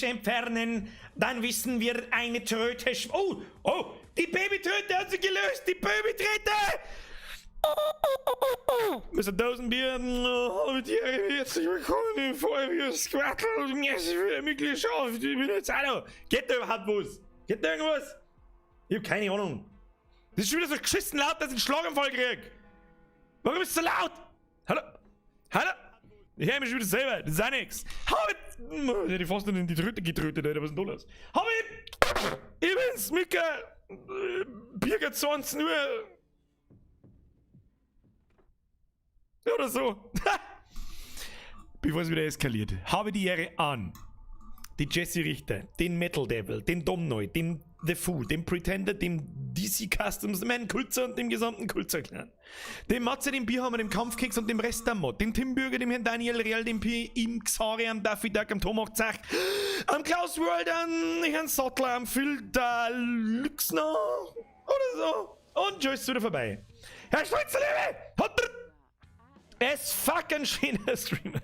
Entfernen, dann wissen wir eine Tröte. Oh, oh, die Babytröte hat sich gelöst, die Babytröte! Mr. Dosenbier, herzlich willkommen im Feuerwehr-Squattel, Mitgliedschaft, ich bin jetzt auch Geht da überhaupt was? Geht da irgendwas? Ich hab keine Ahnung. Das ist schon wieder so geschissen laut, dass ich einen Schlaganfall krieg. Warum ist es so laut? Hallo? Hallo? Ich höre mich schon wieder selber, das ist auch nix. Hab ich. Hätte ich fast in die Tröte getrötet, Alter, was ist denn da los? Hab ich. Ich bin's, Mika. Birger 20 Uhr. Oder so. Bevor es wieder eskaliert. Habe die Ehre an die Jesse Richter, den Metal Devil, den Domneu, den The Fool, dem Pretender, dem DC Customs Man Kulzer und dem gesamten Kulzer Clan. Dem Matze, dem Bierhammer, dem Kampfkeks und dem Rest der Mod, dem Tim Bürger, dem Herrn Daniel Real, dem P. Im Xari, am Daffy Duck, am Thomas Zach, am Klaus World, am Herrn Sattler, am Phil der Lüxner oder so. Und tschüss, ist wieder vorbei. Herr Stolzerlebe! Hat es fucking schöner Streamer.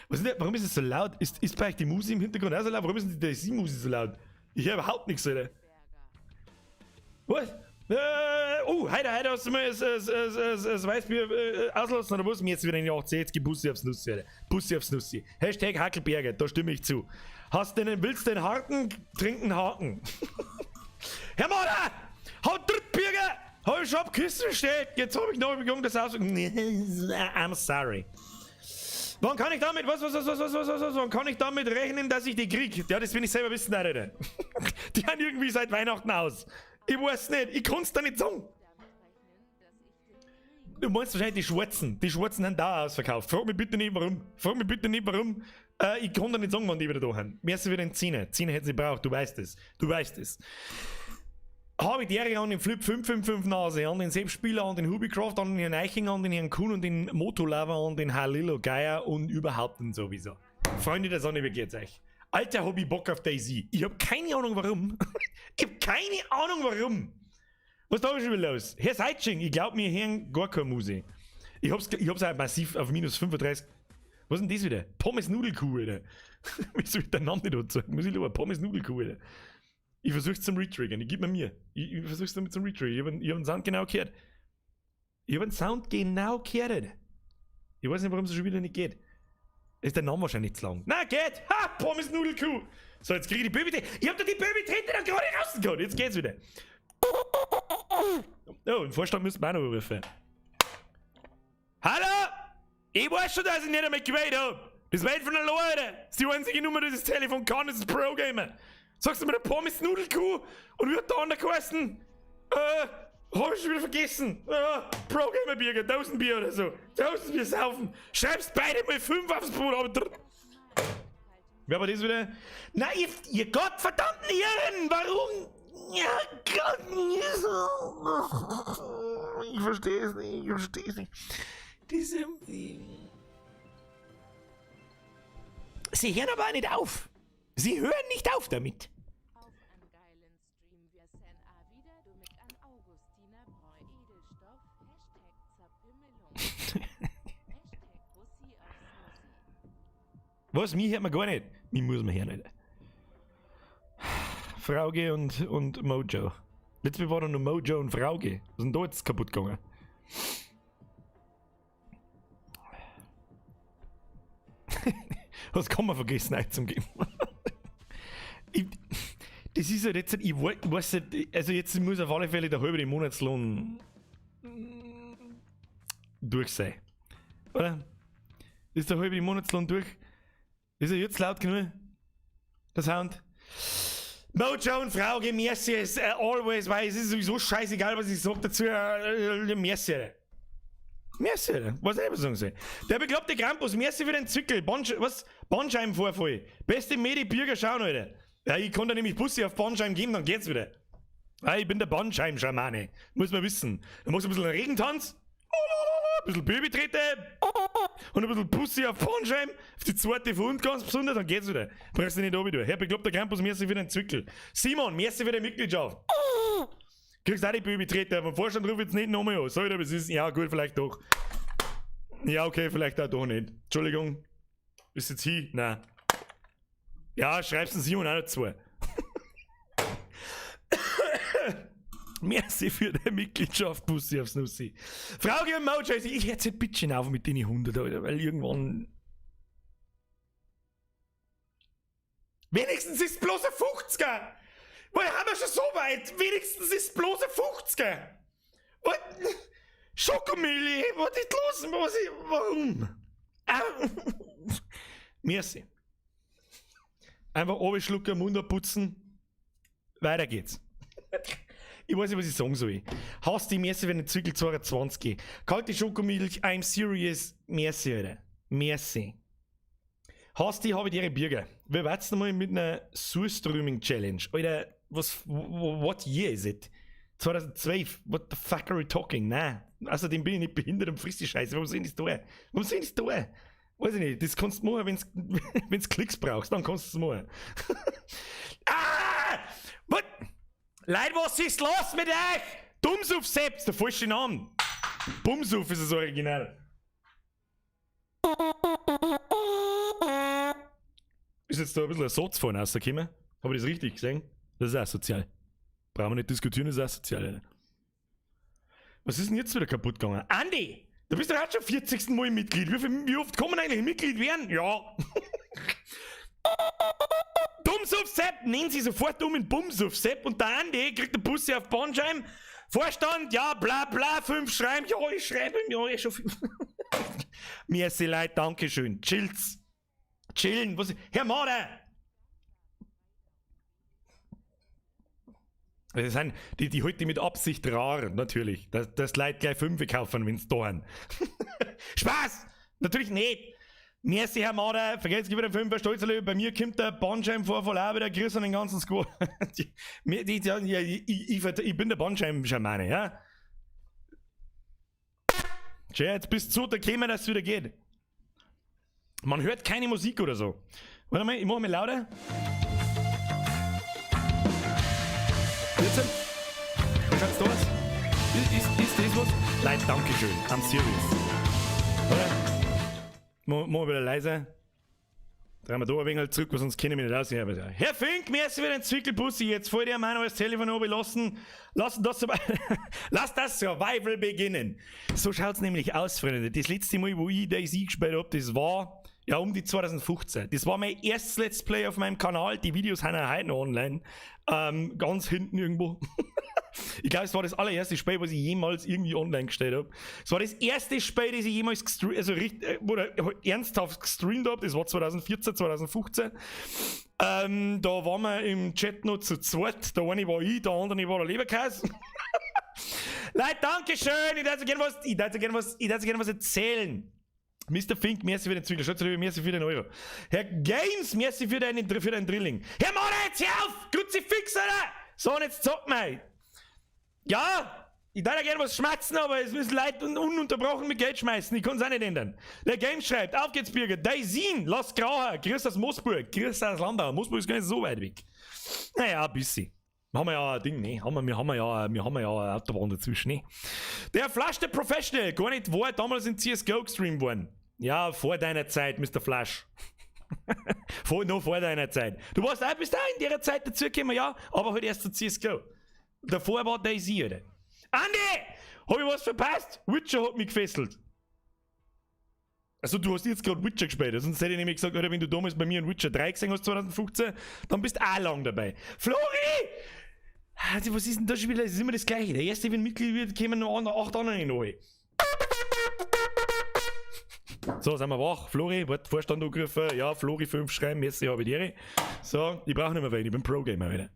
Was ist denn, warum ist es so laut? Ist, ist bei euch die Musik im Hintergrund auch so laut? Warum ist denn die DC-Musik so laut? Ich höre überhaupt nichts, Alter. Was? Äh, oh, heute, heute hast du mal das, das, das, das Weißbier äh, auslassen oder was? Mir jetzt wieder in die 80, jetzt gib Bussi aufs Nussi, Alter. Bussi aufs Nussi. Hashtag Hackelberger, da stimme ich zu. Hast den, willst den Haken, trinken Haken. Herr Mader! Haut Drittbürger! Hab ich schon abgeküsst bestellt. Jetzt hab ich noch bekommen, das aus. I'm sorry. Wann kann ich damit, was, was, was, was, was, was, was, was, wann kann ich damit rechnen, dass ich die krieg? Ja, das will ich selber wissen, Alter. Die haben irgendwie seit Weihnachten aus. Ich weiß nicht, ich kann's da nicht sagen. Du meinst wahrscheinlich die Schwarzen. Die Schwarzen haben da ausverkauft. Frag mich bitte nicht warum. Frag mich bitte nicht warum. Äh, ich kann da nicht sagen, wann die wieder da sind. Mir ist wieder in Zähne. Zähne hätten sie braucht, du weißt es. Du weißt es. Habe ich die Ehre an den Flip 555 Nase, an den Sepp Spieler, an den Hubicraft, an den Herrn Eichinger, an den Herrn Kuhn und den Motolava, an den Halilo Geier und überhaupt und sowieso. Freunde der Sonne, wie geht's euch? Alter, hab ich Bock auf DayZ. Ich hab keine Ahnung warum. ich hab keine Ahnung warum. Was ist da schon wieder los? Herr Seitsching, ich glaub mir hören gar keine Musik. Ich hab's, ich hab's auch massiv auf minus 35. Was ist denn das wieder? Pommes Nudelkuh, Alter. Wieso wird der Name nicht angezeigt? Muss ich lieber Pommes Nudelkuh, Alter. Ich versuch's zum Retriggern. Ich gib mir mir. Ich, ich versuch's damit zum Retriggern. Ich hab, ich hab einen Sound genau gehört. Ich hab einen Sound genau gehört. Alter. Ich weiß nicht, warum es schon wieder nicht geht. Ist der Name wahrscheinlich zu lang. Na, geht! Ha! Pommes Nudelkuh! So, jetzt krieg ich die Baby. Ich hab da die Baby-Trete dann gerade rausgehauen. Jetzt geht's wieder. Oh, im Vorstand müssen wir auch noch rufen. Hallo! Ich weiß schon, dass ich nicht einmal gewählt hab. Das war von der Leute. Das ist die einzige Nummer, die das Telefon kann, das ist Pro-Gamer. Sagst du mir, der Pommes Nudelkuh? Und wie hat der andere geheißen? Äh, hab ich schon wieder vergessen. Äh, Pro-Gamer Bier, Dosenbier oder so. Dosenbier saufen. Schreibst beide mal 5 aufs Brot, aber Wer war das wieder? Na, ihr, ihr gottverdammten Irren! Warum? Ja, Gott. Ich verstehe es nicht, ich verstehe es nicht. Diese. Sie hören aber nicht auf. Sie hören nicht auf damit. Was? Mich hört man gar nicht. Mich muss man hören, Alter. Frauge und, und Mojo. Letztes Mal war da nur Mojo und Frauge. Was ist denn da jetzt kaputt gegangen? Was kann man vergessen einzugeben? ich, das ist halt jetzt, ich weiß nicht, also jetzt muss auf alle Fälle der halbe Monatslohn durch sein. Oder? Ist der halbe Monatslohn durch? Ist er jetzt laut genug? Der Sound? Mojo und Frauge, merci as always, weil es ist sowieso scheißegal, was ich sag dazu. Äh, merci. Merci, was ich sagen soll. Der bekloppte Krampus, merci für den Zwickel. Bandsch was? Bandscheibenvorfall. Beste Medi-Bürger schauen, Alter. Ja, ich kann da nämlich Bussi auf Bandscheiben geben, dann geht's wieder. Ja, ich bin der Bandscheibenschamane. Muss man wissen. Dann machst du ein bisschen einen Regentanz. Ein bisschen Babytrete. Und ein bisschen Pussy auf Bandscheiben. Auf die zweite von unten ganz besonders, dann geht's wieder. Brauchst du nicht oben durch. Herr bekloppter Krampus, merci für den Zwickel. Simon, merci für die Mitgliedschaft. Kriegst auch die Babytrete, vom Vorstand ruf jetzt nicht nochmal an. Soll ich aber es ist, ja gut, vielleicht doch. Ja, okay, vielleicht auch doch nicht. Entschuldigung. Ist jetzt hin? Nein. Ja, schreibst den Simon auch dazu. Merci für deine Mitgliedschaft, Bussi aufs Nussi. Frauke und Mojo, ich hätte ein bisschen auf mit den 100, Alter, weil irgendwann. Wenigstens ist bloß ein 50er! Woher haben wir schon so weit? Wenigstens ist bloß ein 50er! What? Schokomilli, was ist los? Was ist, warum? Ah. Merci. Einfach schlucken, Mund putzen. Weiter geht's. Ich weiß nicht, was ich sagen soll. Hast die Merci für den Zwickl 22. Kalte Schokomilch, I'm serious. Merci, Alter. Merci. Hast die, habe ich ihre Birger. Wie war's denn mal mit einer Surströmming Challenge? Alter, was, what year is it? 2012, what the fuck are we talking? Nein. Außerdem bin ich nicht behindert und friss die Scheiße. Warum soll ich das tun? Warum soll ich das tun? Weiß ich nicht, das kannst du machen, wenn's Klicks brauchst, dann kannst du es machen. Ah! What? Leute, was ist los mit euch? Dummsuff Sepp, der falsche Name. Bumsuff ist das Original. Ist jetzt da ein bisschen ein Satz vorne rausgekommen? Habe ich das richtig gesehen? Das ist asozial. Brauchen wir nicht diskutieren, das ist asozial, Alter. Was ist denn jetzt wieder kaputt gegangen? Andi! Du bist doch auch schon 40. Mal Mitglied. Wie, viel, wie oft kann man eigentlich Mitglied werden? Ja. Dummsuff Sepp, nennen Sie sofort um in Bumsuff Sepp und der Andi kriegt den Bussi auf Bandscheiben. Vorstand, ja, bla bla, 5 schreiben, ja, ich schreibe ihm, ja, ich schon 5. Merci, Leute, Dankeschön. Chills. Chillen, was, Herr Mader! Das sind, die, die heute mit Absicht rar, natürlich. Das, das Leute gleich 5 kaufen, wenn's da sind. Spaß! Natürlich nicht! Merci, Herr Mader. Vergesst wieder 5 Stolzer Löwe. Bei mir kommt der Bandscheibenvorfall auch wieder. Grüß an den ganzen Squad. Die, die, die, ja, ich, ich, ich bin der Bandscheibenschamane, ja? Tja, jetzt bist du so, da käme, dass es wieder geht. Man hört keine Musik oder so. Warte mal, ich mache mal lauter. Jetzt? Wie schaut's da aus? Ist, ist, ist das was? Leute, Dankeschön. I'm serious. Oder? Machen wir wieder leiser. Drehen wir da ein wenig zurück, weil sonst kennen wir nicht aus. Herr Fink, merci für den Zwickelbussi. Jetzt fällt dir mein neues Telefon oben lassen. Lassen das, Lass das Survival beginnen. So schaut's nämlich aus, Freunde. Das letzte Mal, wo ich DayZ gespielt hab, das war ja um die 2015. Das war mein erstes Let's Play auf meinem Kanal. Die Videos sind auch heute noch online. Ganz hinten irgendwo. Ich glaube, es war das allererste Spiel, was ich jemals irgendwie online gestellt habe. Es war das erste Spiel, das ich jemals also richtig, oder ernsthaft gestreamt habe. Das war 2014, 2015. Da waren wir im Chat noch zu zweit. Der eine war ich, der andere war der Leberkäse. Leute, Dankeschön. Ich darf so gerne was, ich darf so gerne was, ich darf so gerne was erzählen. Mr. Fink, merci für den Zwiegel. Schätze, merci für den Euro. Herr Games, merci für deinen, für deinen Drilling. Herr Moritz, hör auf! Kruzifix, Alter! So, und jetzt zock mal. Ja, ich darf ja gerne was schmatzen, aber es müssen Leute ununterbrochen mit Geld schmeißen. Ich kann's auch nicht ändern. Der Games schreibt, auf geht's, Birger. Daisin, lass grauer. Grüß aus Moosburg. Grüß aus Landau. Moosburg ist gar nicht so weit weg. Naja, ein bisschen. Haben wir ja ein Ding, ne? Haben wir, wir haben ja, wir haben ja eine Autobahn dazwischen, ne? Der Flash, der Professional, gar nicht war damals in CSGO gestreamt worden. Ja, vor deiner Zeit, Mr. Flash. vor, noch vor deiner Zeit. Du warst auch bis da in der Zeit dazugekommen, ja, aber halt erst zu CSGO. Davor war DayZ, Alter. Andi! Hab ich was verpasst? Witcher hat mich gefesselt. Also du hast jetzt gerade Witcher gespielt, sonst hätte ich nämlich gesagt, Alter, wenn du damals bei mir in Witcher 3 gesehen hast, 2015, dann bist du auch lang dabei. Flori! Also, was ist denn da schon wieder? Das ist immer das Gleiche. Der erste, wenn Mitglied wird, kommen noch 8 andere neu. So, sind wir wach. Flori, warte, Vorstand angerufen. Ja, Flori 5 schreiben, merci, habe ich dir. So, ich brauche nicht mehr weinen, ich bin Pro-Gamer wieder.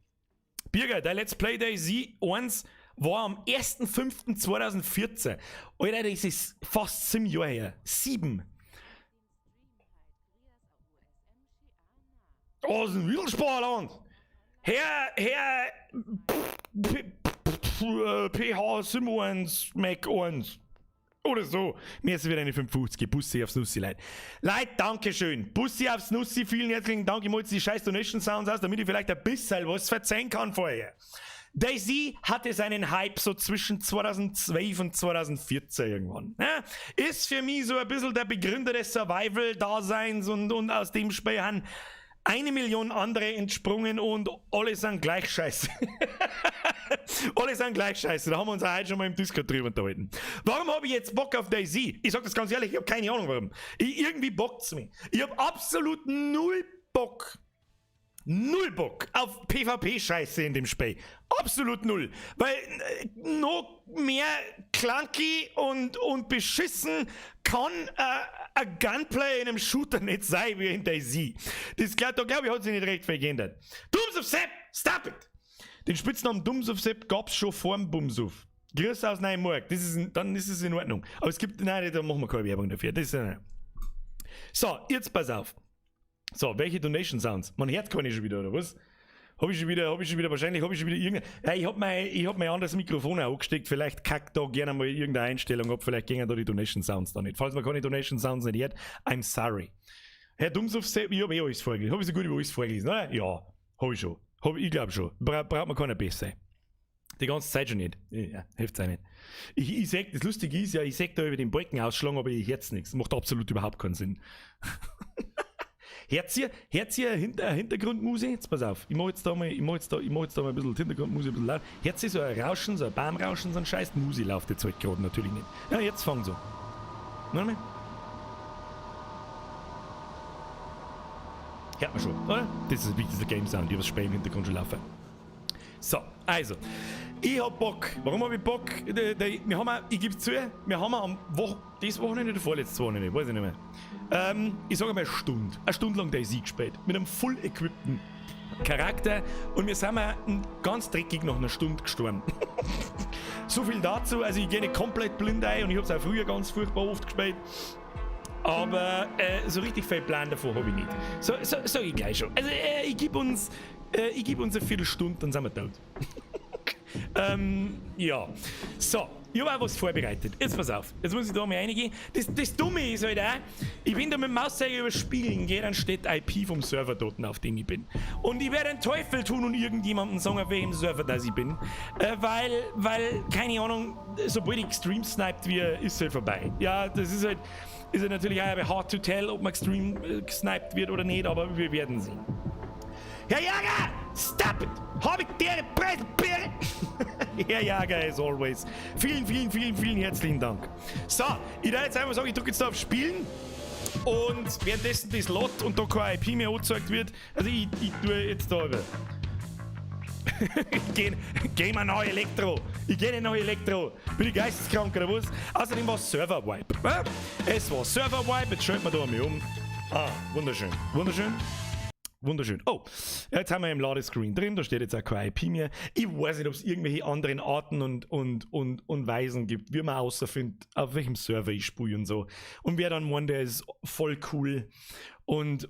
Birger, dein Let's Play DayZ 1 war am 1.5.2014. Alter, das ist fast 7 Jahre her. 7. Aus dem Wildsportland. Herr, Herr, PH 71 Mac 1. Oder so. Mir ist wieder eine 55. Bussi aufs Nussi, Leute. Leute, Dankeschön. Bussi aufs Nussi, vielen herzlichen Dank. Ich mache jetzt die scheiß Donation Sounds aus, damit ich vielleicht ein bisschen was verzeihen kann vorher. DayZ hatte seinen Hype so zwischen 2012 und 2014 irgendwann. Ja, ist für mich so ein bisschen der Begründer des Survival-Daseins und aus dem Spiel haben 1 Million andere entsprungen und alle sind gleich scheiße. Alle sind gleich scheiße. Da haben wir uns auch heute schon mal im Discord drüber unterhalten. Warum habe ich jetzt Bock auf DayZ? Ich sag das ganz ehrlich, ich habe keine Ahnung, warum. Irgendwie bockt's mich. Ich habe absolut null Bock. Null Bock auf PvP-Scheiße in dem Spiel. Absolut null. Weil noch mehr clunky und beschissen kann ein Gunplay in einem Shooter nicht sein wie in DayZ. Da, glaube ich, hat sich nicht recht viel geändert. Dooms of Sepp, stop it! Den Spitznamen Dums of Sepp gab's schon vorm Bumsuf. Grüße aus Neumarkt. Dann ist es in Ordnung. Aber es gibt, nein, da machen wir keine Werbung dafür. Das ist, nein. So, jetzt pass auf. So, welche Donation Sounds? Man hört keine schon wieder, oder was? Habe ich schon wieder, habe ich schon wieder, wahrscheinlich habe ich schon wieder irgendein. Ja, ich hab mein anderes Mikrofon auch angesteckt. Vielleicht kackt da gerne mal irgendeine Einstellung ab. Vielleicht gehen da die Donation Sounds da nicht. Falls man keine Donation Sounds nicht hört, I'm sorry. Herr Dumsov, ich habe eh alles vorgelesen. Habe ich so gut wie alles vorgelesen, oder? Ja, habe ich schon. Ich glaube schon. Braucht man keine besser. Die ganze Zeit schon nicht. Ja, hilft's auch nicht. Ich seh, das Lustige ist ja, ich seh da über den Balken ausschlagen, aber ich hör's nichts. Macht absolut überhaupt keinen Sinn. Hört ihr Hintergrundmusik? Jetzt pass auf, ich mach jetzt da mal ein bisschen die Hintergrundmusik ein bisschen laut. Hört ihr so ein Rauschen, so ein Baumrauschen, so ein Scheiß? Die Musik läuft jetzt halt gerade natürlich nicht. Ja, jetzt fang so. Warte mal. Hört man schon, oder? Das ist wirklich der Game Sound, ich hab das Spiel im Hintergrund schon laufen. So, also, ich hab Bock. Warum hab ich Bock? Wir haben, ich gebe zu, wir haben am Wo das Wochenende oder vorletztes Wochenende, weiß ich nicht mehr. Ich sage mal eine Stunde. Eine Stunde lang DayZ gespielt. Mit einem full equippten Charakter. Und wir sind mal ganz dreckig nach einer Stunde gestorben. So viel dazu. Also ich gehe nicht komplett blind ein und ich hab's auch früher ganz furchtbar oft gespielt. Aber so richtig viel Plan davon habe ich nicht. So, so sag ich gleich schon. Also ich geb uns eine Viertelstunde, dann sind wir tot. Ja. So, ich habe auch was vorbereitet. Jetzt pass auf. Jetzt muss ich da mal reingehen. Das Dumme ist halt auch, ich bin da mit dem Mauszeiger über Spielen gehe, dann steht IP vom Server dort, auf dem ich bin. Und ich werde einen Teufel tun und irgendjemandem sagen, auf welchem Server das ich bin. Weil, keine Ahnung, sobald ich gestream-sniped wird, ist es halt vorbei. Ja, das ist halt natürlich auch hard to tell, ob man gestream gesniped wird oder nicht, aber wir werden sehen. Herr Jager, stop it! Hab ich dir Preiselbeere? Herr Jager, as always. Vielen, vielen, vielen, vielen herzlichen Dank. So, ich werde jetzt einfach sagen, ich drücke jetzt da auf Spielen. Und währenddessen das lädt und da kein IP mehr angezeigt wird, also ich tue jetzt da über. Ich geh mal nach Elektro. Ich geh nicht nach Elektro. Bin ich geisteskrank oder was? Außerdem war es Server-Wipe. Es war Server-Wipe. Jetzt schalten wir da mal um. Ah, wunderschön. Wunderschön. Wunderschön. Oh, jetzt haben wir im Ladescreen drin, da steht jetzt auch kein IP mehr. Ich weiß nicht, ob es irgendwelche anderen Arten und Weisen gibt, wie man außerfindet, auf welchem Server ich spiele und so. Und wer dann meint, der ist voll cool und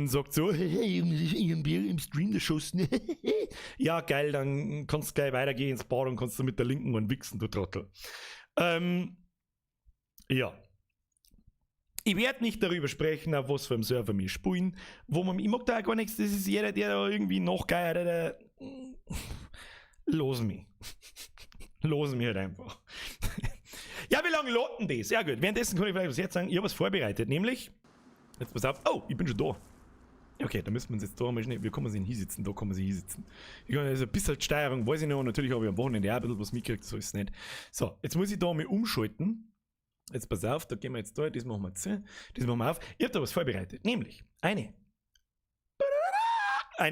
sagt so, hey, ich hab im Stream erschossen. Ja, geil, dann kannst du gleich weitergehen ins Bad und kannst du mit der linken und wichsen, du Trottel. Ja. Ich werde nicht darüber sprechen, auf was für einem Server wir spielen, wo man, ich mag da auch gar nichts, das ist jeder, der da irgendwie nachgeiert, der, los mich. Los mich halt einfach. Ja, wie lange lädt denn das? Ja gut, währenddessen kann ich vielleicht was jetzt sagen, ich habe was vorbereitet, nämlich, jetzt pass auf, oh, ich bin schon da. Okay, da müssen wir uns jetzt da mal schnell, wie kann man sich hinsitzen? Da kann man sich hinsitzen. Ich kann also ein bisschen Steuerung, weiß ich noch, natürlich habe ich am Wochenende auch ein bisschen was mitgekriegt, so ist es nicht. So, jetzt muss ich da mal umschalten. Jetzt pass auf, da gehen wir jetzt da, das machen wir zu, das machen wir auf. Ich habe da was vorbereitet, nämlich eine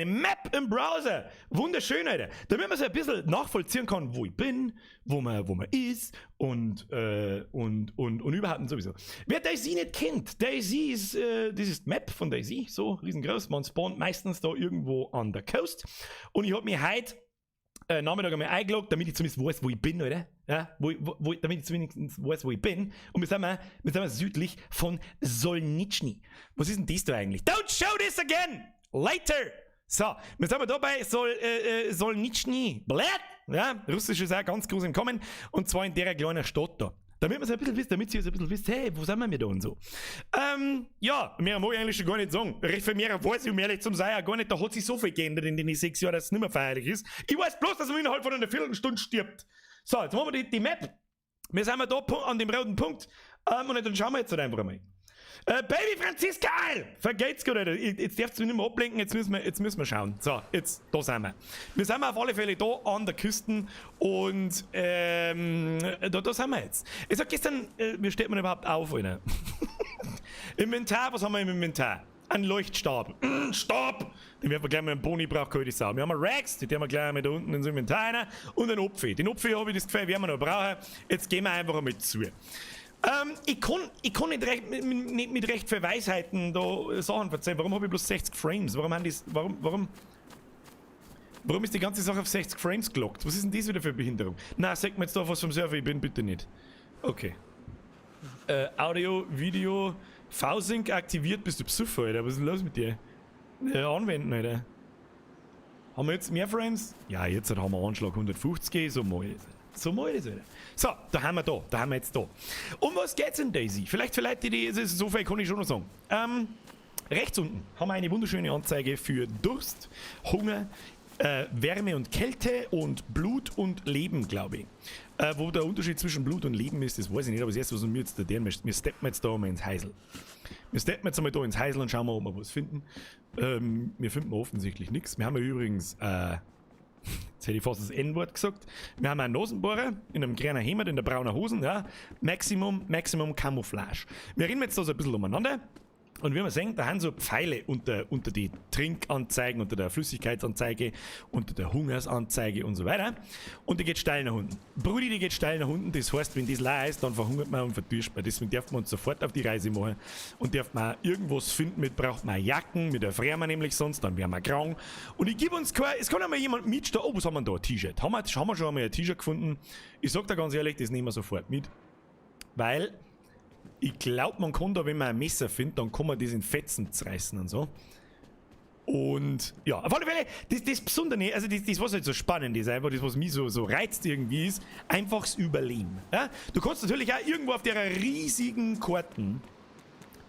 Map im Browser. Wunderschön, Alter. Damit man so ein bisschen nachvollziehen kann, wo ich bin, wo man ist und überhaupt und sowieso. Wer DayZ nicht kennt, DayZ ist, das ist die Map von DayZ, so riesengroß. Man spawnt meistens da irgendwo an der Coast. Und ich habe mich heute Nachmittag einmal eingeloggt, damit ich zumindest weiß, wo ich bin, oder? Ja, damit ich zumindest weiß, wo ich bin. Und wir sind südlich von Solnitschny. Was ist denn das da eigentlich? Don't show this again! Later! So, wir sind da bei Solnitschny. Blät! Ja, Russisch ist auch ganz groß im Kommen. Und zwar in der kleinen Stadt da. Damit man so ein bisschen wisst, damit ihr so ein bisschen wisst, hey, wo sind wir da und so. Ja, mehr mag ich eigentlich schon gar nicht sagen. Recht viel mehr weiß ich, um ehrlich zu sein, auch gar nicht. Da hat sich so viel geändert in den 6 Jahren, dass es nicht mehr feierlich ist. Ich weiß bloß, dass man innerhalb von einer Viertelstunde stirbt. So, jetzt machen wir die Map. Wir sind da an dem roten Punkt. Und dann schauen wir jetzt halt einfach einmal. Baby Franziska Eil! Vergeht's gut, Alter. Jetzt darfst du mich nicht mehr ablenken, jetzt müssen wir schauen. So, jetzt, da sind wir. Wir sind auf alle Fälle da an der Küste und da sind wir jetzt. Ich sag gestern, wie steht man überhaupt auf, Alter? Inventar, was haben wir im Inventar? Ein Leuchtstab. Stopp! Den werden wir gleich mal einen Boni braucht, keine Sau. Wir haben Rags, die tun wir gleich mal da unten ins Inventar rein. Und einen Apfel. Den Apfel, habe ich das Gefühl, werden wir noch brauchen. Jetzt gehen wir einfach einmal zu. Ich kann nicht mit recht viel Weisheiten da Sachen erzählen. Warum habe ich bloß 60 Frames? Warum haben die, warum, warum, warum ist die ganze Sache auf 60 Frames gelockt? Was ist denn das wieder für eine Behinderung? Na, sag mir jetzt da was vom Server, ich bin bitte nicht. Okay. Audio, Video, V-Sync aktiviert, bist du Psuffer, Alter? Was ist denn los mit dir? Anwenden, Alter. Haben wir jetzt mehr Frames? Ja, jetzt haben wir Anschlag 150, so mal. So mal das, Alter. So, da haben wir da, da haben wir jetzt da. Um was geht's in DayZ? Vielleicht für Leute, die, so viel kann ich schon noch sagen. Rechts unten haben wir eine wunderschöne Anzeige für Durst, Hunger, Wärme und Kälte und Blut und Leben, glaube ich. Wo der Unterschied zwischen Blut und Leben ist, das weiß ich nicht, aber das Erste, was wir jetzt da tun, wir steppen jetzt da mal ins Häusl. Wir steppen jetzt einmal da ins Häusl und schauen mal, ob wir was finden. Wir finden offensichtlich nichts. Wir haben ja übrigens, jetzt hätte ich fast das N-Wort gesagt. Wir haben einen Nasenbohrer in einem kleinen Hemd, in der braunen Hosen, ja. Maximum, Maximum Camouflage. Wir rennen jetzt da so ein bisschen umeinander. Und wie wir sehen, da haben so Pfeile unter die Trinkanzeigen, unter der Flüssigkeitsanzeige, unter der Hungersanzeige und so weiter. Und die geht steil nach unten. Brudi, die geht steil nach unten. Das heißt, wenn das leer ist, dann verhungert man und verdürscht man. Deswegen darf man uns sofort auf die Reise machen. Und darf man irgendwas finden mit, braucht man Jacken, mit der frieren wir nämlich sonst, dann wären wir krank. Und ich gebe uns kein, es kann einmal jemand mitstehen. Oh, was haben wir da? Ein T-Shirt. Haben wir schon einmal ein T-Shirt gefunden? Ich sag da ganz ehrlich, das nehmen wir sofort mit. Weil ich glaube, man kann da, wenn man ein Messer findet, dann kann man das in Fetzen zerreißen und so. Und ja, auf alle Fälle, das Besondere, also das, was halt so spannend ist, einfach das, was mich so reizt irgendwie, ist einfach das Überleben. Ja? Du kannst natürlich auch irgendwo auf der riesigen Karten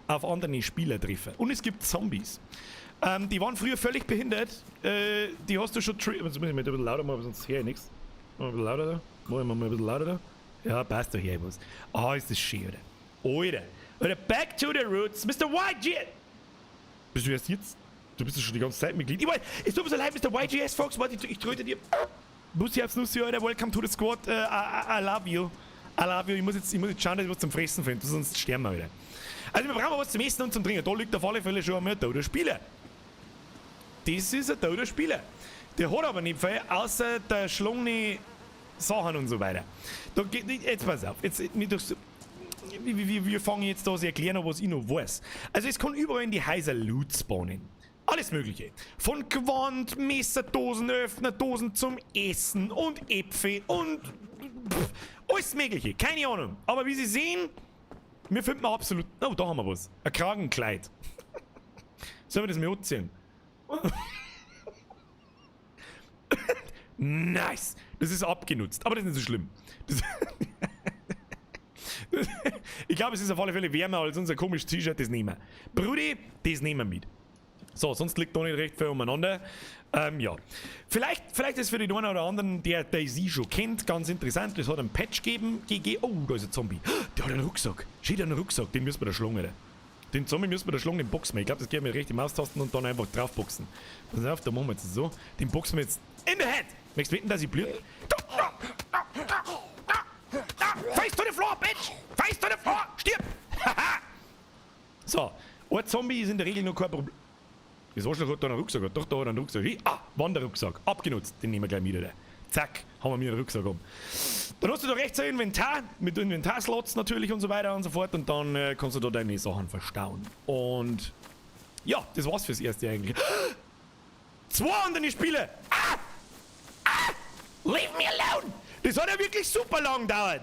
auf andere Spieler treffen. Und es gibt Zombies. Die waren früher völlig behindert. Die hast du schon. Jetzt muss ich mal ein bisschen lauter machen, sonst höre ich nichts. Mal ein bisschen lauter da. Machen wir mal ein bisschen lauter da. Ja, passt doch hier was. Ah, ist das schön, oder? Alter. Alter, back to the roots. Mr. YG. Bist du erst jetzt? Du bist ja schon die ganze Zeit Mitglied. Ich weiß, es tut mir so leid, Mr. YGS Fox. Warte, ich tröte dir. Bussi aufs Nussi, Alter. Welcome to the squad. I love you. I love you. Ich muss jetzt schauen, dass ich was zum Fressen finde, sonst sterben wir wieder. Also, wir brauchen was zum Essen und zum Trinken. Da liegt auf alle Fälle schon einmal ein toter Spieler. Das ist ein toter Spieler. Der hat aber nicht viel, außer der schlungene Sachen und so weiter. Da geht, jetzt pass auf. Jetzt, nicht durchs, wie fange ich jetzt da zu erklären, was ich noch weiß? Also es kann überall in die Häuser Loot spawnen. Alles Mögliche. Von Gewand, Messerdosen, Öffnerdosen zum Essen und Äpfel und pff, alles Mögliche. Keine Ahnung. Aber wie Sie sehen, wir finden absolut. Oh, da haben wir was. Ein Kragenkleid. Sollen wir das mal anziehen? Nice. Das ist abgenutzt. Aber das ist nicht so schlimm. Ich glaube, es ist auf alle Fälle wärmer als unser komisches T-Shirt, das nehmen wir. Brudi, das nehmen wir mit. So, sonst liegt da nicht recht viel umeinander. Ja. Vielleicht ist für den einen oder anderen, der DayZ schon kennt, ganz interessant. Es hat einen Patch gegeben. GG. Oh, da ist ein Zombie. Der hat einen Rucksack. Steht einen Rucksack, den müssen wir da schlagen. Den Zombie müssen wir da schlagen, den boxen wir. Ich glaube, das geht mit rechte Maustasten und dann einfach draufboxen. Pass auf, da machen wir jetzt so. Den boxen wir jetzt in the head. Möchtest du wetten, dass ich blühe? Face to the floor, bitch! Face to the floor! Stirb! Haha! So, ein Zombie ist in der Regel noch kein Problem. Das Arschloch hat da einen Rucksack. Doch, da hat er einen Rucksack. Ah, Wanderrucksack. Abgenutzt. Den nehmen wir gleich mit, oder? Zack, haben wir mir einen Rucksack um. Dann hast du da rechts ein Inventar, mit Inventarslots natürlich und so weiter und so fort. Und dann kannst du da deine Sachen verstauen. Und ja, das war's fürs Erste eigentlich. Zwei andere Spiele! Ah! Ah! Leave me alone! Das hat ja wirklich super lang gedauert.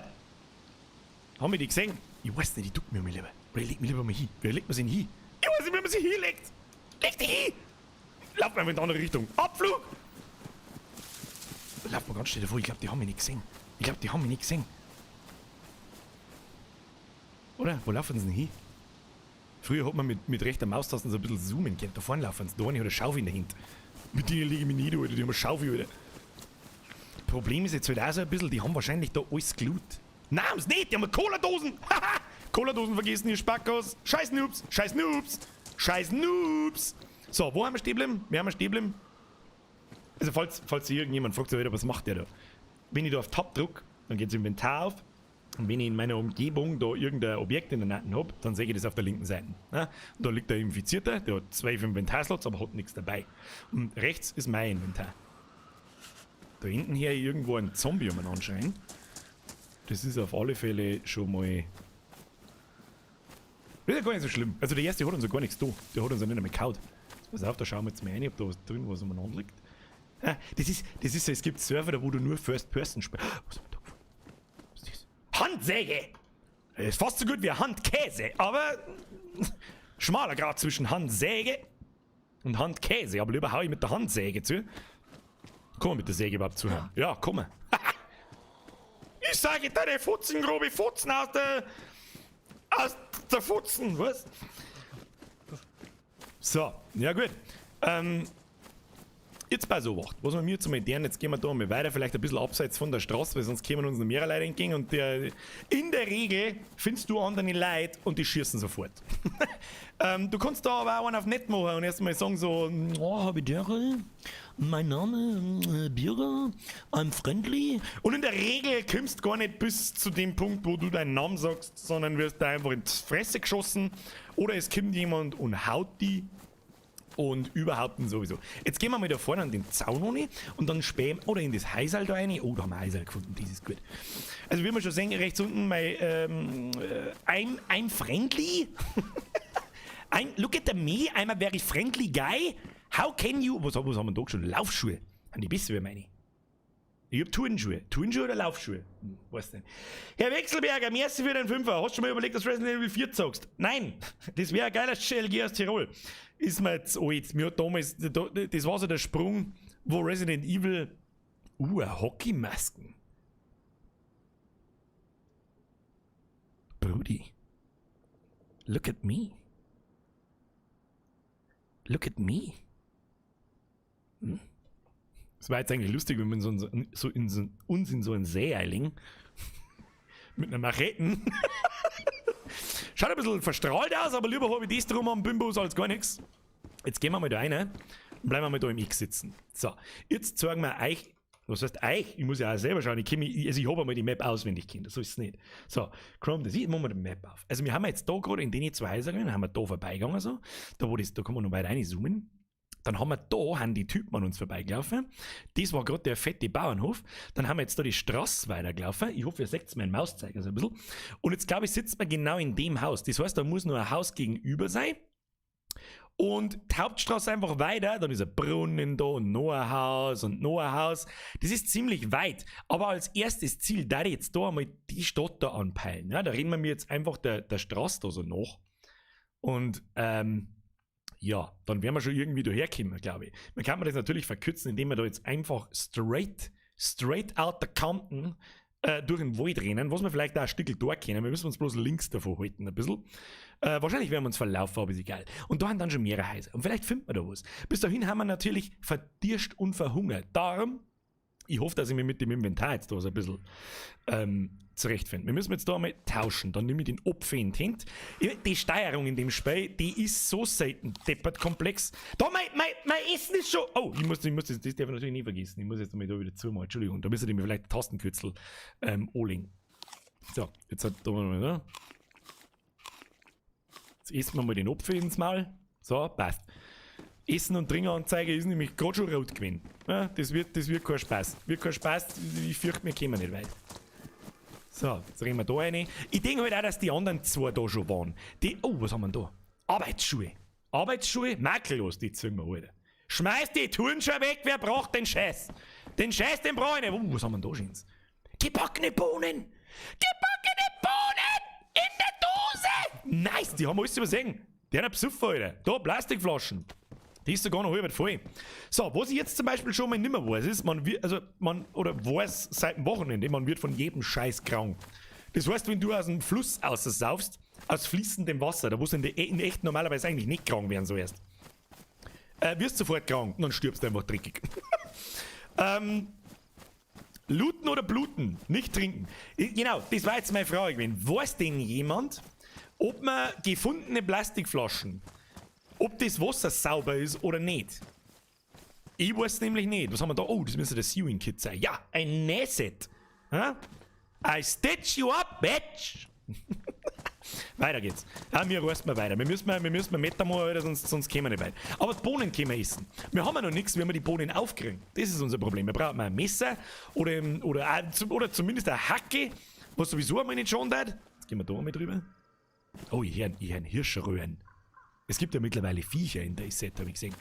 Haben wir die gesehen? Ich weiß nicht, ich duck mir mal lieber. Oder ich leg mich lieber mal hin. Wer legt man sich denn hin? Ich weiß nicht, wie man sich hinlegt. Leg dich hin! Lauf mal in die andere Richtung. Abflug! Lauf mal ganz schnell davor. Ich glaube, die haben mich nicht gesehen. Ich glaube, die haben mich nicht gesehen. Oder? Wo laufen sie denn hin? Früher hat man mit rechter Maustaste so ein bisschen zoomen können. Da vorne laufen sie. Da eine hat eine Schaufel in der Hand. Mit denen lege ich mich nieder, Alter. Die haben eine Schaufel, Alter. Problem ist jetzt halt auch so ein bisschen, die haben wahrscheinlich da alles geloot. Nein, haben's nicht, die haben Cola-Dosen. Haha! Cola-Dosen vergessen, ihr Spackos. Scheiß Noobs, scheiß Noobs, scheiß Noobs. So, wo haben wir stehen geblieben? Wir haben stehen geblieben. Also falls sich irgendjemand fragt, so, was macht der da? Wenn ich da auf Tab drück, dann geht das Inventar auf. Und wenn ich in meiner Umgebung da irgendein Objekt in der Nähe hab, dann sehe ich das auf der linken Seite. Ja? Und da liegt der Infizierte, der hat 12 Inventarslots, aber hat nichts dabei. Und rechts ist mein Inventar. Da hinten her irgendwo ein Zombie umeinander schreien. Das ist auf alle Fälle schon mal. Das ist ja gar nicht so schlimm. Also der erste hat uns ja gar nichts da. Der hat uns ja nicht einmal gehaut. Jetzt pass auf, da schauen wir jetzt mal rein, ob da was drin, was umeinander liegt. Ah, das ist so, es gibt Server, da wo du nur First Person spielst. Was haben wir da gefunden? Was ist das? Handsäge! Das ist fast so gut wie Handkäse, aber schmaler Grat zwischen Handsäge und Handkäse. Aber lieber hau ich mit der Handsäge zu. Komm mal mit der Säge überhaupt zuhören. Ja, komm mal. Ich sage deine Fotzen, grobe Fotzen aus der Fotzen, was? So, ja gut. Jetzt bei so was wir mir jetzt mal deren, jetzt gehen wir da mal weiter, vielleicht ein bisschen abseits von der Straße, weil sonst kommen uns noch mehrere Leute entgegen und in der Regel findest du andere Leute und die schießen sofort. Du kannst da aber auch einen auf nett machen und erstmal sagen so: "Oh, habe die Ehre, mein Name Bürger, I'm friendly." Und in der Regel kommst du gar nicht bis zu dem Punkt, wo du deinen Namen sagst, sondern wirst da einfach ins Fresse geschossen oder es kommt jemand und haut die und überhaupt und sowieso. Jetzt gehen wir mal da vorne an den Zaun rein und dann spähen oder in das Häuserl da rein. Oh, da haben wir ein Häuserl gefunden, das ist gut. Also wie wir schon sehen, rechts unten mein I'm friendly. Look at the me, I'm a very friendly guy. How can you. Was haben wir da schon? Laufschuhe. Haben die besser wie meine? Ich hab Turnschuhe. Turnschuhe oder Laufschuhe? Weiß nicht. Herr Wechselberger, merci für den Fünfer. Hast du schon mal überlegt, dass du Resident Evil 4 zockst? Nein, das wäre ein geiler SchLG aus Tirol. Ist mir jetzt alt. Mir hat damals, das war so der Sprung, wo Resident Evil. Hockeymasken. Brudi. Look at me. Look at me. Es war jetzt eigentlich lustig, wenn wir uns in so einen See einlegen. Mit einer Macheten. Schaut ein bisschen verstrahlt aus, aber lieber habe ich das drum am Bimbos als gar nichts. Jetzt gehen wir mal da rein und bleiben wir mal da im X sitzen. So, jetzt zeigen wir euch, was heißt euch? Ich muss ja auch selber schauen. Ich kenn mich, also ich habe einmal die Map auswendig kennt, so ist es nicht. So, Chrome, das ist, machen wir die Map auf. Also wir haben jetzt da gerade in den zwei Häusern, haben wir da vorbeigegangen so. Da, wo das, da kann man noch weiter reinzoomen. Dann haben wir da, haben die Typen an uns vorbeigelaufen. Das war gerade der fette Bauernhof. Dann haben wir jetzt da die Straße weitergelaufen. Ich hoffe, ihr seht meinen Mauszeiger so ein bisschen. Und jetzt, glaube ich, sitzt man genau in dem Haus. Das heißt, da muss nur ein Haus gegenüber sein. Und die Hauptstraße einfach weiter, dann ist ein Brunnen da und noch ein Haus und noch ein Haus. Das ist ziemlich weit. Aber als erstes Ziel, da ich jetzt da einmal die Stadt da anpeilen. Ja, da rennen wir mir jetzt einfach der Straße da so nach. Und ja, dann werden wir schon irgendwie daherkommen, glaube ich. Man kann man das natürlich verkürzen, indem wir da jetzt einfach straight outta Compton durch den Wald rennen, was wir vielleicht auch ein Stück da kennen. Wir müssen uns bloß links davon halten, ein bisschen. Wahrscheinlich werden wir uns verlaufen, aber ist egal. Und da haben dann schon mehrere Häuser. Und vielleicht findet man da was. Bis dahin haben wir natürlich verdirscht und verhungert. Darum, ich hoffe, dass ich mich mit dem Inventar jetzt da so ein bisschen zurechtfinde. Wir müssen jetzt da einmal tauschen. Dann nehme ich den Opfer in die Hand. Die Steuerung in dem Spiel, die ist so selten deppert komplex. Da, mein Essen ist schon. Oh, ich muss das darf ich natürlich nie vergessen. Ich muss jetzt mal da wieder zumachen. Entschuldigung, da müssen ich mir vielleicht Tastenkürzel anlegen. So, jetzt hat da mal, ne? Jetzt essen wir mal den Apfel ins Maul. So, passt. Essen und Trinken-Anzeige ist nämlich gerade schon rot gewesen. Ja, das wird kein Spaß. Wird kein Spaß, ich fürchte, wir kommen nicht weit. So, jetzt reden wir da rein. Ich denke halt auch, dass die anderen zwei da schon waren. Die, oh, was haben wir denn da? Arbeitsschuhe. Arbeitsschuhe, makellos, die ziehen wir heute. Schmeiß die Turnschuhe weg, wer braucht den Scheiß? Den Scheiß, den brauche ich nicht. Oh, was haben wir denn da schon? Gebackene Bohnen! Gebackene Bohnen! In der Dose! Nice, die haben wir alles übersehen. Die haben ein Besucher, Alter. Da, Plastikflaschen. Die ist sogar noch halb voll. So, was ich jetzt zum Beispiel schon mal nimmer weiß, ist, man wird, also man, oder weiß seit dem Wochenende, man wird von jedem Scheiß krank. Das heißt, wenn du aus dem Fluss saufst, aus fließendem Wasser, da wo du in echt normalerweise eigentlich nicht krank werden sollst, wirst du sofort krank und dann stirbst du einfach dreckig. Looten oder bluten? Nicht trinken. Genau, das war jetzt meine Frage gewesen. Weiß denn jemand, Ob man gefundene Plastikflaschen, ob das Wasser sauber ist oder nicht. Ich weiß nämlich nicht. Was haben wir da? Oh, das müsste der Sewing Kit sein. Ja, ein Nähset. Huh? I stitch you up, bitch! Weiter geht's. Ja, wir reißen mal weiter. Wir müssen Meter machen, Alter, sonst kommen wir nicht weit. Aber die Bohnen können wir essen. Wir haben ja noch nichts, wie wir die Bohnen aufkriegen. Das ist unser Problem. Wir brauchen ein Messer oder zumindest eine Hacke, was sowieso einmal nicht schon hat. Jetzt gehen wir da mal drüber. Oh, ich hör Hirschröhren. Es gibt ja mittlerweile Viecher in DayZ, habe ich gesehen.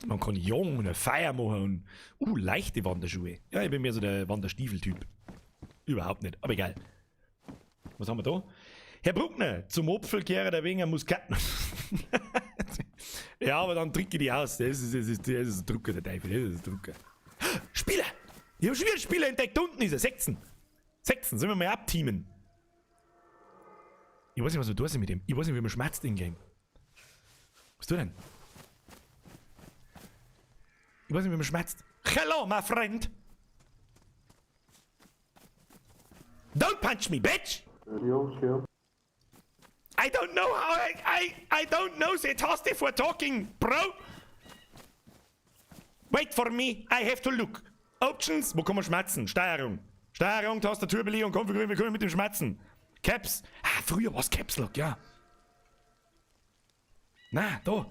Man kann jagen und eine Feier machen und leichte Wanderschuhe. Ja, ich bin mehr so der Wanderstiefel-Typ. Überhaupt nicht, aber egal. Was haben wir da? Herr Bruckner, zum Apfel gehört ein wenig Muskatnuss. Ja, aber dann trinke ich die aus. Das ist ein Drucker, der Teufel. Das ist ein Drucker. Spieler! Ich habe schon wieder einen Spieler entdeckt. Unten ist er. 16. 16. Sollen wir mal abteamen? Ich weiß nicht, was wir da sind mit dem. Ich weiß nicht, wie man schmatzt in Game. Was tut denn? Ich weiß nicht, wie man schmatzt. Hello, my friend. Don't punch me, bitch! Yo, chill. I don't know how I don't know the Taste for talking, bro. Wait for me, I have to look. Options, wo kann man schmatzen? Steuerung. Steuerung, Tastaturbelegung, konfigurieren, wir können mit dem Schmatzen. Caps. Ah, früher war's Caps Lock, ja. Na, da.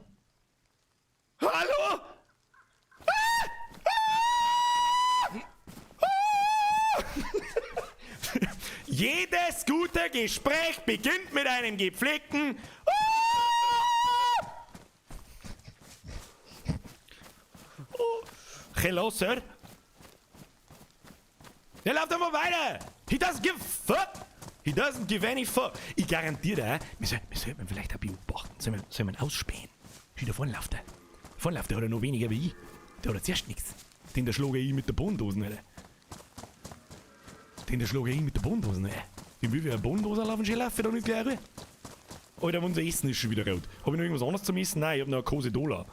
Hallo? Ah! Ah! Ah! Jedes gute Gespräch beginnt mit einem gepflegten Ah! Oh. Hello, Sir. Der läuft einfach weiter. He doesn't give a fuck. He doesn't give any fuck. Ich garantiere dir, wir sollten vielleicht auch beobachten. Sollen wir ihn ausspähen? Schau, da vorne läuft er. Vorne läuft er, hat er noch weniger wie ich. Der hat ja zuerst nichts. Den der schlage ich mit der Bohnendosen, Alter. Den der schlage ich mit der Bohnendosen, Alter. Den will wir eine Bohnendose laufen, schon laufen, da nicht gleich rein. Alter, unser Essen ist schon wieder rot. Hab ich noch irgendwas anderes zum Essen? Nein, ich hab noch eine Kose Dola.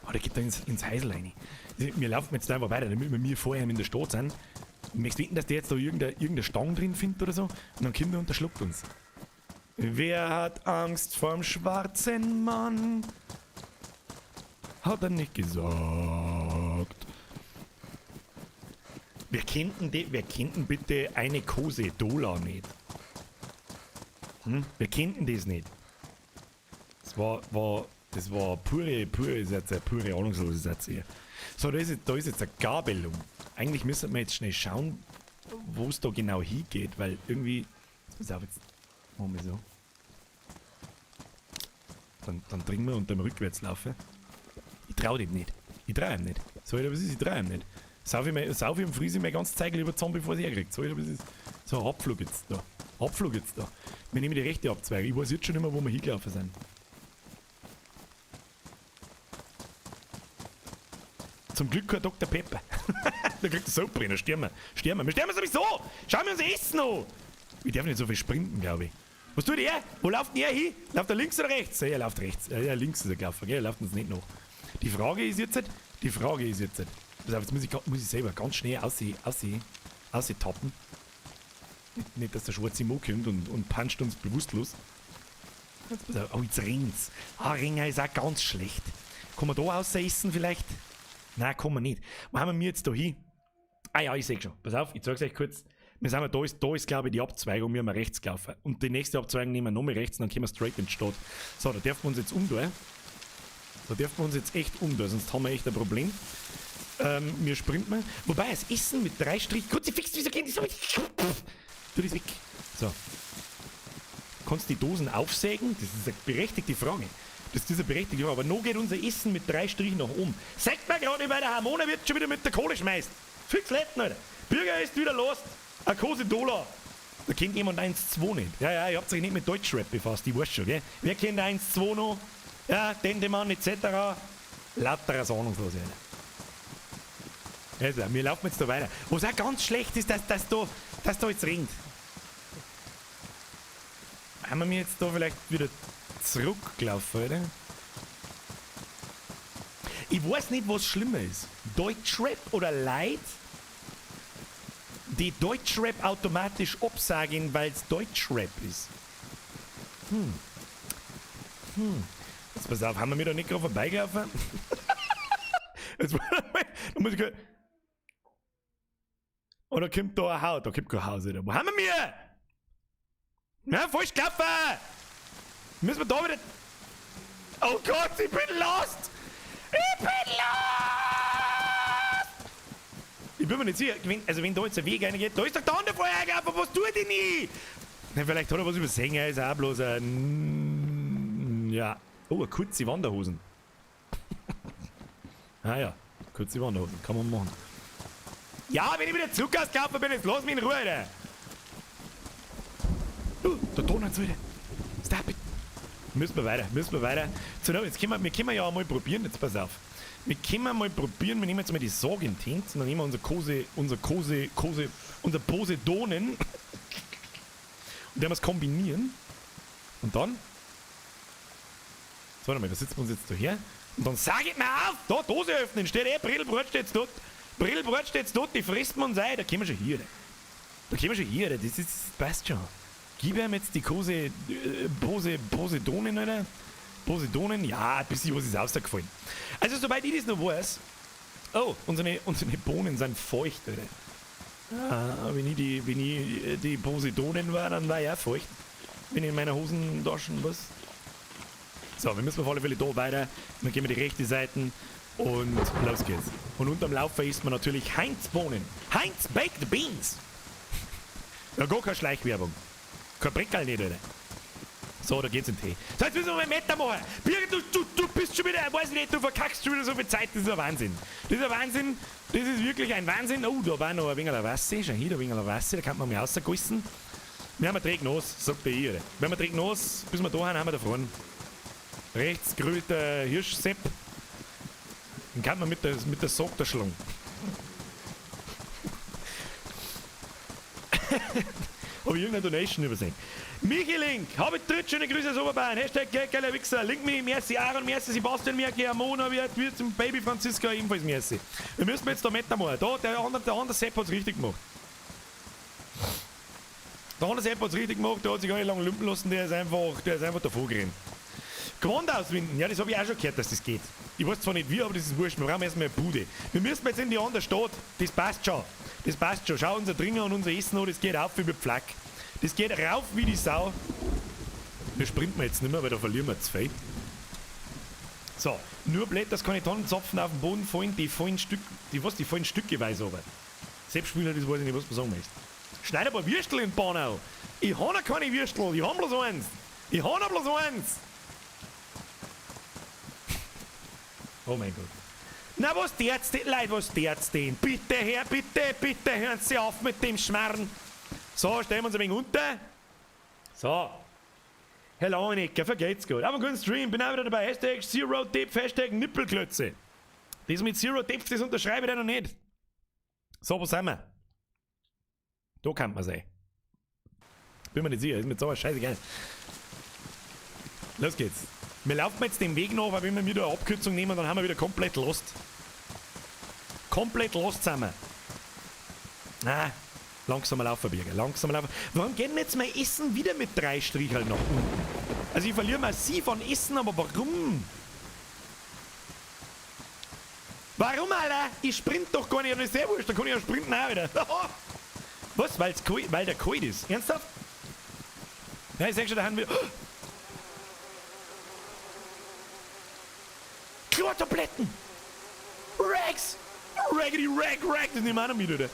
Oh, der geht da ins Häusl rein. Wir laufen jetzt einfach weiter, damit wir mir vorher in der Stadt sind. Ich möchte wetten, dass der jetzt da irgendeine Stange drin findet oder so. Und dann kommt er und schluckt uns. Wer hat Angst vorm schwarzen Mann? Hat er nicht gesagt. Wer kennt denn bitte eine Kose Dola nicht? Wer kennt denn das nicht? Das war pure, pure, ist jetzt eine pure ahnungslose Satz hier. So, da ist jetzt eine Gabelung. Eigentlich müssen wir jetzt schnell schauen, wo es da genau hingeht, weil irgendwie. Pass auf, jetzt machen wir so. Dann trinken wir und dann rückwärts laufen. Ich trau dem nicht. Ich trau ihm nicht. So, was ist, ich trau ihm nicht. Sauf ich und friese ich mein ganzes Zeug lieber zusammen, bevor es herkriegt. So, was ist. So, Abflug jetzt da. Abflug jetzt da. Wir nehmen die rechte Abzweigung. Ich weiß jetzt schon immer, wo wir hingelaufen sind. Zum Glück kein Dr. Pepper. Da kriegt er Sodbrennen. Sterben wir. Sterben wir. Wir sterben sowieso. Schauen wir uns Essen an. Ich darf nicht so viel sprinten, glaube ich. Was tut er? Wo läuft denn er hin? Läuft er links oder rechts? Ja, er läuft rechts. Ja, links ist er gelaufen. Gell? Er läuft uns nicht nach. Die Frage ist jetzt, pass auf, jetzt muss ich selber ganz schnell aussehen tappen. Nicht, dass der schwarze Mo kommt und puncht uns bewusstlos. Jetzt pass auf. Oh, jetzt regnt's. Ah, Regen ist auch ganz schlecht. Kann man da außer essen vielleicht? Nein, kann man nicht. Wo haben wir jetzt da hin? Ah ja, ich seh schon. Pass auf, ich zeig's euch kurz. Wir sind da ist, glaube ich, die Abzweigung, wir haben rechts gelaufen. Und die nächste Abzweigung nehmen wir nochmal rechts und dann kommen wir straight in die Stadt. So, da dürfen wir uns jetzt umtun. Da dürfen wir uns jetzt echt umtun, sonst haben wir echt ein Problem. Wir sprinten mal. Wobei, das Essen mit 3 Strich. Kruzifix, wieso geht das so? Tu das weg. So. Kannst du die Dosen aufsägen? Das ist eine berechtigte Frage. Das ist eine berechtigte Frage. Aber noch geht unser Essen mit 3 Strichen nach oben. Sagt mir gerade, bei der Harmone wird schon wieder mit der Kohle schmeißt. Fix Letten, Alter. Bürger ist wieder lost. Eine Kose Dollar. Da kennt jemand 1-2 nicht. Ja, ihr habt euch nicht mit Deutschrap befasst, ich weiß schon, gell? Wer kennt 1-2 noch? Ja, Dendemann et cetera. Lauter Ahnungslose, Alter. Also, wir laufen jetzt da weiter. Was auch ganz schlecht ist, dass da jetzt regnet. Haben wir jetzt da vielleicht wieder zurückgelaufen, oder? Ich weiß nicht, was schlimmer ist. Deutschrap oder Leid, Die Deutschrap automatisch absagen, weil es Deutschrap ist. Hm. Hm. Jetzt pass auf, haben wir mir da nicht gerade vorbeigelaufen? Jetzt, da muss ich. Oder kommt da ein Haus? Da kommt kein Haus, oder? Wo haben wir mir? Na, falsch gelaufen! Müssen wir da wieder. Oh Gott, ich bin lost! Ich bin lost! Ich bin mir nicht sicher, wenn, also wenn da jetzt ein Weg reingeht, da ist doch der andere vorher gelaufen, was tut die nie? Na, vielleicht hat er was übersehen, er ist auch bloß ein. Ja. Oh, eine kurze Wanderhosen. Ah ja, kurze Wanderhosen, kann man machen. Ja, wenn ich wieder zurück ausgelaufen bin, jetzt lass mich in Ruhe, Alter. Da donnert's wieder. Stop it. Müssen wir weiter, müssen wir weiter. So, jetzt können wir, wir können ja mal probieren, jetzt pass auf. Wir können mal probieren, wir nehmen jetzt mal die Sorge in die Hand und dann nehmen wir unser Kose, unser Kose, Kose, unser Posedonen. Und dann wir es kombinieren. Und dann. So, warte mal, da sitzen wir uns jetzt da her. Und dann sag ich mir auf, da, Dose öffnen, steht eh, Brillbrot steht's dort. Brillbrot steht's dort, die frisst man uns ein, da kommen wir schon hier. Da kommen wir schon hier, das ist, das passt schon. Gib ihm jetzt die Kose, Pose, Posedonen, oder? Posedonen, ja, ein bisschen was ist rausgefallen. Also, soweit ich das noch weiß, oh, unsere Bohnen sind feucht, oder? Ah, wenn ich die Posedonen war, dann war ich auch feucht. Wenn ich in meiner Hosentaschen was. So, wir müssen auf alle Fälle da weiter. Dann gehen wir die rechte Seite und los geht's. Und unterm Laufer isst man natürlich Heinz Bohnen. Heinz Baked Beans. Ja, gar keine Schleichwerbung. Kein Breckerl nicht, oder? So, da geht's in den Tee. So, jetzt müssen wir mal Meter machen. Birgit, du bist schon wieder, ich weiß nicht, du verkackst schon wieder so viel Zeit. Das ist ein Wahnsinn. Das ist ein Wahnsinn. Das ist wirklich ein Wahnsinn. Oh, da war noch ein wenig Wasser. Schau hier, da ein wenig Wasser. Da kann man mal rausgießen. Wir haben einen nass, sagt der ich, oder? Wenn wir Dreck nass, bis wir da haben, haben wir da vorne. Rechts grüllt der Hirschsepp. Den kann man mit der Sock da schlagen. Habe ich irgendeine Donation übersehen. Michi Link, habe ich dritt schöne Grüße aus Oberbayern. Hashtag geiler Wichser. Link me, merci Aaron, merci Sebastian, merci Amona, wird, wird zum Baby Franziska ebenfalls merci. Wir müssen jetzt da Meter machen. Da, der andere Sepp hat's richtig gemacht. Der andere Sepp hat's richtig gemacht, der hat sich gar nicht lange lumpen lassen, der ist einfach davor gerannt. Gewand auswinden, ja, das habe ich auch schon gehört, dass das geht. Ich weiß zwar nicht wie, aber das ist wurscht. Wir brauchen erstmal eine Bude. Wir müssen jetzt in die andere Stadt. Das passt schon. Das passt schon. Schau, unser Trinken und unser Essen an, das geht auf wie mit Pflack. Das geht rauf wie die Sau. Wir sprinten jetzt nicht mehr, weil da verlieren wir zu viel. So, nur blöd, dass keine Tannenzapfen auf den Boden fallen, die fallen Stück, die was, die fallen stückeweise runter. Selbstspieler, das weiß ich nicht, was man sagen möchte. Schneid ein paar Würstel in den Bannerl. Ich hab noch keine Würstel, ich hab bloß eins. Ich hab noch bloß eins. Oh mein Gott. Na, was dert's denn? Leute, was dert's denn? Bitte, Herr, bitte, bitte, hören Sie auf mit dem Schmarrn. So, stellen wir uns ein wenig unter. So. Herr Langenecker, vergeht's gut. Aber guten Stream, bin auch wieder dabei. Hashtag Zero Depth, Hashtag Nippelklötze. Das mit Zero Depth, das unterschreibe ich ja noch nicht. So, wo sind wir? Da kann man sein. Bin mir nicht sicher, ist mir so scheißegal. Los geht's. Wir laufen jetzt den Weg noch, weil wenn wir wieder eine Abkürzung nehmen, dann haben wir wieder komplett lost. Komplett lost sind wir. Ah, langsamer laufen, Birger, langsamer laufen. Warum geht denn jetzt mein Essen wieder mit 3 Strichel nach unten? Also ich verliere massiv an Essen, aber warum? Warum, Alter? Ich sprint doch gar nicht, das ist sehr wurscht, da kann ich ja sprinten auch wieder. Was? Weil's kalt, weil der kalt ist? Ernsthaft? Ja, ich sag schon, da haben wir... Chlortabletten! Rags! Raggedy Rag, Rag! Das nehmen wir auch noch mit, oder?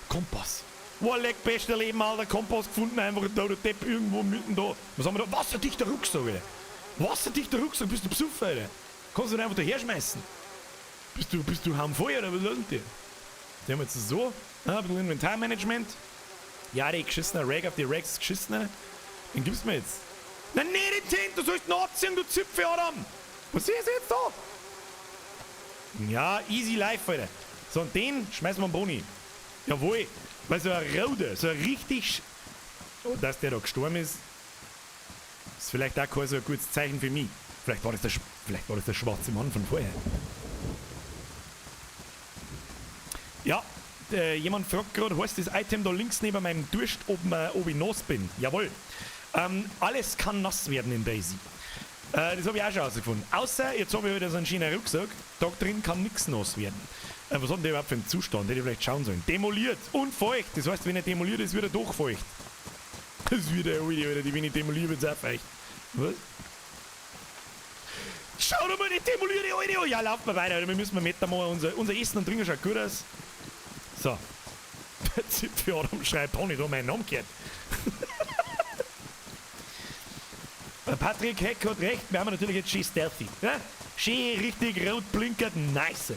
Kompass! Boah, leck, beste Leben, Alter! Kompass gefunden, einfach da, der Depp irgendwo mitten da. Was haben wir da? Wasserdichter Rucksack, Alter! Wasserdichter Rucksack, bist du besoffen, Alter? Kannst du den einfach da herschmeißen? Bist du heimvoll, oder was ist los mit dir? Die haben wir jetzt so, ja, ein bisschen Inventarmanagement. Ja, die geschissene Rag auf die Rags ist geschissen. Den gibst du mir jetzt. Na, nee, den Tint, du sollst noch abziehen, du Zipfel, Adam! Was ist jetzt da? Ja, easy life, Alter. So, und den schmeißen wir am Boni. Jawohl. Weil so ein Raude, so ein richtig sch-, oh, dass der da gestorben ist, ist vielleicht auch kein so ein gutes Zeichen für mich. Vielleicht war das der, vielleicht war das der schwarze Mann von vorher. Ja, Jemand fragt gerade, heißt das Item da links neben meinem Durst, ob ich nass bin? Jawohl. Alles kann nass werden in DayZ. Das habe ich auch schon herausgefunden. Außer, jetzt habe ich wieder so einen schönen Rucksack, da drin kann nichts nass werden. Was hat denn der überhaupt für einen Zustand? Hätte ich vielleicht schauen sollen. Demoliert und feucht. Das heißt, wenn er demoliert ist, wird er doch feucht. Das wird er, Alter, wenn ich demoliere, wird es auch feucht. Was? Schau doch mal, die demoliere, Alter. Ja, laufen wir weiter, Alter. Wir müssen mal Meter machen. Unser Essen und Trinken schaut gut aus. So. Der Zipfel Adam schreibt, hab ich da meinen Namen gehört. Patrick Heck hat recht, wir haben natürlich jetzt schön stealthy. Ja? Schön richtig rot blinkert, nice.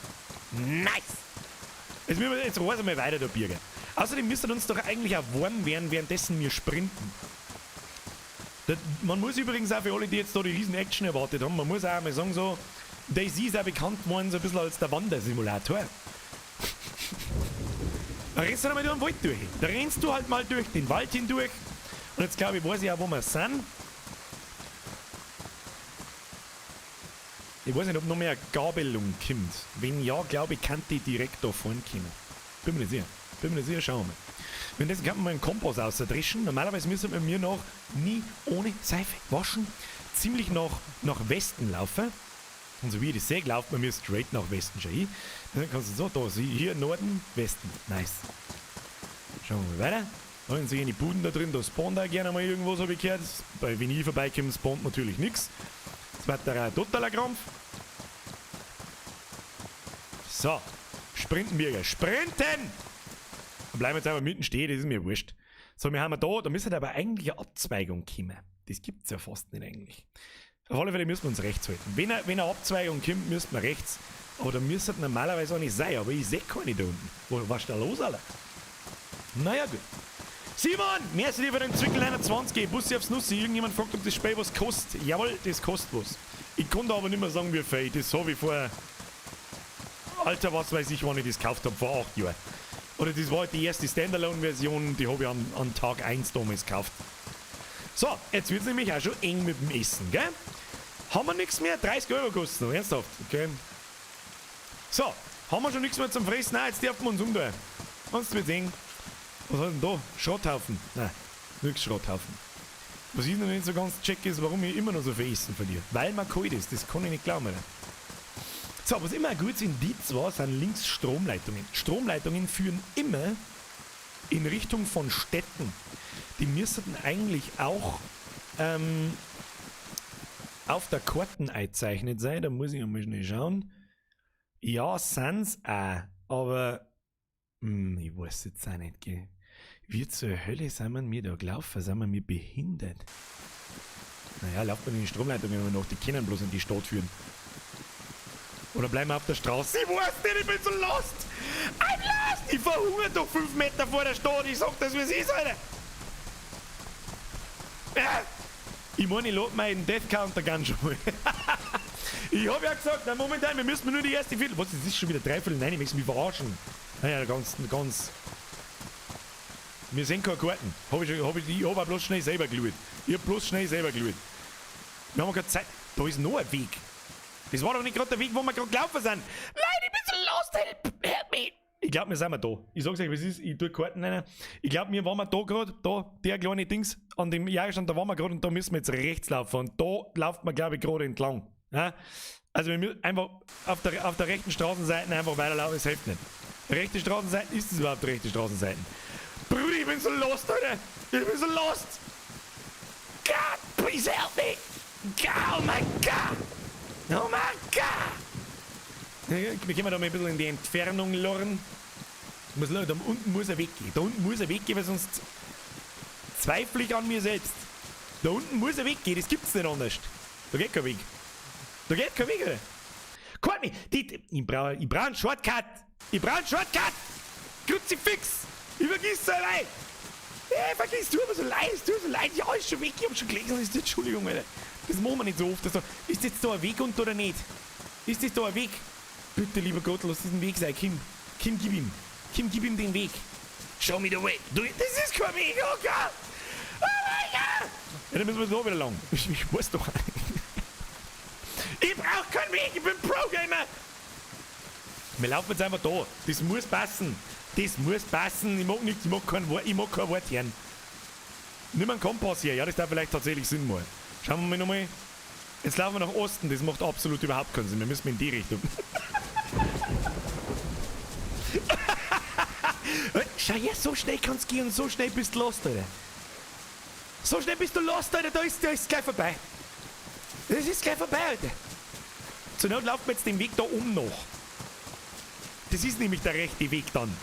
Nice! Jetzt müssen wir jetzt reisen wir weiter da, Birger. Außerdem müsste uns doch eigentlich auch warm werden, währenddessen wir sprinten. Das, man muss übrigens auch für alle, die jetzt da die riesen Action erwartet haben, man muss auch mal sagen so, DayZ ist auch bekannt worden so ein bisschen als der Wandersimulator. Da rennst du einmal durch den Wald durch. Da rennst du halt mal durch den Wald hindurch. Und jetzt glaube ich, weiß ich auch, wo wir sind. Ich weiß nicht, ob noch mehr Gabelung kommt. Wenn ja, glaube ich, kann die direkt da vorne kommen. Bin mir nicht sicher. Bin mir nicht sicher, schauen wir mal. Währenddessen kann man mal einen Kompass außerdrischen. Normalerweise müssen wir mir noch nie ohne Seife waschen. Ziemlich nach Westen laufen. Und so wie ich das sehe, lauft man mir straight nach Westen schon hin. Dann kannst du so, da, hier Norden, Westen. Nice. Schauen wir mal weiter. Da sind die Buden da drin, da spawnt auch gerne mal irgendwas, hab ich gehört. Bei, wenn ich vorbeikomme, spawnt natürlich nix. Das wird der auch totaler Krampf. So, sprinten wir, sprinten! Dann bleiben wir jetzt einfach mitten stehen, das ist mir wurscht. So, wir haben da müsste aber eigentlich eine Abzweigung kommen. Das gibt's ja fast nicht eigentlich. Auf alle Fälle müssen wir uns rechts halten. Wenn eine Abzweigung kommt, müssten wir rechts. Aber da müsste normalerweise auch nicht sein, aber ich sehe keine da unten. Was ist da los, Alter? Naja, gut. Simon, merci dir für den Zwickel 21. Bussi aufs Nussi. Irgendjemand fragt, ob das Spiel was kostet. Jawohl, das kostet was. Ich konnte aber nicht mehr sagen, wie viel. Das habe ich vor... Alter, was weiß ich, wann ich das gekauft habe, vor 8 Jahren. Oder das war halt die erste Standalone-Version, die habe ich an Tag 1 damals gekauft. So, jetzt wird's nämlich auch schon eng mit dem Essen, gell? Haben wir nichts mehr? 30 Euro kosten noch, ernsthaft, okay. So, haben wir schon nichts mehr zum Fressen? Nein, jetzt dürfen wir uns umdrehen. Sonst wird's eng. Was hat denn da? Schrotthaufen. Nein, nix Schrotthaufen. Was ich noch nicht so ganz check ist, warum ich immer noch so viel Essen verliere. Weil man kalt ist, das kann ich nicht glauben, Alter. So, was immer ein gutes Indiz war, sind links Stromleitungen. Stromleitungen führen immer in Richtung von Städten. Die müssten eigentlich auch auf der Karten eingezeichnet sein. Da muss ich einmal schnell schauen. Ja, sind's auch. Aber ich weiß jetzt auch nicht, gell. Wie zur Hölle sind wir mir da gelaufen? Sind wir mir behindert? Naja, lauft man in die Stromleitungen immer noch, die können bloß in die Stadt führen. Oder bleiben wir auf der Straße? Ich weiß nicht, ich bin so lost! I'm lost! Ich verhungere doch 5 Meter vor der Stadt. Ich sag das, wie es ist, Alter! Ich meine, ich lade meinen Death Counter ganz schon mal. Ich hab ja gesagt, na momentan, wir müssen nur die erste Viertel. Was, das ist schon wieder 8:45, ich möchte mich verarschen. Naja, ganz, ganz. Wir sehen keine Karten. Hab ich schon, hab ich, ich hab auch bloß schnell selber geschaut. Ich hab bloß schnell selber geschaut. Wir haben keine Zeit. Da ist noch ein Weg. Das war doch nicht gerade der Weg, wo wir gerade gelaufen sind. Leute, ich bin so lost, help, help me. Ich glaub, wir sind wir da. Ich sag's euch, wie es ist, ich tue Karten rein. Ich glaub, wir waren wir da grad, da, der kleine Dings, an dem Jahrstand, da waren wir grad und da müssen wir jetzt rechts laufen. Und da lauft man, glaub ich, gerade entlang. Ja? Also wir müssen einfach auf der rechten Straßenseite einfach weiterlaufen, es hilft nicht. Rechte Straßenseite, ist es überhaupt rechte Straßenseite? Bruder, ich bin so lost, Alter. Ich bin so lost. God, please help me. Oh my God. Oh mein Gott! Wir können da mal ein bisschen in die Entfernung lorren. Muss, da unten muss er weggehen. Da unten muss er weggehen, weil sonst zweifle ich an mir selbst. Da unten muss er weggehen, das gibt's nicht anders. Da geht kein Weg. Da geht kein Weg, Alter. Komm mich! Ich brauch einen Shortcut! Ich brauch einen Shortcut! Kruzifix! Ich vergiss es allein! Ey, vergiss, tut mir so leid, es tut mir so leid. Ja, ist schon weg, ich hab schon gelesen. Entschuldigung, Alter. Das machen wir nicht so oft. Ist jetzt da ein Weg unten oder nicht? Ist das da ein Weg? Bitte, lieber Gott, lass diesen Weg sein. Kim, Kim, gib ihm. Kim, gib ihm den Weg. Show me the way. Du, das ist kein Weg, oh Gott. Oh mein Gott. Ja, dann müssen wir da wieder lang. Ich weiß doch nicht. Ich brauch keinen Weg, ich bin Pro-Gamer. Wir laufen jetzt einfach da. Das muss passen. Das muss passen. Ich mag nichts, ich mag kein Wort, ich mag kein Wort hören. Nimm einen Kompass hier. Ja, das darf vielleicht tatsächlich Sinn machen. Schauen wir mal nochmal. Jetzt laufen wir nach Osten. Das macht absolut überhaupt keinen Sinn. Wir müssen in die Richtung. Schau her, so schnell kannst du gehen und so schnell bist du lost, Alter. So schnell bist du lost, Alter. Da ist gleich vorbei. Das ist gleich vorbei, Alter. Zur Not laufen wir jetzt den Weg da oben noch. Das ist nämlich der rechte Weg dann.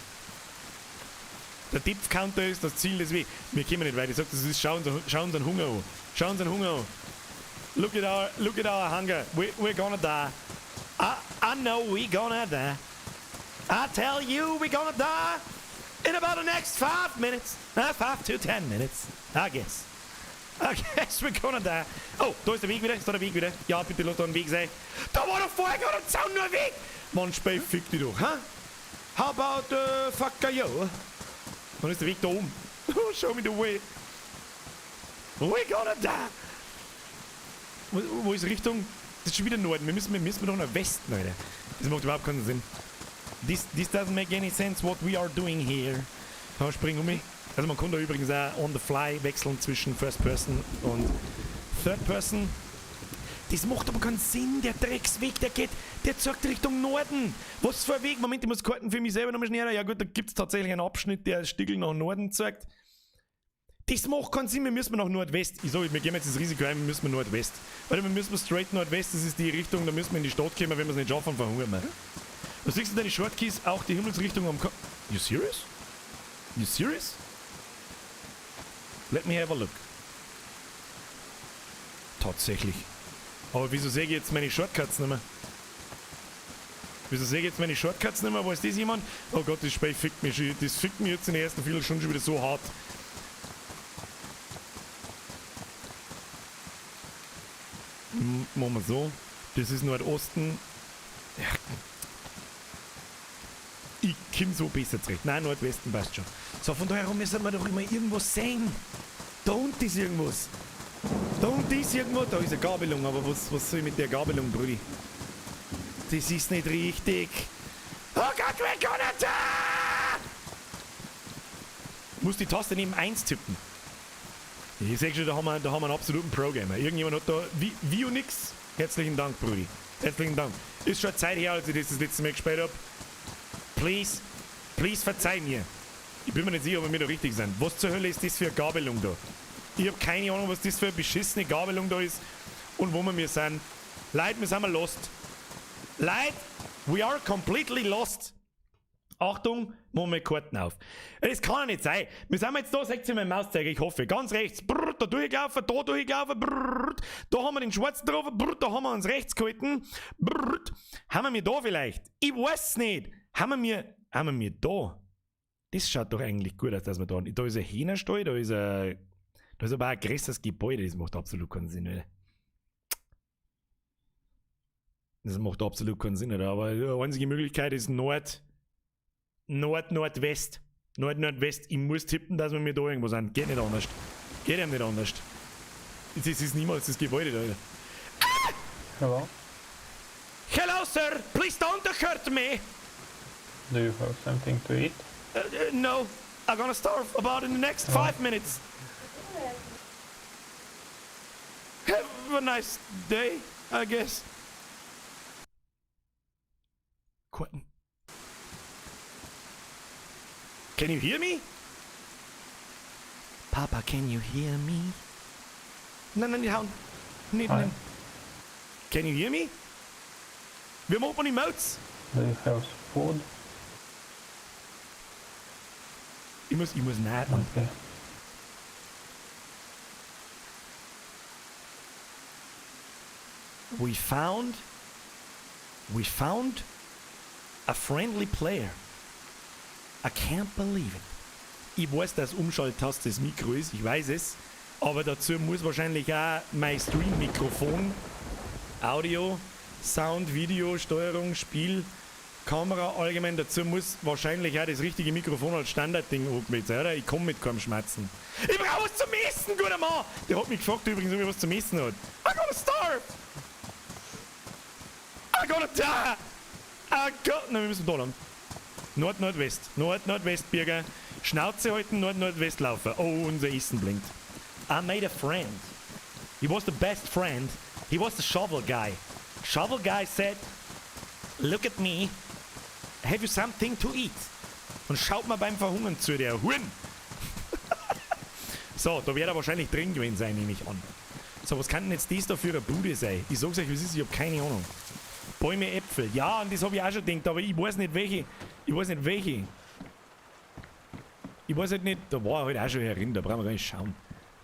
Der Depth Counter ist das Ziel des Wegs. Wir kommen nicht weiter. Ich sag, das ist, schau unseren Hunger an. Schau unseren Hunger an. Look at our hunger. We're gonna die. I know we're gonna die. I tell you we're gonna die in about the next 5 minutes. 5 to 10 minutes, I guess. I guess we're gonna die. Oh, da ist der Weg wieder. Ist da der Weg wieder? Ja, bitte lass da ein Weg sein. Da war doch vorher gerade ein Zaun, nur ein Weg. Mann, Spiel, fick dich doch, ha? How about fuck you? Dann ist der Weg da oben. Oh, show me the way. We're gonna die. Wo ist Richtung? Das ist schon wieder Norden. Wir müssen doch nach Westen, Alter. Das macht überhaupt keinen Sinn. This doesn't make any sense what we are doing here. Da spring um mich. Also man kann da übrigens auch on the fly wechseln zwischen First Person und Third Person. Das macht aber keinen Sinn, der Drecksweg, der zeigt Richtung Norden. Was für ein Weg? Moment, ich muss Karten für mich selber nochmal schneller. Ja gut, da gibt's tatsächlich einen Abschnitt, der Stickel nach Norden zeigt. Das macht keinen Sinn, wir müssen nach Nordwest. Ich sag, wir gehen jetzt das Risiko ein, wir müssen Nordwest. Weil wir müssen straight Nordwest, das ist die Richtung, da müssen wir in die Stadt kommen, wenn wir es nicht schaffen, verhungern wir. Was siehst du deine Shortkeys? Auch die Himmelsrichtung am Ko- You serious? You serious? Let me have a look. Tatsächlich. Aber wieso sehe ich jetzt meine Shortcuts nicht mehr? Wieso sehe ich jetzt meine Shortcuts nicht mehr? Weiß das jemand? Oh Gott, das Spiel fickt mich schon. Das fickt mich jetzt in der ersten Viertelstunde schon wieder so hart. Machen wir so. Das ist Nordosten. Ja. Ich komm so besser zurecht. Nein, Nordwesten passt schon. So, von daher müssen wir doch immer irgendwas sehen. Da unten ist irgendwas. Da unten ist irgendwo, da ist eine Gabelung, aber was soll ich mit der Gabelung, Brudi? Das ist nicht richtig. Oh Gott, wir können da! Muss die Taste neben 1 tippen. Ich seh schon, da haben wir einen absoluten Pro-Gamer. Irgendjemand hat da... Vionix? Herzlichen Dank, Brudi. Herzlichen Dank. Ist schon Zeit her, als ich das letzte Mal gespielt hab. Please, please verzeih mir. Ich bin mir nicht sicher, ob wir da richtig sind. Was zur Hölle ist das für eine Gabelung da? Ich hab keine Ahnung, was das für eine beschissene Gabelung da ist und wo wir sind. Leute, wir sind mal lost. Leute, we are completely lost. Achtung, machen wir Karten auf. Das kann ja nicht sein. Wir sind jetzt da, seht ihr meinen Mauszeiger, ich hoffe. Ganz rechts, brrr, da durchgelaufen, da durchgelaufen, brrr, da haben wir den schwarzen drauf, brrr, da haben wir uns rechts gehalten, brrr, haben wir da vielleicht? Ich weiß nicht. Haben wir da? Das schaut doch eigentlich gut aus, dass wir da. Da ist ein Hähnerstall, da ist aber auch ein größeres Gebäude, das macht absolut keinen Sinn, oder? Das macht absolut keinen Sinn, oder? Aber die einzige Möglichkeit ist Nord, Nord, Nordwest. Nord, Nordwest. Ich muss tippen, dass wir mir da irgendwo sind. Geht nicht anders. Geht eben nicht anders. Das ist niemals das Gebäude da, oder? Ah! Hello? Hello, sir! Please don't hurt me! Do you have something to eat? No. I'm gonna starve about in the next 5 minutes. Have a nice day, I guess. Quentin. Can you hear me? Papa, can you hear me? Nein, nein, nicht hauen. Nicht, Hi. nein. Can you hear me? Wir machen die Emotes. Do you have food? Ich muss nähen. Okay. We found a friendly player. I can't believe it. Ich weiß, dass Umschalttaste das Mikro ist, ich weiß es. Aber dazu muss wahrscheinlich auch mein Stream-Mikrofon, Audio, Sound, Video, Steuerung, Spiel, Kamera allgemein, dazu muss wahrscheinlich auch das richtige Mikrofon als Standardding angemeldet sein, oder? Ich komm mit keinem Schmerzen. Ich brauch was zum Essen, guter Mann! Der hat mich gefragt übrigens, ob ich was zum Essen hat. I'm gonna starve! I'm gonna die! Ah Gott, nein, wir müssen da lang. Nord-Nordwest. Nord-Nordwest, Birger. Schnauze halten, Nord-Nordwest laufen. Oh, unser Essen blinkt. I made a friend. He was the best friend. He was the shovel guy. Shovel guy said, "Look at me. Have you something to eat?" Und schaut mal beim Verhungern zu, der Huren. So, da wird er wahrscheinlich drin gewesen sein, nehme ich an. So, was kann denn jetzt das da für eine Bude sein? Ich sag's euch, wie es ist, ich hab keine Ahnung. Bäume, Äpfel. Ja, und das habe ich auch schon gedacht, aber ich weiß nicht, welche. Ich weiß nicht, welche. Ich weiß halt nicht, da war er halt auch schon herin, da brauchen wir gar nicht schauen.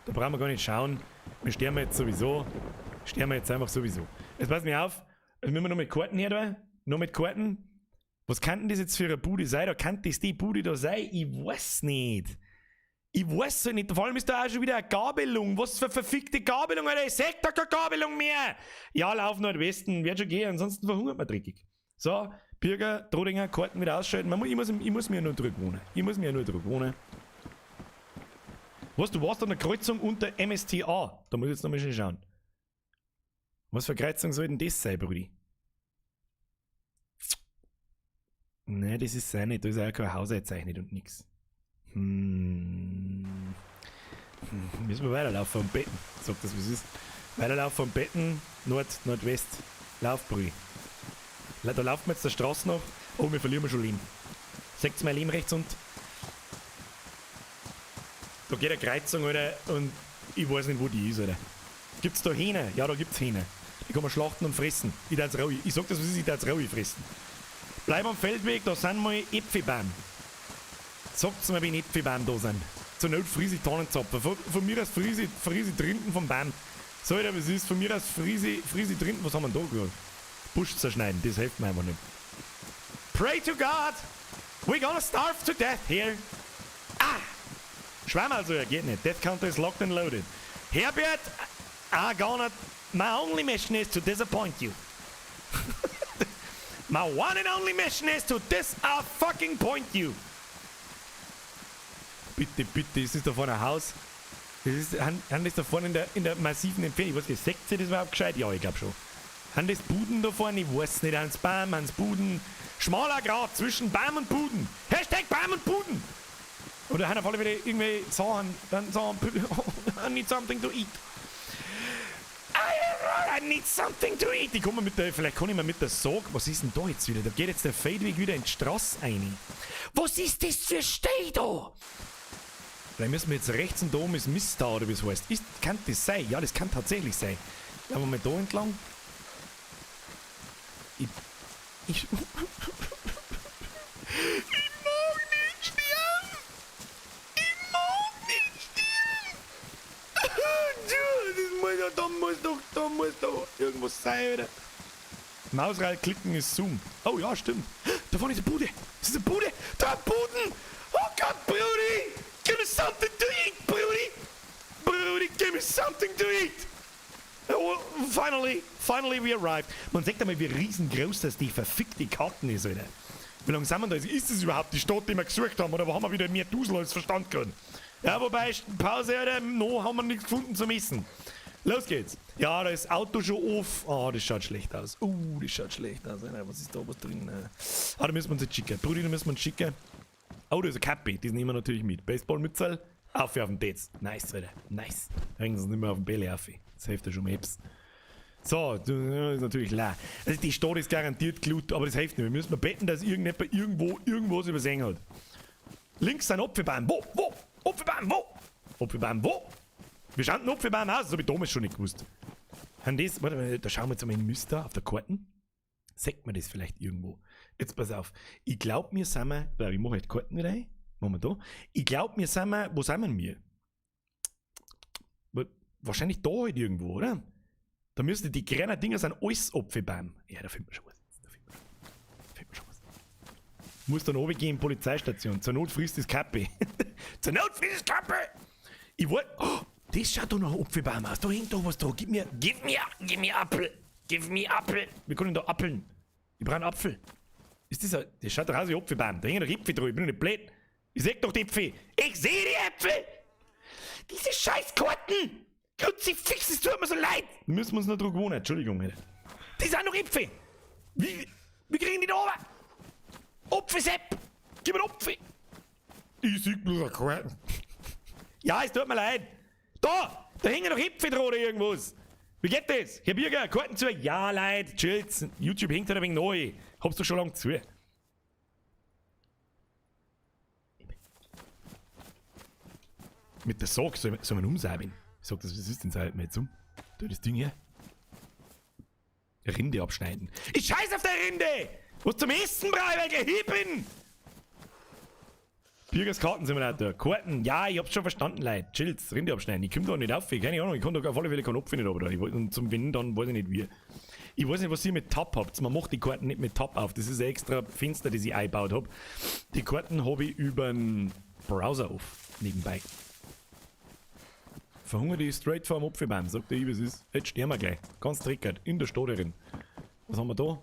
Da brauchen wir gar nicht schauen. Wir sterben jetzt sowieso. Sterben wir jetzt einfach sowieso. Jetzt pass mir auf. Jetzt müssen wir noch mit Karten her da. Noch mit Karten. Was kann denn das jetzt für eine Bude sein? Da kann das die Bude da sein? Ich weiß nicht. Ich weiß es nicht. Vor allem ist da auch schon wieder eine Gabelung. Was für verfickte Gabelung, Alter. Ich seh da keine Gabelung mehr. Ja, lauf Nordwesten. Wird schon gehen. Ansonsten verhungert man dreckig. So, Birger, Trodinger, Karten wieder ausschalten. Ich muss mir nur drüber wohnen. Ich muss mir nur drüber wohnen. Was, du warst an der Kreuzung unter MSTA. Da muss ich jetzt nochmal schnell schauen. Was für eine Kreuzung soll denn das sein, Brudi? Nein, das ist auch nicht. Da ist auch kein Haus eingezeichnet und nix. Müssen wir weiterlaufen am Betten. Sag das, wie es ist. Weiterlaufen am Betten, Nord, Nordwest. Lauf, Brudi. Da laufen wir jetzt der Straße noch. Oh, wir verlieren schon Leben. Seht's mein Leben rechts und. Da geht eine Kreuzung, Alter, und ich weiß nicht, wo die ist, Alter. Gibt's da Hähne? Ja, da gibt's Hähne. Die kann man schlachten und fressen. Ich darf's rauh. Ich sag das, was ist, ich darf's rauh fressen. Bleib am Feldweg, da sind mal Äpfelbaum. Sagt's mir, wenn Äpfelbaum da sind. Zur Not friss ich Tannenzapfen. Von mir aus friss ich drinnen vom Baum. So, Alter, was ist? Von mir aus friss ich drinnen. Was haben wir denn da gehört? Busch zerschneiden, das hilft mir einfach nicht. Pray to God! We're gonna starve to death here. Ah! Schwamm also, er geht nicht. Death counter is locked and loaded. Herbert, I gonna. My only mission is to disappoint you. My one and only mission is to dis-a-fucking-point you. Bitte, bitte, ist das da vorne ein Haus? Das ist, haben das da vorne in der massiven Entfernung? Ich weiß nicht, seht ihr das überhaupt gescheit? Ja, ich glaube schon. Haben das Buden da vorne? Ich weiß nicht. Haben's Baum, haben's Buden? Schmaler Grat zwischen Baum und Buden. #BaumUndBuden. Oder haben auf alle Fälle irgendwelche Sachen, dann sagen, "I need something to eat. I need something to eat." Ich komme mit der, vielleicht kann ich mir mit der Sorge, was ist denn da jetzt wieder? Da geht jetzt der Feldweg wieder in die Straße rein. Was ist das für Steh da? Vielleicht müssen wir jetzt rechts und da oben ist Mist da oder wie es heißt. Kann das sein? Ja, das kann tatsächlich sein. Laufen wir mal da entlang. Ich mag nicht sterben! Ich mag nicht sterben! Das muss doch, da muss doch irgendwas sein, oder? Mausrad klicken ist Zoom. Oh ja, stimmt. Da vorne ist eine Bude. Das ist eine Bude. Da Buden. Oh Gott, Brudi. Give me something to eat, Brudi. Brudi, give me something to eat. Oh, finally, finally we arrived. Man sieht einmal, wie riesengroß das die verfickte Karten ist, Alter. Wie lange sind wir da? Ist das überhaupt die Stadt, die wir gesucht haben? Oder haben wir wieder mehr Dusel als Verstand gehabt? Ja, wobei, Pause, Alter, noch haben wir nichts gefunden zum Essen. Los geht's. Ja, da ist das Auto schon off. Oh, das schaut schlecht aus. Das schaut schlecht aus. Alter. Was ist da was drin? Ah, da müssen wir uns jetzt schicken. Brudi, da müssen wir uns schicken. Oh, da ist ein Cappy. Das nehmen wir natürlich mit. Baseballmützel. Auf auf den Dates. Nice, Alter. Nice. Hängen sie nicht mehr auf den Bälle auf. Das hilft ja schon mal etwas. So, das ist natürlich leer. Also die Stadt ist garantiert glut, aber das hilft nicht. Wir müssen mal beten, dass irgendjemand irgendwo irgendwas übersehen hat. Links ein Apfelbaum. Wo? Wo? Apfelbaum, wo? Apfelbaum, wo? Wie schaut ein Apfelbaum aus? Das habe ich damals schon nicht gewusst. Haben das, warte mal, da schauen wir jetzt einmal in Müster auf der Karten. Sagt man das vielleicht irgendwo? Jetzt pass auf. Ich glaube, wir sind wir, ich mache jetzt Karten wieder rein. Machen wir da. Ich glaube, wir sind wir, wo sind wir? Wahrscheinlich da halt irgendwo, oder? Da müsste die kleinen Dinger sind alles Apfelbaum. Ja, da findet man schon was. Da findet man schon, da findet man schon was. Muss dann runtergehen, Polizeistation. Zur Not frisst das Kappe. Zur Not frisst das Kappe! Ich wollte. Oh, das schaut doch nach Apfelbaum aus. Da hängt doch was da. Gib mir Apfel. Give me Apfel. Wir können da appeln. Ich brauche einen Apfel. Ist das ein, das schaut doch aus wie Apfelbaum. Da hängen doch Äpfel drin. Ich bin doch nicht blöd. Ich seh doch die Äpfel. Ich sehe die Äpfel. Diese Scheißkarten. Kruzifix, es tut mir so leid. Da müssen wir uns noch dran gewöhnen. Entschuldigung, Alter. Die sind doch Äpfel. Wie kriegen die da runter? Apfel, Sepp! Gib mir einen Apfel! Ich sieg bloß eine Karten. Ja, es tut mir leid. Da! Da hängen noch Äpfel dran oder irgendwas. Wie geht das? Herr Birger, Karten zu. Ja, Leute, chillt's. YouTube hängt halt ein wenig neu. Hab's doch schon lange zu. Mit der Sorge soll man umsäbeln. Ich sag das, was ist denn das halt jetzt um? Da das Ding hier. Rinde abschneiden. Ich scheiß auf der Rinde! Was zum Essen brauche ich, weil ich gleich hier bin! Birgers Kartensimulator. Karten, ja, ich hab's schon verstanden, Leute. Chills, Rinde abschneiden. Ich komm da nicht auf, keine Ahnung, ich kann da auf alle Fälle keinen Apfel nicht runter. Und zum Wenn, dann weiß ich nicht wie. Ich weiß nicht, was ihr mit Tab habt. Man macht die Karten nicht mit Tab auf. Das ist ein extra Fenster, das ich eingebaut hab. Die Karten hab ich über den Browser auf, nebenbei. Verhungert ich straight vor dem Apfelbaum, sagt der, wie es ist. Jetzt sterben wir gleich. Ganz trickert, in der Stadt drin. Was haben wir da?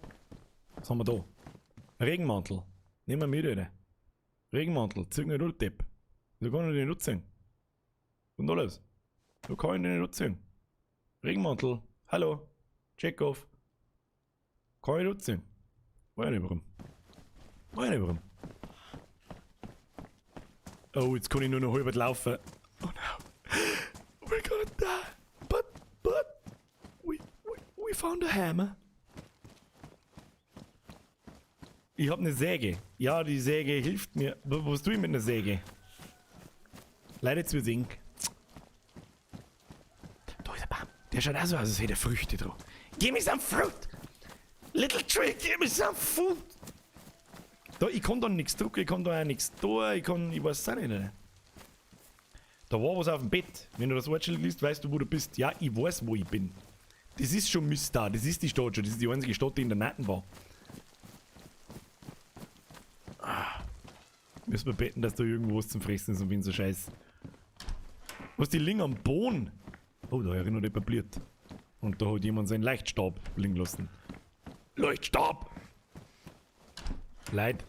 Was haben wir da? Regenmantel. Nehmen wir mit, Alter. Regenmantel, zieh nicht durch, Depp. Da kann ich den nicht ziehen. Und alles. Da kann ich den nicht ziehen. Regenmantel, hallo. Check off. Kann ich nicht ziehen. Weiß ich nicht warum. Weiß ich nicht warum. Oh, jetzt kann ich nur noch halb laufen. Oh no. We're gonna die. But, we found a hammer. Ich hab ne Säge. Ja, die Säge hilft mir. Was tue ich mit einer Säge? Leider zu singen. Da ist ein Baum. Der schaut auch so aus, als hätte er Früchte drauf. Give me some fruit! Little tree, give me some food! Da, ich kann da nichts drucken, ich kann da auch nichts tun, ich weiß es auch nicht. Alter. Da war was auf dem Bett. Wenn du das Wortschild liest, weißt du, wo du bist. Ja, ich weiß, wo ich bin. Das ist schon Mystar, das ist die Stadt schon, das ist die einzige Stadt, die in der Natten war. Müssen wir beten, dass da irgendwo was zum Fressen ist und wenn so Scheiß. Was, die liegen am Boden? Oh, da erinnert jemand bliert. Und da hat jemand seinen Leuchtstab liegen lassen. Leuchtstab! Leid.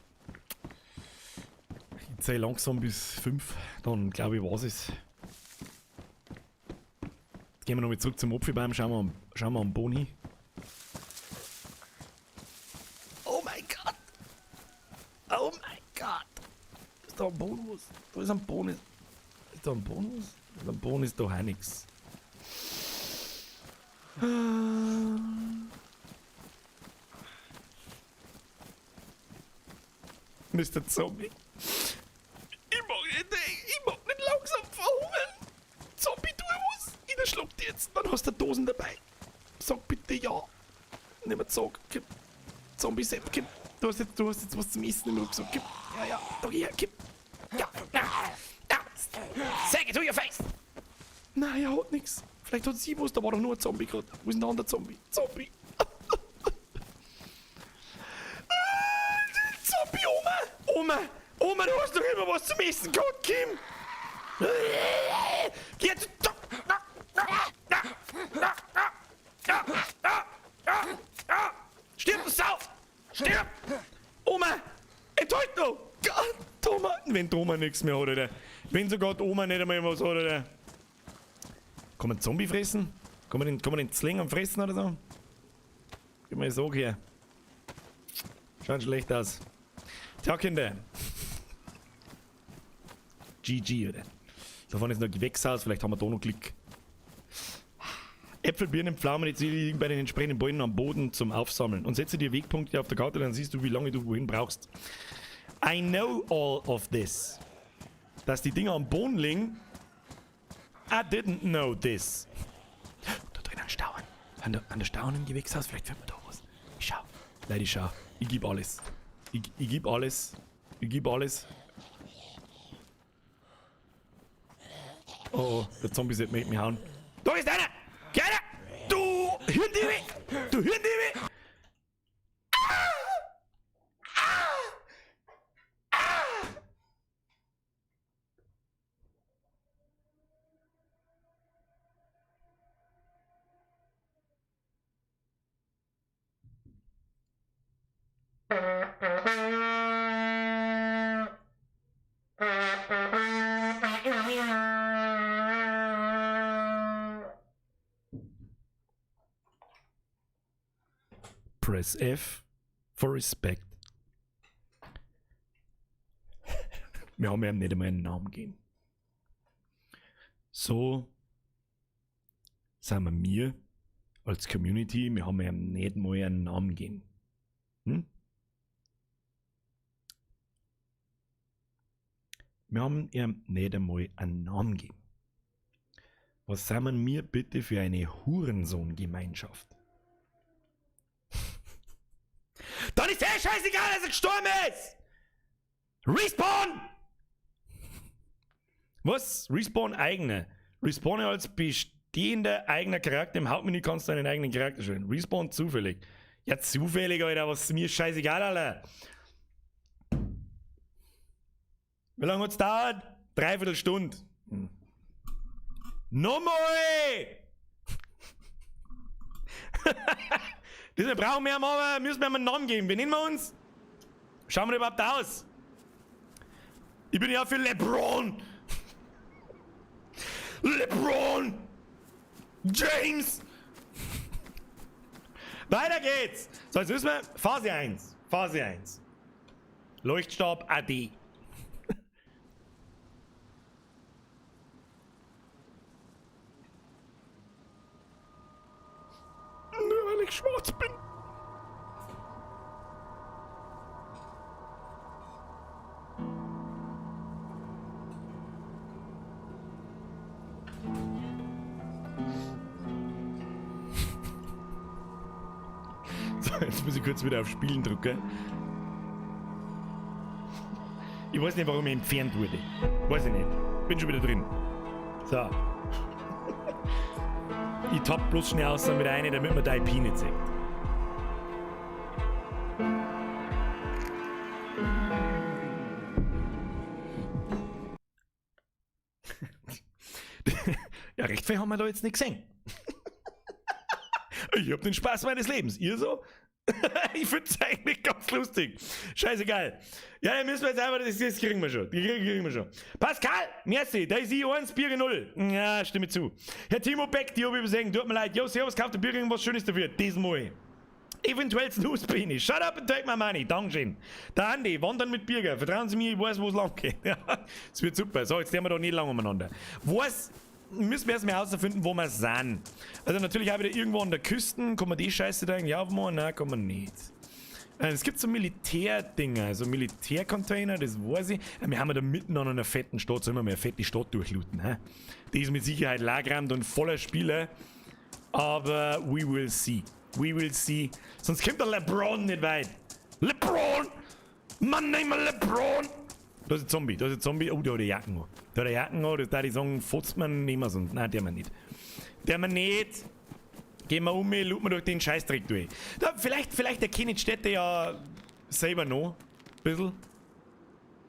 Ich zähle langsam bis 5, dann glaube ich, was es. Jetzt gehen wir nochmal zurück zum Apfelbaum, schauen wir am Boden hin. Oh mein Gott! Oh mein Gott! Ist da ein Bonus? Da ist ein Bonus. Ist da ein Bonus? Ein Bonus ist doch auch nix. Mister Zombie. Ich mag nicht langsam verhungern. Zombie, tu was. Ich erschlag dich jetzt. Dann hast du Dosen dabei. Sag bitte ja. Nimm mal Zog. Gib. Zombie Sepp, gib. Du hast jetzt was zum Essen im Rucksack. Gib. Ja, ja. Da hier, gib. Ja. Na. Na. Say it to your face. Nein, er hat nix. Vielleicht hat sie was. Da war doch nur ein Zombie gerade. Wo ist denn der andere Zombie? Zombie. Zombie, Oma! Oma! Oma, du hast doch immer was zum Essen gehabt, Kim! Jetzt! Stirb, du Sau! Stirb! Oma! Enttäuscht noch! Gott, Oma! Wenn die Oma nichts mehr hat, oder? Wenn sogar die Oma nicht einmal was hat, oder? Kann man Zombie fressen? Kann man den Zling am fressen oder so? Gib mir so her. Schaut schlecht aus. Tja, Kinder. GG, oder? Davon ist noch Gewächshaus, vielleicht haben wir da noch Glück. Äpfel, Birnen, Pflaumen, die liegen bei den entsprechenden Bäumen am Boden zum Aufsammeln. Und setze dir Wegpunkte auf der Karte, dann siehst du, wie lange du wohin brauchst. I know all of this. Dass die Dinger am Boden liegen. I didn't know this. Da drin ein Stauen. An der Stauen im Gewächshaus, vielleicht findet man da was. Ich schau. Leute, ich schau. Ich geb alles. Ich geb alles. Ich geb alles. Oh, oh, der Zombie sollte mich hauen. Da ist einer! Keiner! Du Hirndiebe! Du Hirndiebe! Ah! Ah! Ah! Press F for respect. Wir haben ihm nicht einmal einen Namen gegeben. So sind wir mir als Community, wir haben ihm nicht mal einen Namen gegeben. Hm? Wir haben ihm nicht einmal einen Namen gegeben. Was sind wir bitte für eine Hurensohn-Gemeinschaft? Dann ist eh scheißegal, dass er gestorben ist! Respawn! Was? Respawn eigene. Respawn als bestehender eigener Charakter. Im Hauptmenü kannst du deinen eigenen Charakter stellen. Respawn zufällig. Ja, zufällig, Alter, was ist mir scheißegal, Alter. Wie lange hat's dauert? Dreiviertel Stunde. Hm. Nochmal! Das brauchen wir aber, müssen wir einen Namen geben. Wie nennen wir uns? Schauen wir überhaupt aus? Ich bin ja für LeBron! LeBron! James! Weiter geht's! So, jetzt müssen wir Phase 1. Phase 1. Leuchtstab AD. Nur weil ich schwarz bin. So, jetzt muss ich kurz wieder auf Spielen drücken. Ich weiß nicht, warum ich entfernt wurde. Weiß ich nicht. Bin schon wieder drin. So. Ich tapp bloß schnell aus mit rein, damit man die IP nicht sieht. Ja, recht viel haben wir da jetzt nicht gesehen. Ich hab den Spaß meines Lebens. Ihr so? Ich find's eigentlich ganz lustig. Scheißegal. Ja, dann müssen wir jetzt einfach, das kriegen wir schon. Die kriegen wir schon. Pascal, merci, da ist ich 1, Bier 0. Ja, stimme zu. Herr Timo Beck, die hab ich übersehen, tut mir leid. Jo, servus, kauft der Bier irgendwas Schönes dafür. Diesmal. Eventuell Snooze-Beine. Shut up and take my money. Dankeschön. Der Andi, wandern mit Birger. Vertrauen Sie mir, ich weiß, wo es lang geht. Ja, es wird super. So, jetzt werden wir da nicht lang umeinander. Was müssen wir erstmal herausfinden, wo wir sind. Also natürlich auch wieder irgendwo an der Küste. Kann man die Scheiße da irgendwie aufmachen? Nein, kann man nicht. Es gibt so Militärdinger, so Militärcontainer, das weiß ich. Wir haben ja da mitten an einer fetten Stadt, sollen wir mal eine fette Stadt durchlooten. Hä? Die ist mit Sicherheit lagernd und voller Spieler. Aber we will see. We will see. Sonst kommt der LeBron nicht weit. LeBron! Mann, nimm mal LeBron! Da ist ein Zombie, da ist ein Zombie. Oh, da hat er Jacken an. Da hat er Jacken an, das darf ich sagen, fotzt man nicht mehr sonst. Nein, der man nicht. Der man nicht. Gehen wir um, looten wir durch den Scheißdreck durch. Da, vielleicht erkenne ich die Städte ja selber noch. Ein bisschen.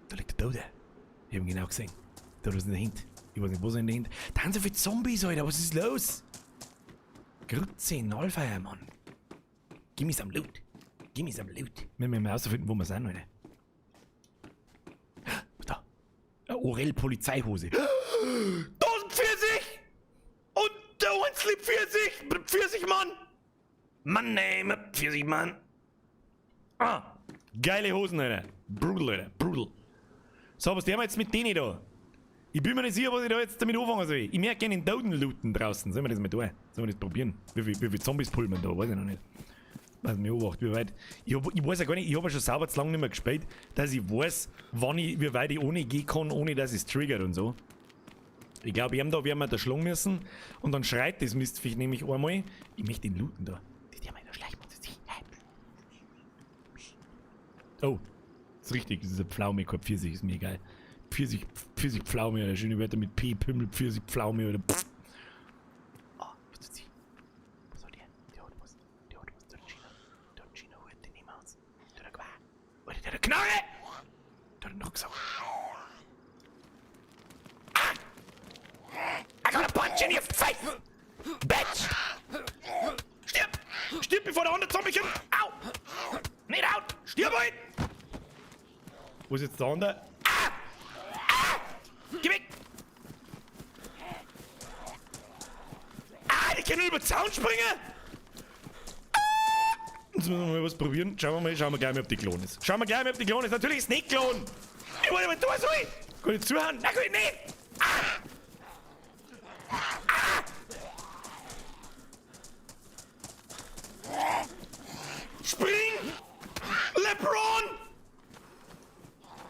Da liegt der Tote. Ich hab ihn genau gesehen. Da ist in der Hand. Ich weiß nicht, wo ist in der Hand. Da sind so viele Zombies, Alter. Was ist los? Grütze, Nalfeier, Mann. Gib mir some loot. Gib mir some loot. Wir müssen mal herausfinden, wo wir sind, Alter. Was da? Eine Orel Polizeihose. Da ist ein Pfirsich! Und der Winsley Pfirsich! Pfirsich, Mann! Mann, name Pfirsich, Mann! Ah! Geile Hosen, Alter. Brutal, Alter. Brutal. So, was tun wir jetzt mit denen da? Ich bin mir nicht sicher, was ich da jetzt damit anfangen soll. Ich merke gerne den Toten looten draußen. Sollen wir das mal tun? Sollen wir das probieren? Wie viel Zombies pullen wir da? Weiß ich noch nicht. Weiß nicht, beobacht, wie weit. Ich weiß ja gar nicht, ich hab ja schon sauber zu lange nicht mehr gespielt, dass ich weiß, wie weit ich ohne gehen kann, ohne dass es triggert und so. Ich glaube, da werden wir da schlagen müssen. Und dann schreit das Mistviech nämlich einmal. Ich möchte den looten da. Die haben da schleichen wir uns. Oh, das ist richtig, das ist eine Pflaume, kein Pfirsich, ist mir egal. Pfirsich, Pfirsich, Pflaume oder schöne Wörter mit P, Pimmel, Pfirsich, Pflaume oder Pff. Oh, was tut sie? Was hat der? Der hat was. Der hat was. Der hat China. Der hat China, den nehmen wir uns. Der hat Qua. Alter, der hat Knarre! Der hat einen Rucksack. Ah! I got a punch in your face! Bitch! Stirb! Stirb, bevor der andere Zombie kommt! Au! Nicht out! Stirb halt! Wo ist jetzt der andere? Ah! Ah! Geh weg! Ah, die können über den Zaun springen! Ah! Jetzt müssen wir mal was probieren. Schauen wir mal, schauen wir gleich mal, ob die Klon ist. Schauen wir gleich mal, ob die Klon ist. Natürlich ist es nicht Klon! Ich wollte mal da soll! Kann ich zuhören? Nein, kann ich nicht! Ah! Ah! Spring! LeBron!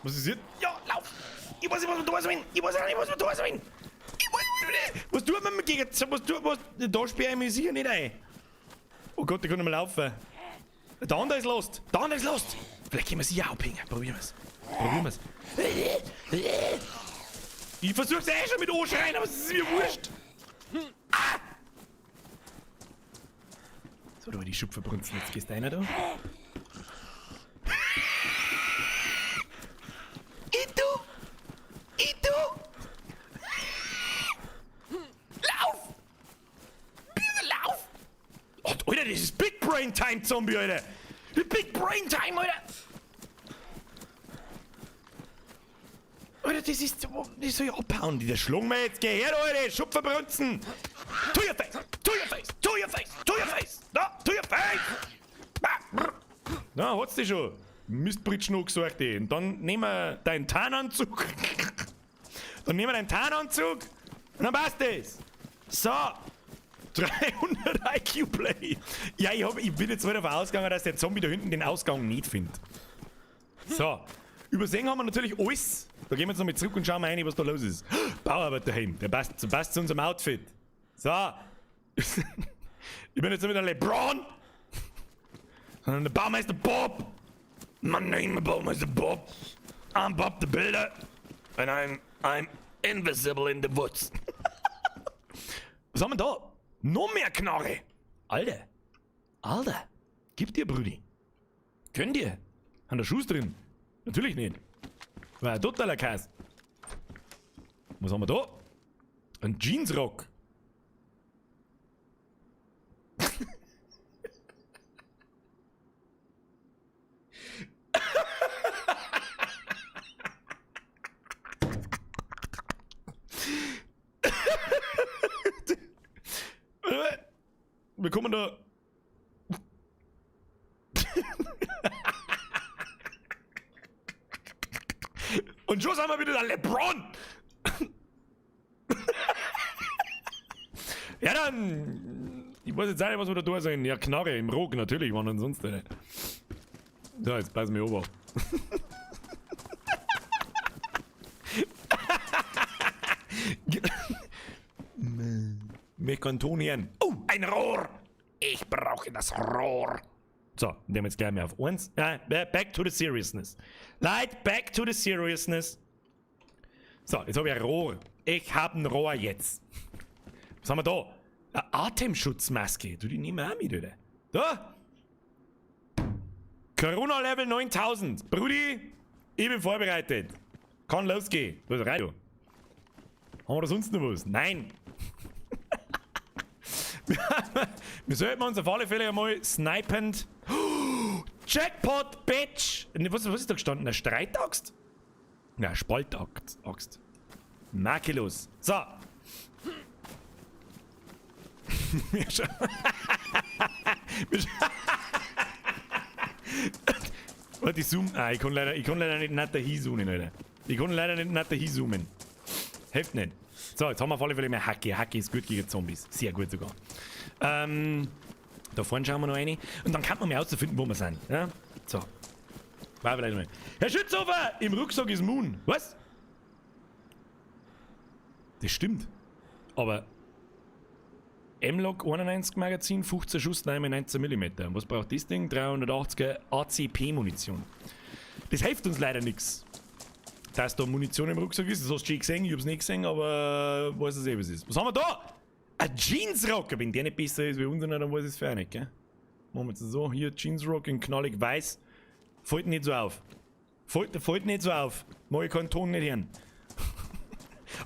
Was ist jetzt? Ja, lauf! Ich weiß nicht, was wir da sollen! Ich weiß nicht, was wir da sollen! Ich weiß nicht, was tut man gegen... Was tut was? Da sperre ich mich sicher nicht ein. Oh Gott, ich kann nicht mehr laufen. Der andere ist lost! Der andere ist lost! Vielleicht können wir sie ja abhängen. Probieren wir's. Probieren wir's. Ich versuch's eh schon mit Anschreien, aber es ist mir wurscht. Ah! So, da war die Schupferbrunzen. Jetzt gehst du einer da. Itu! Itu! Lauf! Bitte lauf! Oh, Alter, das ist Big Brain Time, Zombie, Alter! Big Brain Time, Alter! Alter, das ist... Das soll ich abhauen. Die schlagen wir jetzt. Geh her, Alter! Schupferbrunzen! To your face! To your face! To your face! To your face! Da! To your face! Na, hat's dich schon. Mistbritschen angesagt, ey. Und dann nehmen wir deinen Tarnanzug. Dann nehmen wir deinen Tarnanzug und dann passt das. So. 300 IQ Play. Ja, ich bin jetzt mal davon ausgegangen, dass der Zombie da hinten den Ausgang nicht findet. So. Übersehen haben wir natürlich alles. Da gehen wir jetzt nochmal zurück und schauen mal rein, was da los ist. Bauarbeiterhelm, der passt zu unserem Outfit. So. Ich bin jetzt nicht wieder LeBron, sondern der Baumeister Bob. My name is Baumeister Bob. I'm Bob the Builder. And I'm invisible in the woods. Was haben wir da? Noch mehr Knarre. Alter. Alter. Gib dir, Brudi. Gönn dir. Haben da Schuss drin? Natürlich nicht. War ein totaler Käse. Was haben wir da? Ein Jeansrock. Wir kommen da. Und schon sind wir wieder der LeBron. Ja, dann. Ich weiß jetzt auch nicht, was wir da tun sollen. Ja, Knarre im Rock, natürlich, wann denn sonst nicht. So, jetzt pass mich ober. Mekantonien. Oh, ein Rohr! Ich brauche das Rohr. So, nehmen wir jetzt gleich mehr auf 1. Ja, back to the seriousness. Light, back to the seriousness. So, jetzt habe ich ein Rohr. Ich habe ein Rohr jetzt. Was haben wir da? Eine Atemschutzmaske. Du, die nehmen wir auch mit, oder? Da! Corona Level 9000. Brudi, ich bin vorbereitet. Kann losgehen. Was, Radio? Haben wir da sonst noch was? Nein! Wir sollten uns auf alle Fälle einmal snipend. Jackpot, Bitch! Was ist da gestanden? Eine Streitaxt? Na, Spaltaxt. Axt. Makellos. So. Wir schauen. Warte, ich zoom. Ah, ich kann leider nicht nach dahin zoomen, Alter. Ich kann leider nicht nach dahin zoomen. Hilft nicht. So, jetzt haben wir auf alle Fälle mehr Hacke. Hacke ist gut gegen Zombies. Sehr gut sogar. Da vorne schauen wir noch rein. Und dann kann man mal herausfinden, wo wir sind. Ja? So. War vielleicht mal. Herr Schützhofer! Im Rucksack ist Moon. Was? Das stimmt. Aber M-Lok 91 Magazin, 15 Schuss, 9 19 mm. Was braucht das Ding? 380er ACP-Munition. Das hilft uns leider nichts. Dass da Munition im Rucksack ist, das hast du schon gesehen, ich hab's nicht gesehen, aber weiß es eh, was ist. Was haben wir da? Ein Jeansrock! Wenn der nicht besser ist wie unserer, dann weiß ich es für nicht, gell? Machen wir jetzt so, hier Jeansrock in knallig weiß. Fällt nicht so auf. Fällt nicht so auf. Mag ich keinen Ton nicht hören.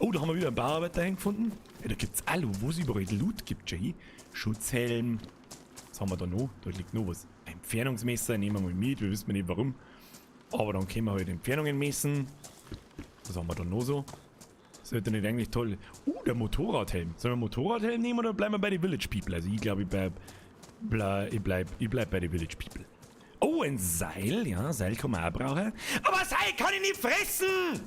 Oh, da haben wir wieder einen Bauarbeiter gefunden. Ja, da gibt's Alu, wo es überall Loot gibt, schon hier. Schutzhelm. Was haben wir da noch? Da liegt noch was. Ein Entfernungsmesser nehmen wir mal mit, wir wissen nicht warum. Aber dann können wir halt Entfernungen messen. Was haben wir da noch so? Sollte nicht eigentlich toll. Der Motorradhelm. Sollen wir einen Motorradhelm nehmen oder bleiben wir bei den Village People? Also ich glaube, ich bleib Ich bleib bei den Village People. Oh, ein Seil. Ja, Seil kann man auch brauchen. Aber Seil kann ich nicht fressen!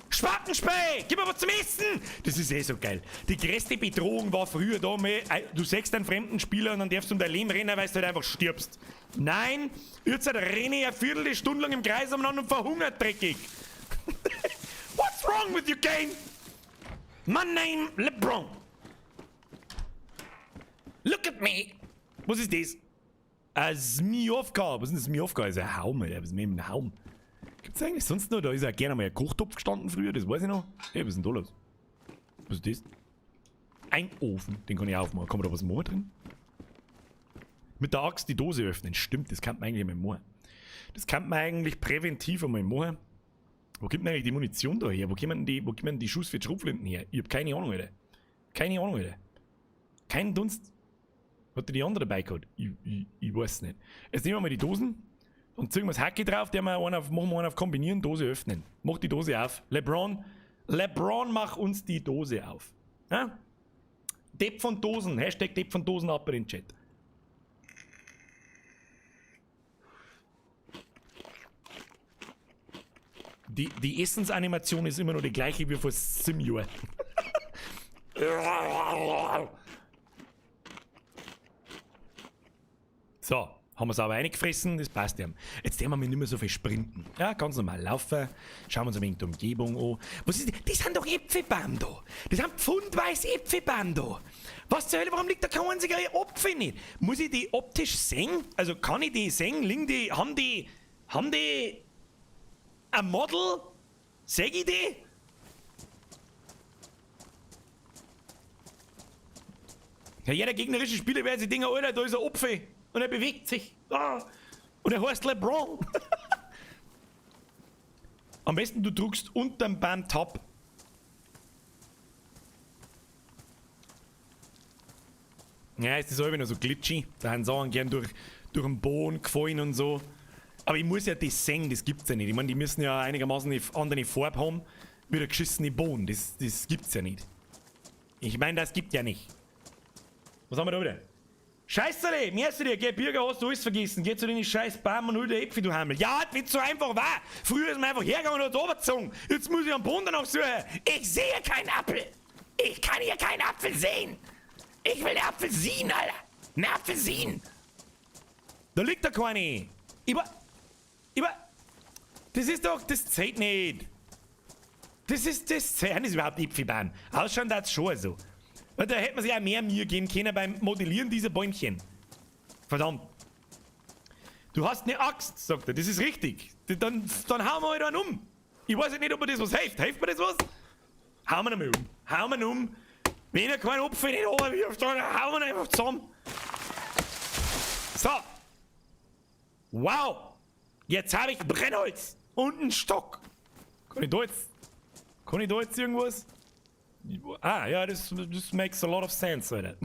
Spatenspey! Gib mir was zum Essen! Das ist eh so geil. Die größte Bedrohung war früher da mal, du siehst einen fremden Spieler und dann darfst du um dein Leben rennen, weil du halt einfach stirbst. Nein, jetzt renne ich eine Viertelstunde lang im Kreis umeinander und verhungert dreckig. What's wrong with you, game? My name LeBron. Look at me. Was ist das? Ein Zmijowka. Was ist ein Zmijowka? Das ist ein Haum, Alter. Was ist mit einem Haum? Gibt's eigentlich sonst noch? Da ist ja gerne mal ein Kochtopf gestanden früher, das weiß ich noch. Hey, was ist denn da los? Was ist das? Ein Ofen, den kann ich aufmachen. Kann man da was machen drin? Mit der Axt die Dose öffnen. Stimmt, das kann man eigentlich mal machen. Das kann man eigentlich präventiv einmal machen. Wo kommt denn eigentlich die Munition da her? Wo kommen denn die Schuss für die Schrotflinten her? Ich hab keine Ahnung, Alter. Keine Ahnung, Alter. Kein Dunst. Hat die andere dabei gehabt? Ich weiß nicht. Jetzt nehmen wir mal die Dosen und ziehen wir das Hacke drauf, der wir einen auf, machen wir einen auf Kombinieren, Dose öffnen. Mach die Dose auf. LeBron, LeBron, mach uns die Dose auf. Ja? Depp von Dosen. Hashtag Depp von Dosen ab in den Chat. Die Essensanimation ist immer noch die gleiche wie vor 7 Jahren. So, haben wir es aber reingefressen, das passt ja. Jetzt werden wir nicht mehr so viel sprinten. Ja, ganz normal laufen. Schauen wir uns ein wenig die Umgebung an. Was ist das? Das sind doch Äpfelbaum da. Das sind pfundweise Äpfelbaum da. Was zur Hölle, warum liegt da kein einziger Apfel nicht? Muss ich die optisch sehen? Also kann ich die sehen? Liegen die, haben die ein Model? Seh ich die? Ja, jeder gegnerische Spieler wird sich denken, Alter, da ist ein Apfel. Und er bewegt sich. Ah. Und er heißt LeBron. Am besten du drückst unterm Baum Tab. Ja, es ist auch immer noch so glitchy. Da haben Sachen gern durch den Boden gefallen und so. Aber ich muss ja das sehen, das gibt's ja nicht. Ich meine, die müssen ja einigermaßen eine andere Farbe haben, wie der geschissene Boden. Das gibt's ja nicht. Ich meine, das gibt ja nicht. Was haben wir da wieder? Scheißerle, merkst du dir, geh Bürger, hast du alles vergessen. Geh zu den scheiß Baum und hol dir Äpfel, du Hammel. Ja, wenn's so einfach war. Früher ist man einfach hergegangen und hat runtergezogen. Jetzt muss ich am Boden danach suchen. Ich sehe keinen Apfel. Ich kann hier keinen Apfel sehen. Ich will einen Apfel sehen, Alter. Einen Apfel sehen. Da liegt da keine. Das ist doch, das zählt nicht. Das ist, das zählt nicht überhaupt Äpfelbaum. Ausschauen darf's schon so. Weil da hätte man sich auch mehr Mühe geben können beim Modellieren dieser Bäumchen. Verdammt. Du hast eine Axt, sagt er. Das ist richtig. Dann hauen wir halt einen um. Ich weiß nicht, ob mir das was hilft. Hilft mir das was? Hauen wir ihn mal um. Hauen wir ihn um. Wenn er keinen Apfel nicht runterwirft, dann hauen wir ihn einfach zusammen. So. Wow. Jetzt habe ich Brennholz und einen Stock. Kann ich da jetzt irgendwas? Ah, ja, das makes a lot of sense, Alter.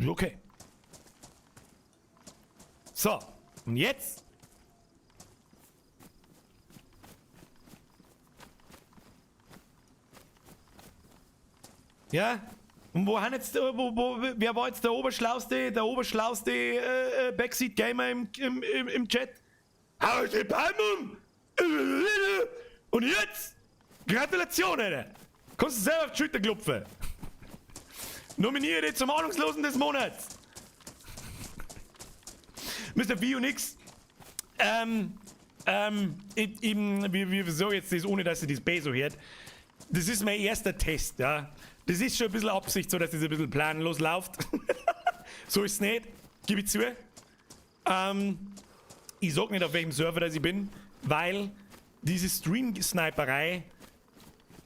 Okay. So, und jetzt? Ja? Und wo haben jetzt, wer war jetzt der oberschlauste Backseat-Gamer im Chat? Hau ich den Palm um! Und jetzt? Gratulation, Alter! Kannst du selber auf die Schulter klopfen! Nominiere dich zum Ahnungslosen des Monats! Mr. V und X. Wie sag ich jetzt das, ohne dass ihr das B so hört? Das ist mein erster Test, ja. Das ist schon ein bisschen Absicht, so dass das ein bisschen planlos läuft. So ist es nicht, gebe ich zu. Ich sag nicht, auf welchem Server das ich bin, weil diese Stream-Sniperei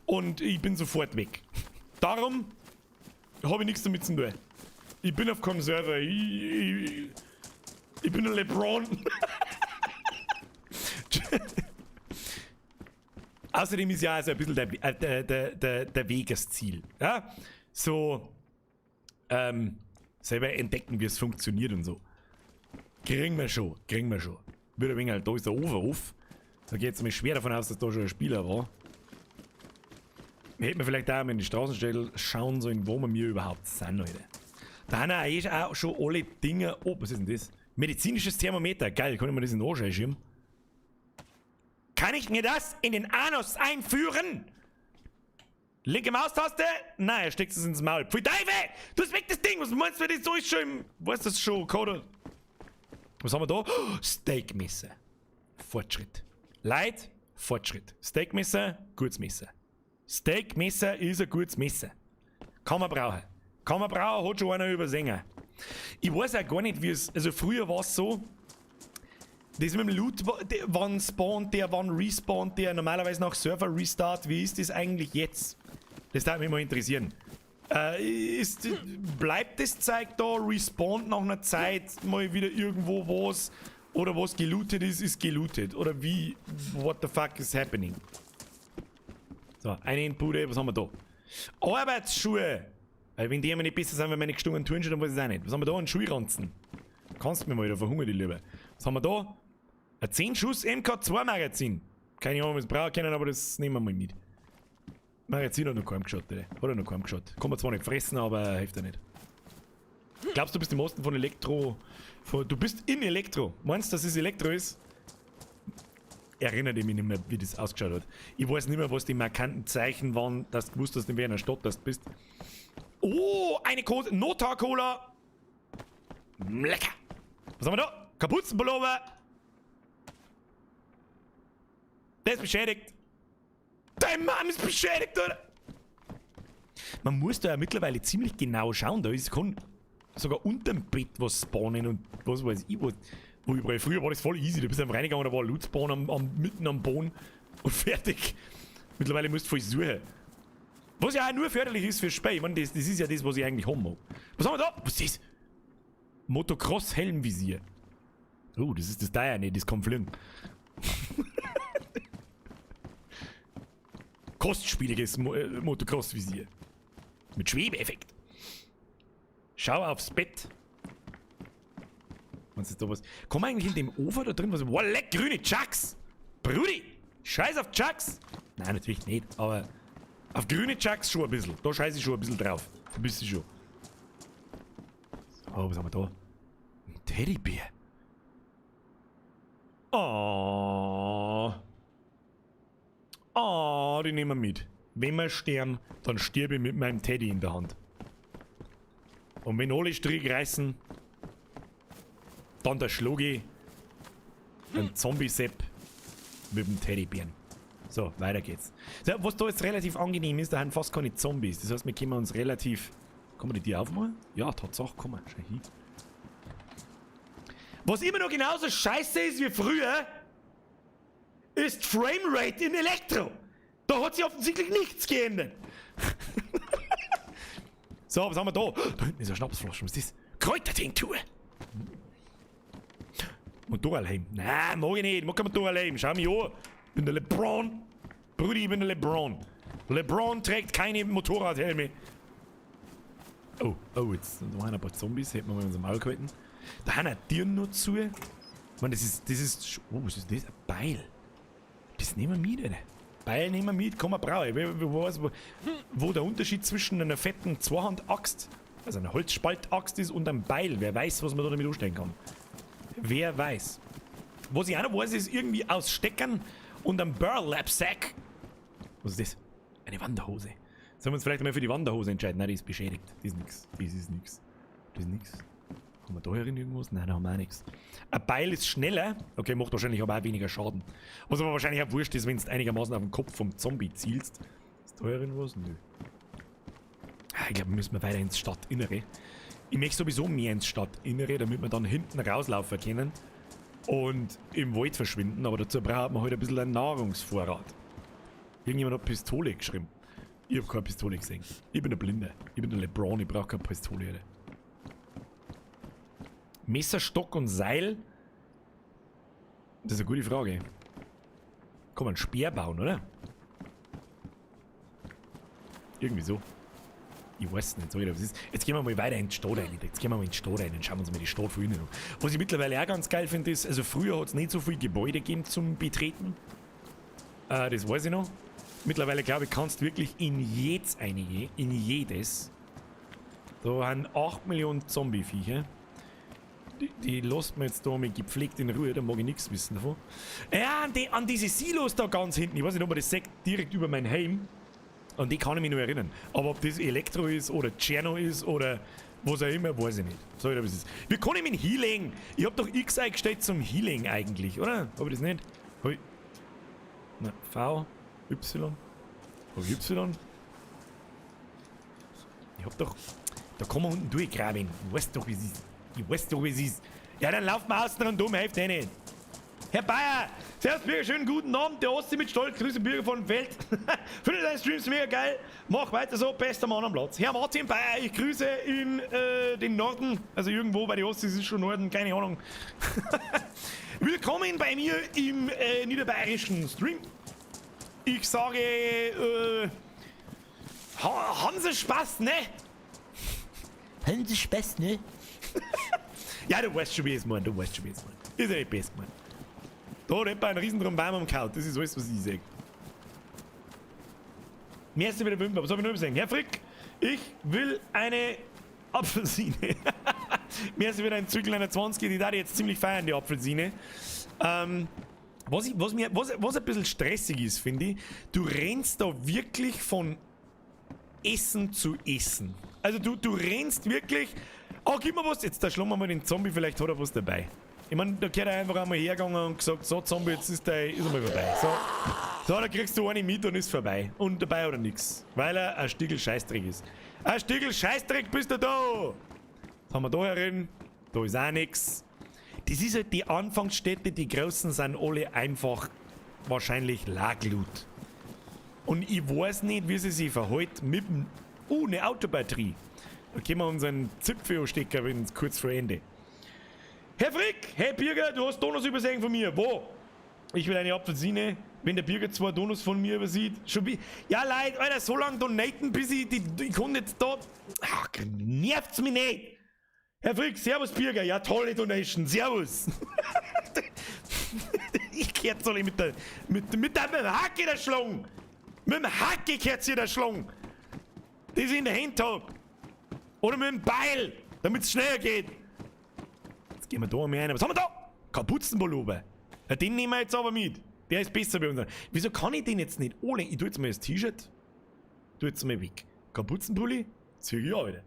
und ich bin sofort weg. Darum habe ich nichts damit zu tun. Ich bin auf keinem Server. Ich bin ein LeBron. Außerdem ist ja also ein bisschen der Weg das Ziel. Ja? So, selber entdecken, wie es funktioniert und so. Kriegen wir schon, kriegen wir schon. Wird ein wenig halt, da ist der Ofen auf. Da geht es mir schwer davon aus, dass da schon ein Spieler war. Hätten wir vielleicht auch mal in die Straßenstädte schauen sollen, wo wir mir überhaupt sind, Leute. Da haben eigentlich auch schon alle Dinge. Oh, was ist denn das? Medizinisches Thermometer. Geil, kann ich mir das in den Arsch einschieben? Kann ich mir das in den Anus einführen? Linke Maustaste? Nein, er steckt es ins Maul. Pfui Teufel! Du hast weg das Ding! Was meinst du, das so ist schon im. Weißt du das schon, Code? Was haben wir da? Oh, Steakmesser. Fortschritt. Leid, Fortschritt. Steakmesser, gutes Messer. Steakmesser ist ein gutes Messer. Kann man brauchen. Kann man brauchen, hat schon einer übersehen. Ich weiß auch gar nicht, wie es. Also früher war es so, das mit dem Loot, wann spawnt der, wann respawnt der, normalerweise nach Server Restart, wie ist das eigentlich jetzt? Das würde mich mal interessieren. Bleibt das Zeug da, respawnt nach einer Zeit mal wieder irgendwo was? Oder was gelootet ist, ist gelootet? Oder wie, what the fuck is happening? So, eine in Bude, was haben wir da? Arbeitsschuhe! Weil wenn die immer nicht besser sind, wenn meine gestungenen Turnschuhe, dann weiß ich es auch nicht. Was haben wir da? Ein Schulranzen. Kannst du mir mal da verhungern, die Liebe. Was haben wir da? Ein 10 Schuss MK2 Magazin. Keine Ahnung, was wir brauchen können, aber das nehmen wir mal mit. Magazin hat noch keinem geschaut, ey. Hat er noch keinem geschaut. Kann man zwar nicht fressen, aber hilft ja nicht. Glaubst du, bist im Osten von Elektro. Du bist in Elektro. Meinst du, dass es Elektro ist? Erinnert ich mich nicht mehr, wie das ausgeschaut hat. Ich weiß nicht mehr, was die markanten Zeichen waren, dass du gewusst hast, in welcher Stadt das bist. Oh, eine Notar-Cola. Lecker. Was haben wir da? Kapuzenpullover. Der ist beschädigt. Dein Mann ist beschädigt, oder? Man muss da ja mittlerweile ziemlich genau schauen. Da ist kann sogar unterm Bett was spawnen und was weiß ich was. Wo überall. Früher war das voll easy. Du bist einfach reingegangen, da war ein Loot-Spawn mitten am Boden und fertig. Mittlerweile musst du voll suchen. Was ja auch nur förderlich ist fürs Spiel. Ich meine, das ist ja das, was ich eigentlich haben mag. Was haben wir da? Was ist das? Motocross-Helmvisier. Oh, das ist das da ja nicht, das kann fliegen. Kostspieliges Motocross-Visier. Mit Schwebeeffekt. Schau aufs Bett. Was ist da was? Kann man eigentlich in dem Ofen da drin was? Wow, leck, grüne Chucks! Brudi! Scheiß auf Chucks! Nein, natürlich nicht, aber auf grüne Chucks schon ein bisschen. Da scheiße ich schon ein bisschen drauf. Ein bisschen schon. So, was haben wir da? Ein Teddybär. Oh. Oh, die nehmen wir mit. Wenn wir sterben, dann sterbe ich mit meinem Teddy in der Hand. Und wenn alle Stricke reißen, dann der Schlugi, ein Zombie-Sepp mit dem Teddybären. So, weiter geht's. So, was da jetzt relativ angenehm ist, da haben fast keine Zombies. Das heißt, wir können uns relativ... Kann man die Tür aufmachen? Ja, Tatsache, komm mal, schau hin. Was immer noch genauso scheiße ist wie früher, ist Framerate in Elektro. Da hat sich offensichtlich nichts geändert. So, was haben wir da? Da hinten ist eine Schnapsflasche. Was ist das? Kräutertinktur. Motorradhelm. Nein, mag ich nicht. Ich mag kein Motorradhelm. Schau mich an. Ich bin der LeBron. Brudi, ich bin der LeBron. LeBron trägt keine Motorradhelme. Oh, oh, jetzt da waren ein paar Zombies. Hätten wir mal in unserem Maul gehalten. Da haben auch Tieren noch zu. Ich meine, das ist, oh, was ist das? Ein Beil. Das nehmen wir mit, Alter. Beil nehmen wir mit, kann man brauchen. Wer weiß, wo der Unterschied zwischen einer fetten Zweihandaxt, also einer Holzspaltaxt ist und einem Beil. Wer weiß, was man da damit anstellen kann. Wer weiß. Was ich auch noch weiß, ist irgendwie aus Steckern und einem Burlap-Sack. Was ist das? Eine Wanderhose. Sollen wir uns vielleicht mal für die Wanderhose entscheiden? Nein, die ist beschädigt. Die ist nix. Die ist nix. Die ist nix. Haben wir da herin irgendwas? Nein, da haben wir auch nix. Ein Beil ist schneller. Okay, macht wahrscheinlich aber auch weniger Schaden. Was aber wahrscheinlich auch wurscht ist, wenn du einigermaßen auf den Kopf vom Zombie zielst. Ist da herin was? Nö. Ah, ich glaube, wir müssen weiter ins Stadtinnere. Ich möchte sowieso mehr ins Stadtinnere, damit wir dann hinten rauslaufen können und im Wald verschwinden. Aber dazu braucht man halt ein bisschen einen Nahrungsvorrat. Irgendjemand hat Pistole geschrieben. Ich hab keine Pistole gesehen. Ich bin der Blinde. Ich bin der LeBron, ich brauch keine Pistole. Alter. Messer, Stock und Seil? Das ist eine gute Frage. Kann man einen Speer bauen, oder? Irgendwie so. Ich weiß nicht, so was ist. Jetzt gehen wir mal weiter in die Stadt rein. Jetzt gehen wir mal in die Stadt rein und schauen uns mal die Stadt von innen an. Was ich mittlerweile auch ganz geil finde, ist, also früher hat's nicht so viele Gebäude gegeben zum Betreten. Das weiß ich noch. Mittlerweile, glaube ich, kannst du wirklich in jedes reingehen. In jedes. Da haben 8 Millionen Zombie-Viecher. Die lässt man jetzt da mit gepflegt in Ruhe, da mag ich nichts wissen davon. Ja, an diese Silos da ganz hinten. Ich weiß nicht, ob man das sagt, direkt über mein Heim. An die kann ich mich nur erinnern. Aber ob das Elektro ist oder Tscherno ist oder was auch immer, weiß ich nicht. Sag ich dir, was es ist. Wie kann ich mit Healing? Ich hab doch X eingestellt zum Healing eigentlich, oder? Hab ich das nicht? Hab ich. Na, V, Y. Hab ich Y? Ich hab doch. Da kann man unten durchgraben. Ich weiß doch, wie es ist. Ich weiß doch, wie es ist. Ja, dann laufen wir außen rundum, hilft eh nicht. Herr Bayer, servus Bürger, schönen guten Abend. Der Ossi mit Stolz, Grüße Bürger von Welt. Finde deine Streams mega geil. Mach weiter so, bester Mann am Platz. Herr Martin Bayer, ich grüße in den Norden. Also irgendwo bei den Ossis ist schon Norden, keine Ahnung. Willkommen bei mir im niederbayerischen Stream. Ich sage, haben Sie Spaß, ne? Haben Sie Spaß, ne? Ja, du weißt schon, wie es meint, du weißt schon, wie es meint. Ist ja nicht best, Mann. Da hat jemand einen riesen drum Baum umgehauen. Das ist alles, was ich sage. Mir ist wieder Wimper. Was soll ich noch sagen? Herr Frick, ich will eine Apfelsine. Mir ist wieder ein Zügel einer 20, die da jetzt ziemlich feiern, die Apfelsine. Was ein bisschen stressig ist, finde ich, du rennst da wirklich von Essen zu Essen. Also du rennst wirklich. Oh, gib mir was. Jetzt da schlagen wir mal den Zombie, vielleicht hat er was dabei. Ich meine, da gehört er einfach einmal hergegangen und gesagt, so Zombie, jetzt ist der, ist einmal vorbei. So, so, da kriegst du eine mit und ist vorbei. Und dabei oder nix. Weil er ein Stickel Scheißdreck ist. Ein Stickel Scheißdreck bist du da! Was haben wir da herin? Da ist auch nix. Das ist halt die Anfangsstädte, die großen sind alle einfach wahrscheinlich Laglut. Und ich weiß nicht, wie sie sich verhält mit dem... Oh, eine Autobatterie. Da können wir unseren Zipfel anstecken, wenn es kurz vor Ende. Herr Frick, hey Birger, du hast Donuts übersehen von mir. Wo? Ich will eine Apfelsine. Wenn der Birger 2 Donuts von mir übersieht. Schon wie. Ja, Leute, Alter, so lange donaten, bis ich die kann jetzt da. Ach, nervt's mich nicht. Herr Frick, servus Birger. Ja, tolle Donation. Servus. Ich kehrt soll ich mit der. Mit der Hacke der Schlong. Mit dem Hacke kehrt sie der Schlong. Die ich in der Hand hab. Oder mit dem Beil, damit's schneller geht. Jetzt gehen wir da mal rein. Was haben wir da? Kapuzenpullover. Ja, den nehmen wir jetzt aber mit. Der ist besser bei uns. Wieso kann ich den jetzt nicht anlegen? Ich tue jetzt mal das T-Shirt. Tu jetzt mal weg. Kapuzenpulli? Zieh ich auch wieder.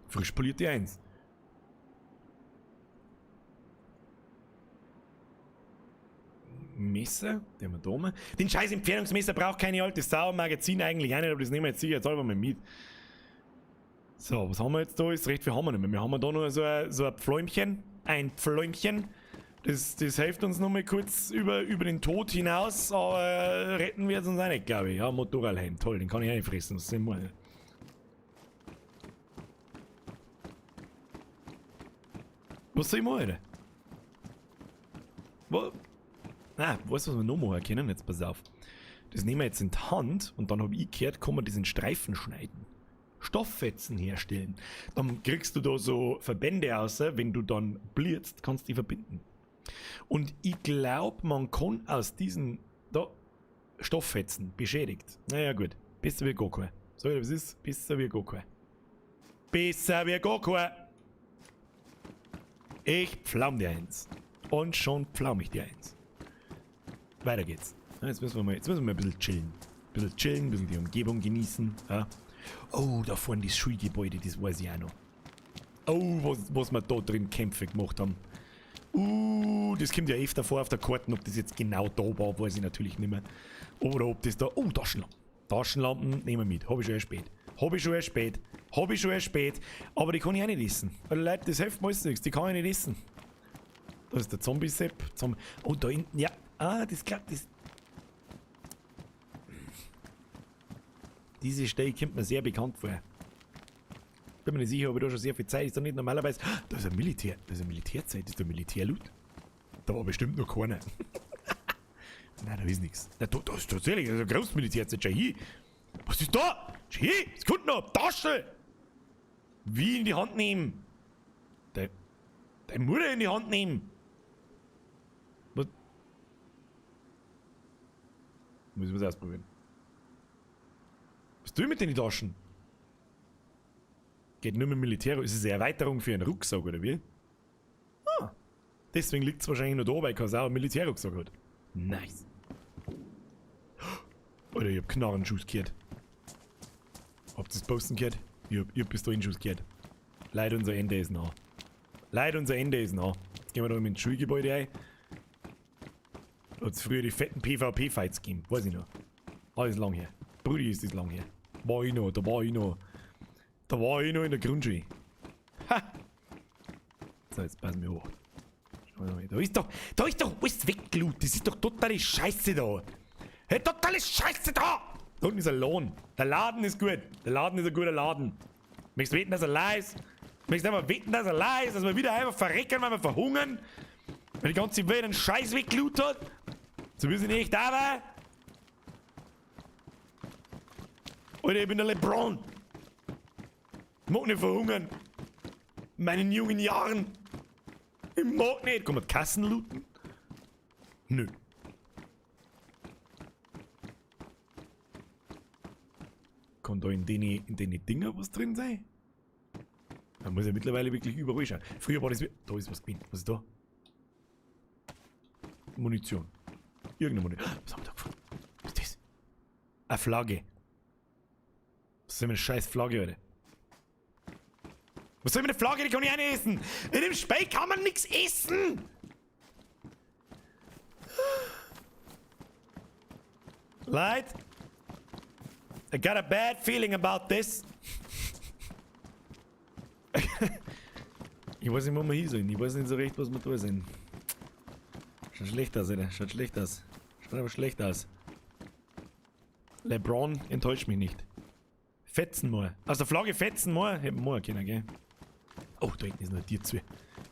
Frisch polierte 1. Messer, den haben wir da mal. Den scheiß Entfernungsmesser braucht keine alte Sau. Magazin eigentlich auch nicht, aber das nehmen wir jetzt sicher jetzt selber mal mit. So, was haben wir jetzt da? Ist recht viel haben wir nicht mehr. Wir haben da noch so ein Pfläumchen. Ein Pfläumchen. Das hilft uns noch mal kurz über den Tod hinaus, aber retten wir uns auch nicht, glaube ich. Ja, Motorradhelm, toll, den kann ich auch nicht fressen. Das sind wir. Was soll ich machen, Alter? Was? Ah, weißt du, was wir noch machen können? Jetzt pass auf. Das nehmen wir jetzt in die Hand und dann habe ich gehört, kann man diesen Streifen schneiden. Stofffetzen herstellen. Dann kriegst du da so Verbände raus, wenn du dann blitzt, kannst du die verbinden. Und ich glaube, man kann aus diesen da Stofffetzen beschädigt. Naja, gut. Besser wie gar kein. Sag ich, was ist? Besser wie gar kein. Besser wie gar kein. Ich pflaum dir eins. Und schon pflaum ich dir eins. Weiter geht's. Jetzt müssen wir mal, ein bisschen chillen. Ein bisschen chillen, ein bisschen die Umgebung genießen. Ja. Oh, da vorne das Schulgebäude, das weiß ich auch noch. Oh, was wir da drin Kämpfe gemacht haben. Das kommt ja öfter vor auf der Karte. Ob das jetzt genau da war, weiß ich natürlich nicht mehr. Oder ob das da... Oh, Taschenlampen. Taschenlampen nehmen wir mit. Hab ich schon erst spät. Hab ich schon erst spät. Hab ich schon erst spät. Aber die kann ich auch nicht essen. Also Leute, das hilft mir alles nichts. Die kann ich nicht essen. Da ist der Zombie-Sepp. Oh, da hinten. Ja. Ah, das klappt. Das... Diese Stelle kommt mir sehr bekannt vor. Bin mir nicht sicher, ob ich da schon sehr viel Zeit ist. Da nicht normalerweise. Da ist ein Militär. Da ist eine Militärzeit. Das ist der Militärloot. Da war bestimmt noch keiner. Nein, da ist nichts. Da ist tatsächlich ein Großmilitärzeit. Schau hier. Was ist da? Schau hier. Es kommt noch. Tasche. Wie in die Hand nehmen. Deine Mutter in die Hand nehmen. Was? Müssen wir es ausprobieren. Was tue ich mit den Taschen? Geht nur mit Militär. Ist es eine Erweiterung für einen Rucksack oder wie? Ah. Deswegen liegt es wahrscheinlich nur da, weil Kasau einen Militärrucksack hat. Nice. Alter, ich hab Knarrenschuss gehört. Habt ihr das Posten gehört? Ich hab Pistolenschuss gehört. Leid, unser Ende ist nah. Leid, unser Ende ist nah. Jetzt gehen wir da ins Schulgebäude ein. Da hat's früher die fetten PvP-Fights gegeben. Weiß ich noch. Alles lang her. Brudi, ist das lang her. War ich noch, da war ich noch. Da war ich noch in der Grundschule. Ha! So, jetzt passen wir hoch. Da ist doch alles weggelutet. Das ist doch totale Scheiße da. Hey, totale Scheiße da! Da unten ist ein Lohn. Der Laden ist gut. Der Laden ist ein guter Laden. Möchtest du wetten, dass er leer ist? Möchtest du einfach wetten, dass er leer ist? Dass wir wieder einfach verrecken, weil wir verhungern? Weil die ganze Welt einen Scheiß weggelutet hat? So wie sie nicht da war? Alter, ich bin der LeBron. Ich mag nicht verhungern. In meinen jungen Jahren. Ich mag nicht. Kann man die Kassen looten? Nö. Kann da in den Dinger was drin sein? Man muss ja mittlerweile wirklich überall schauen. Früher war das... Da ist was gewesen. Was ist da? Munition. Irgendeine Munition. Was haben wir da gefunden? Was ist das? Eine Flagge. Was soll mit einer scheiß Flagge, Alter? Was soll mit der Flagge? Die kann ich auch nicht essen. In dem Speck kann man nichts essen! Leute, I got a bad feeling about this. Ich weiß nicht, wo wir hin sollen. Ich weiß nicht so recht, was wir da sind. Schaut schlecht aus, Alter. Schaut schlecht aus. Schaut aber schlecht aus. LeBron enttäuscht mich nicht. Fetzen mal. Aus der Flagge fetzen mal. Hätten wir mal können, gell? Oh, da hinten ist noch ein Tier zu. Kann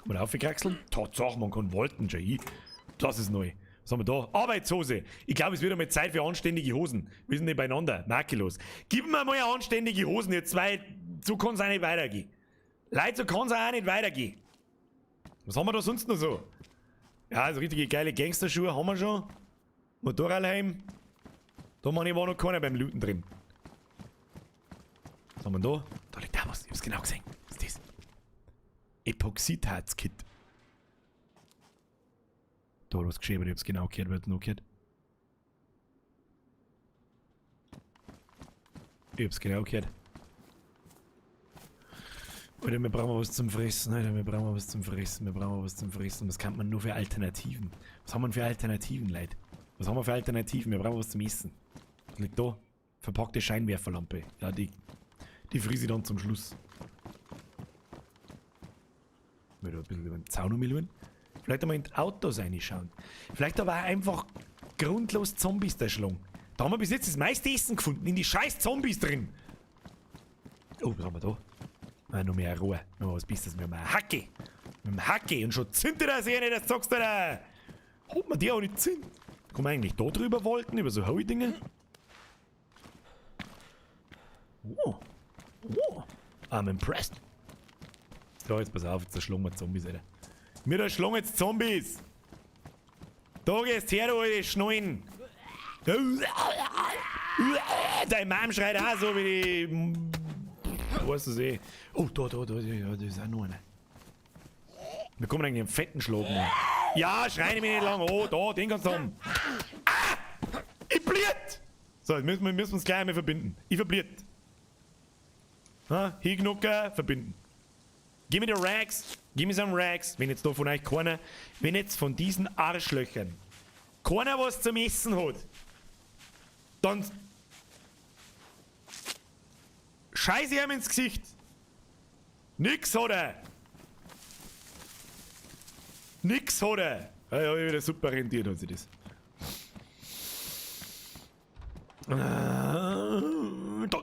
man da aufkraxeln? Tatsache, man kann Wolten schon hin. Das ist neu. Was haben wir da? Arbeitshose. Ich glaube, es wird einmal Zeit für anständige Hosen. Wir sind nicht beieinander. Makellos. Gib mir mal anständige Hosen, ihr zwei. So kann es auch nicht weitergehen. Leute, so kann es auch nicht weitergehen. Was haben wir da sonst noch so? Ja, so richtige geile Gangsterschuhe haben wir schon. Motorradhelm. Da meine ich, war noch keiner beim Looten drin. Was haben wir da? Da liegt auch was. Ich hab's genau gesehen. Was ist das? Epoxidharz-Kit. Da hat was geschehen, aber ich hab's genau gehört, wer hat's noch gehört? Ich hab's genau gehört. Alter, wir brauchen was zum Fressen, Alter, wir brauchen was zum Fressen, wir brauchen was zum Fressen. Was kann man nur für Alternativen? Was haben wir für Alternativen, Leute? Was haben wir für Alternativen? Wir brauchen was zum Essen. Was liegt da? Verpackte Scheinwerferlampe. Ja, die friese ich dann zum Schluss. Mal da ein bisschen über den Zaun umschauen. Vielleicht einmal in die Autos reinschauen. Vielleicht aber auch einfach grundlos Zombies da schlagen. Da haben wir bis jetzt das meiste Essen gefunden. In die scheiß Zombies drin. Oh, was haben wir da? Ah, noch mehr Rohr. Noch was Besseres. Wir haben eine Hacke. Mit dem Hacke. Und schon zündet das hier nicht, das sagst du da. Hat man die auch nicht zünden? Kann man eigentlich da drüber wollten? Über so hohe Dinge? Oh. Oh. I'm impressed. So, jetzt pass auf, jetzt erschlagen wir Zombies, Alter. Wir erschlagen jetzt Zombies! Da gehst her, du alte Schnallen! Dein Mom schreit auch so wie die... Weißt du eh. Oh, da, da ist auch noch einer. Wir kommen eigentlich einen fetten Schlag machen. Ja, schrei mich nicht lang. Oh, da, den kannst du haben. Ah! Ich bliert! So, jetzt müssen wir uns gleich einmal verbinden. Ich verbliert. Ha, Hingnucker, verbinden. Gib mir die Rags. Gib mir some Rags. Wenn jetzt da von euch keiner, wenn jetzt von diesen Arschlöchern keiner was zum Essen hat, dann scheiße ich ihm ins Gesicht. Nix hat er. Nix hat er. Ja, ja, wieder super rentiert hat sich das.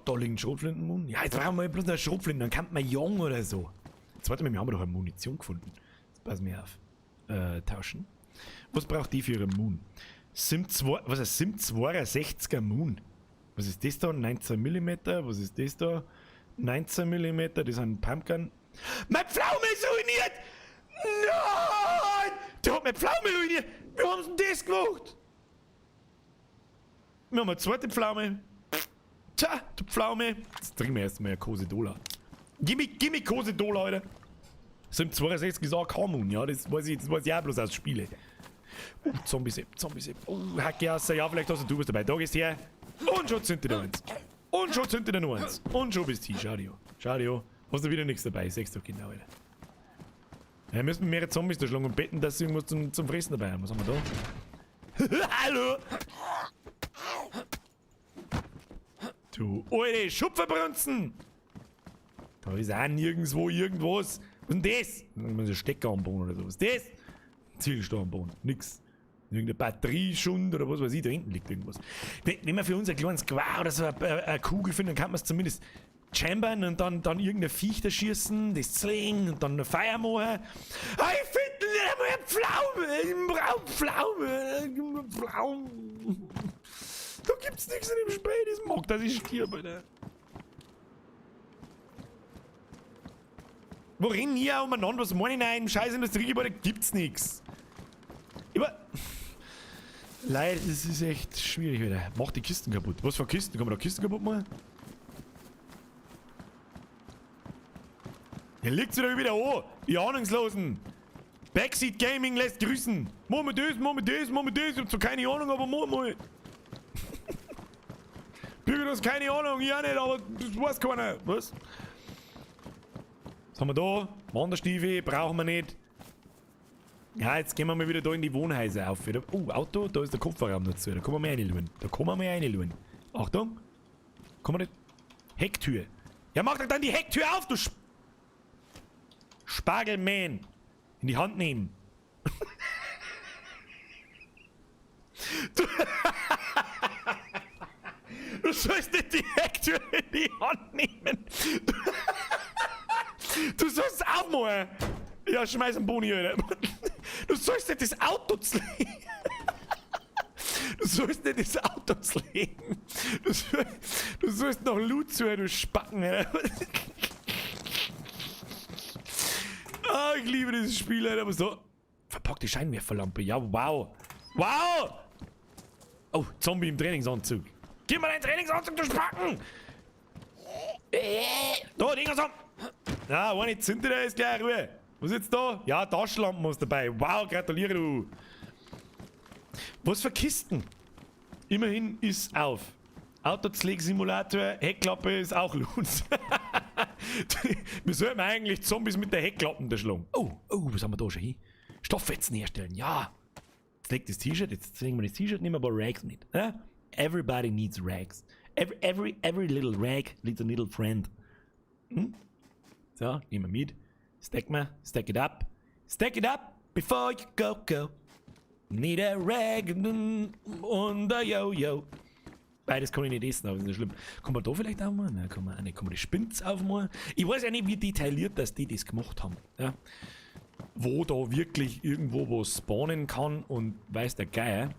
Da liegen Schrotflinten. Ja, jetzt brauchen wir bloß eine Schrotflinte, dann kann man jagen oder so. Jetzt warte mal, wir haben doch eine Munition gefunden. Jetzt pass mir auf. Tauschen. Was braucht die für ihre Moon? Sim 2, was ist Sim 62er Moon? Was ist das da? 19 mm? Was ist das da? 19 mm, das sind Pumpgun. Mein Pflaume ist ruiniert! Nein! Der hat meine Pflaume ruiniert! Wie haben sie denn das gemacht? Wir haben eine zweite Pflaume. Tja, du Pflaume. Jetzt trinken wir erstmal eine Kose Dola. Gimme, gimme Hose da, Leute. So im 62 ist auch Kamun, ja, das weiß ich auch bloß aus Spiele. Zombies, Zombies. Oh, Hacke aus, ja, vielleicht hast du was dabei. Da gehst her. Und schon zündet er eins. Und schon zündet er noch eins. Und schon bist du hier. Schau dir an. Schau dir an. Hast du wieder nichts dabei. Sechst du genau, Alter. Ja, müssen wir mehrere Zombies da schlagen und beten, dass sie irgendwas zum Fressen dabei haben. Was haben wir da? Hallo! Du alte Schupferbrunzen! Da ist auch nirgendwo irgendwas. Was ist denn das? Ein Stecker am Boden oder so. Was ist das? Ziegelstein am Boden. Nix. Irgendeine Batterieschund oder was weiß ich, da hinten liegt irgendwas. Wenn wir für unser kleines Gewehr oder so eine Kugel finden, dann kann man es zumindest chambern und dann irgendein Viech da schießen, das zlegen und dann ein Feuer machen. Ah, ich finde nicht einmal eine Pflaume! Ich brauch Pflaume! Pflaume! Da gibt's nichts in dem Spiel, das mag, dass ich stirb, Alter. Wo rennen hier umeinander? Was meine ich? Nein, im scheiß Industriegebäude gibt's nix. Aber. Leute, das ist echt schwierig wieder. Mach die Kisten kaputt. Was für Kisten? Kann man da Kisten kaputt machen? Hier liegt's wieder wieder an. Die Ahnungslosen. Backseat Gaming lässt grüßen. Mach mal das, mach mal das, mach mal das. Ich hab zwar keine Ahnung, aber mach mal. Bürger, du hast keine Ahnung. Ich auch nicht, aber das weiß keiner. Was? Was haben wir da? Wanderstiefel brauchen wir nicht. Ja, jetzt gehen wir mal wieder da in die Wohnhäuser auf. Wieder. Oh, Auto, da ist der Kofferraum dazu. Da kann man mal reinschauen. Da kann man mal reinschauen. Achtung. Kann man nicht. Hecktür. Ja, mach doch dann die Hecktür auf, du Spargelman. In die Hand nehmen. Du sollst nicht die Hecktür in die Hand nehmen. Du sollst aufmachen. Ja, schmeiß einen Boni, Alter. Du sollst nicht das Auto zlegen. Du sollst nicht das Auto zlegen. Du sollst noch Loot zu, du Spacken, Alter. Ah, ich liebe dieses Spiel, Alter. Aber so. Verpackte Scheinwerferlampe. Ja, wow. Wow! Oh, Zombie im Trainingsanzug. Gib mal deinen Trainingsanzug, du Spacken! Da, Dinger so. Na, eine zündet er ist gleich Ruhe. Was ist jetzt da? Ja, Taschenlampen muss dabei. Wow, gratuliere du. Was für Kisten? Immerhin ist auf. Autozleg-Simulator, Heckklappe ist auch Loot. Wir sollten eigentlich Zombies mit der Heckklappe da schlagen. Oh, oh, was haben wir da schon hin? Stofffetzen herstellen, ja. Jetzt legt das T-Shirt, jetzt legen wir das T-Shirt, nehmen wir ein paar Rags mit. Ja? Everybody needs rags. Every little rag needs a little friend. Hm? So, nehmen wir mit. Stack mal, stack it up. Stack it up before you go, go. Need a rag und a yo-yo. Beides kann ich nicht essen, aber ist nicht schlimm. Kann man da vielleicht aufmachen? Nein, kann man auch nicht. Kann man die Spinz aufmachen? Ich weiß ja nicht, wie detailliert dass die das gemacht haben. Ja? Wo da wirklich irgendwo was spawnen kann und weiß der Geier.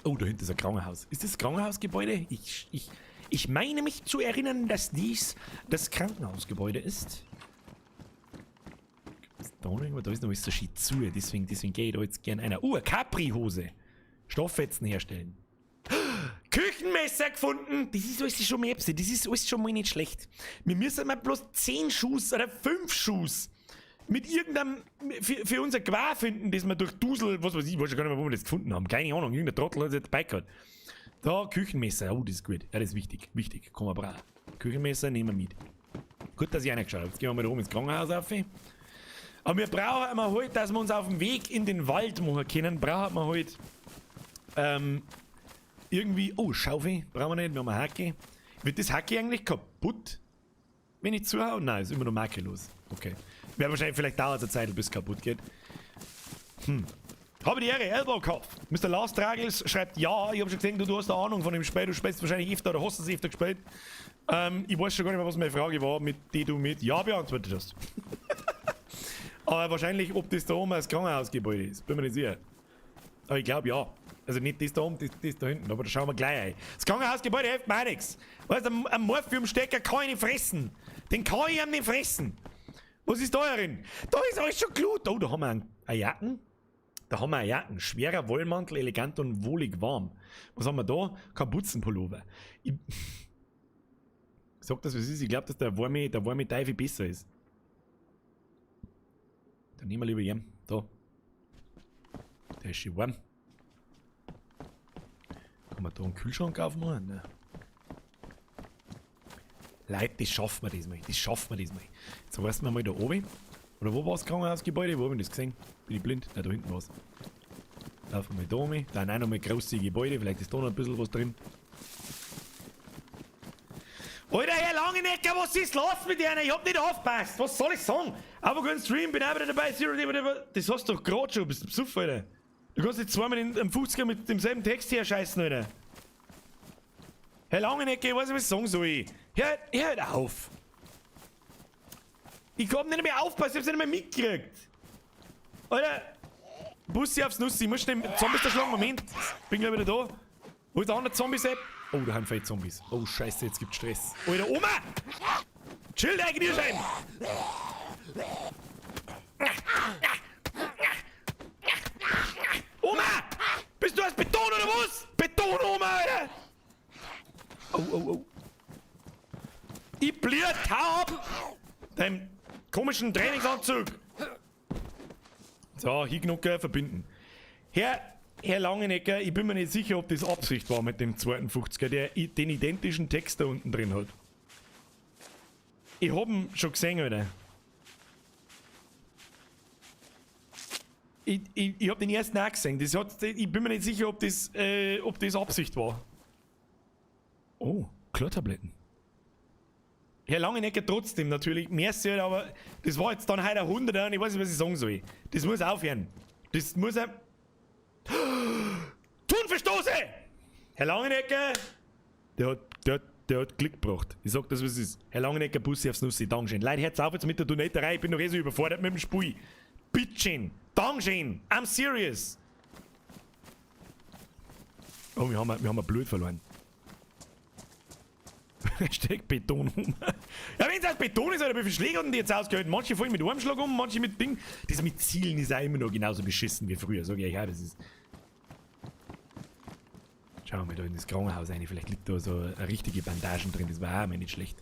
Oh, da hinten ist ein Krankenhaus. Ist das Krankenhausgebäude? Ich meine mich zu erinnern, dass dies das Krankenhausgebäude ist. Ist da noch irgendwo? Da ist noch alles so schön zu. Deswegen gehe ich da jetzt gern einer. Oh, eine Capri-Hose. Stofffetzen herstellen. Küchenmesser gefunden! Das ist alles schon mehr. Das ist alles schon mal nicht schlecht. Wir müssen mal bloß 10 Schuss oder 5 Schuss mit irgendeinem für unser Gewehr finden, das wir durch Dusel, was weiß ich, weiß schon gar nicht mehr, wo wir das gefunden haben. Keine Ahnung, irgendein Trottel hat es jetzt dabei gehabt. Da, Küchenmesser, oh, das ist gut. Ja, das ist wichtig, wichtig, kann man brauchen. Küchenmesser nehmen wir mit. Gut, dass ich reingeschaut habe. Jetzt gehen wir mal da oben ins Krankenhaus auf. Aber wir brauchen immer halt, dass wir uns auf dem Weg in den Wald machen können, brauchen wir halt irgendwie, oh, Schaufel, brauchen wir nicht, wir haben eine Hacke. Wird das Hacke eigentlich kaputt, wenn ich zuhau? Nein, ist immer noch makellos. Okay. Wäre wahrscheinlich, vielleicht dauert es eine Zeit, bis es kaputt geht. Habe die Ehre, Elbow Kopf. Mr. Lars Dragels schreibt, ja, ich hab schon gesehen, du hast eine Ahnung von dem Spiel, du spielst wahrscheinlich öfter oder hast es öfter gespielt. Ich weiß schon gar nicht mehr, was meine Frage war, mit die du mit Ja beantwortet hast. Aber wahrscheinlich, ob das da oben das Krankenhausgebäude ist, bin mir nicht sicher. Aber ich glaub, ja. Also nicht das da oben, das da hinten, aber da schauen wir gleich ein. Das Krankenhausgebäude hilft mir auch nichts. Weißt du, ein Morphiumstecker kann ich nicht fressen. Den kann ich ihm nicht fressen. Was ist da drin? Da ist alles schon glut. Oh, da haben wir eine Jacken. Da haben wir eine Jacken. Schwerer Wollmantel, elegant und wohlig warm. Was haben wir da? Kapuzenpullover. Ich Sag das, was ist. Ich glaube, dass der warme Teufel besser ist. Dann nehmen wir lieber ihn. Da. Der ist schön warm. Kann man da einen Kühlschrank aufmachen? Nein. Leute, das schaffen wir diesmal. Das schaffen wir diesmal. Jetzt reißen wir mal da oben. Oder wo war das Krankenhausgebäude? Wo hab ich das gesehen? Bin ich blind? Nein, da hinten war's. Laufen wir da oben. Da sind auch noch mal große Gebäude. Vielleicht ist da noch ein bisschen was drin. Alter, Herr Langenecker, was ist los mit dir? Ich hab nicht aufgepasst. Was soll ich sagen? Aber guten Stream, bin auch wieder dabei. Zero, das hast du doch gerade schon. Bist du besoffen, Alter? Du kannst jetzt zweimal in einem 50er mit demselben Text her scheißen, Alter. Herr Langenecker, ich weiß nicht, was ich sagen soll. Hör auf. Ich hab nicht mehr aufgepasst, ich hab's nicht mehr mitgekriegt. Alter, Bussi aufs Nussi, ich muss schnell Zombies da schlagen, Moment. Bin gleich wieder da. Wo ist der andere Zombies-App? Oh, da haben vielleicht Zombies. Oh, scheiße, jetzt gibt's Stress. Alter, Oma! Chill, dein Knirschein! Oma! Bist du aus Beton oder was? Beton, Oma, Alter! Oh, oh, oh. Ich blieb taub! Deinem komischen Trainingsanzug! So, Hignucker verbinden. Herr Langenecker, ich bin mir nicht sicher, ob das Absicht war mit dem zweiten 50er, der den identischen Text da unten drin hat. Ich hab ihn schon gesehen, Alter. Ich hab den ersten auch gesehen. Ich bin mir nicht sicher, ob das Absicht war. Oh, Chlortabletten. Herr Langenecker trotzdem natürlich, merci, aber das war jetzt dann heute ein 100er und ich weiß nicht, was ich sagen soll. Das muss aufhören. Das muss er. Thunfischdose! Herr Langenecker! Der hat Glück gebracht. Ich sag das, was es ist. Herr Langenecker, Bussi aufs Nussi, Dankeschön. Leute, hört's auf jetzt mit der Donaterei, ich bin noch eh so überfordert mit dem Spiel. Bitteschön. Dankeschön. I'm serious. Oh, wir haben ein Blut verloren. Steckt Beton um. Ja, wenn es aus Beton ist, Alter, wie viele Schläge haben die jetzt ausgehalten? Manche fallen mit einem Schlag um, manche mit Ding. Das mit Zielen ist auch immer noch genauso beschissen wie früher, sag ich euch auch, das ist. Schauen wir mal da in das Krankenhaus rein, vielleicht liegt da so eine richtige Bandagen drin, das war auch mal nicht schlecht.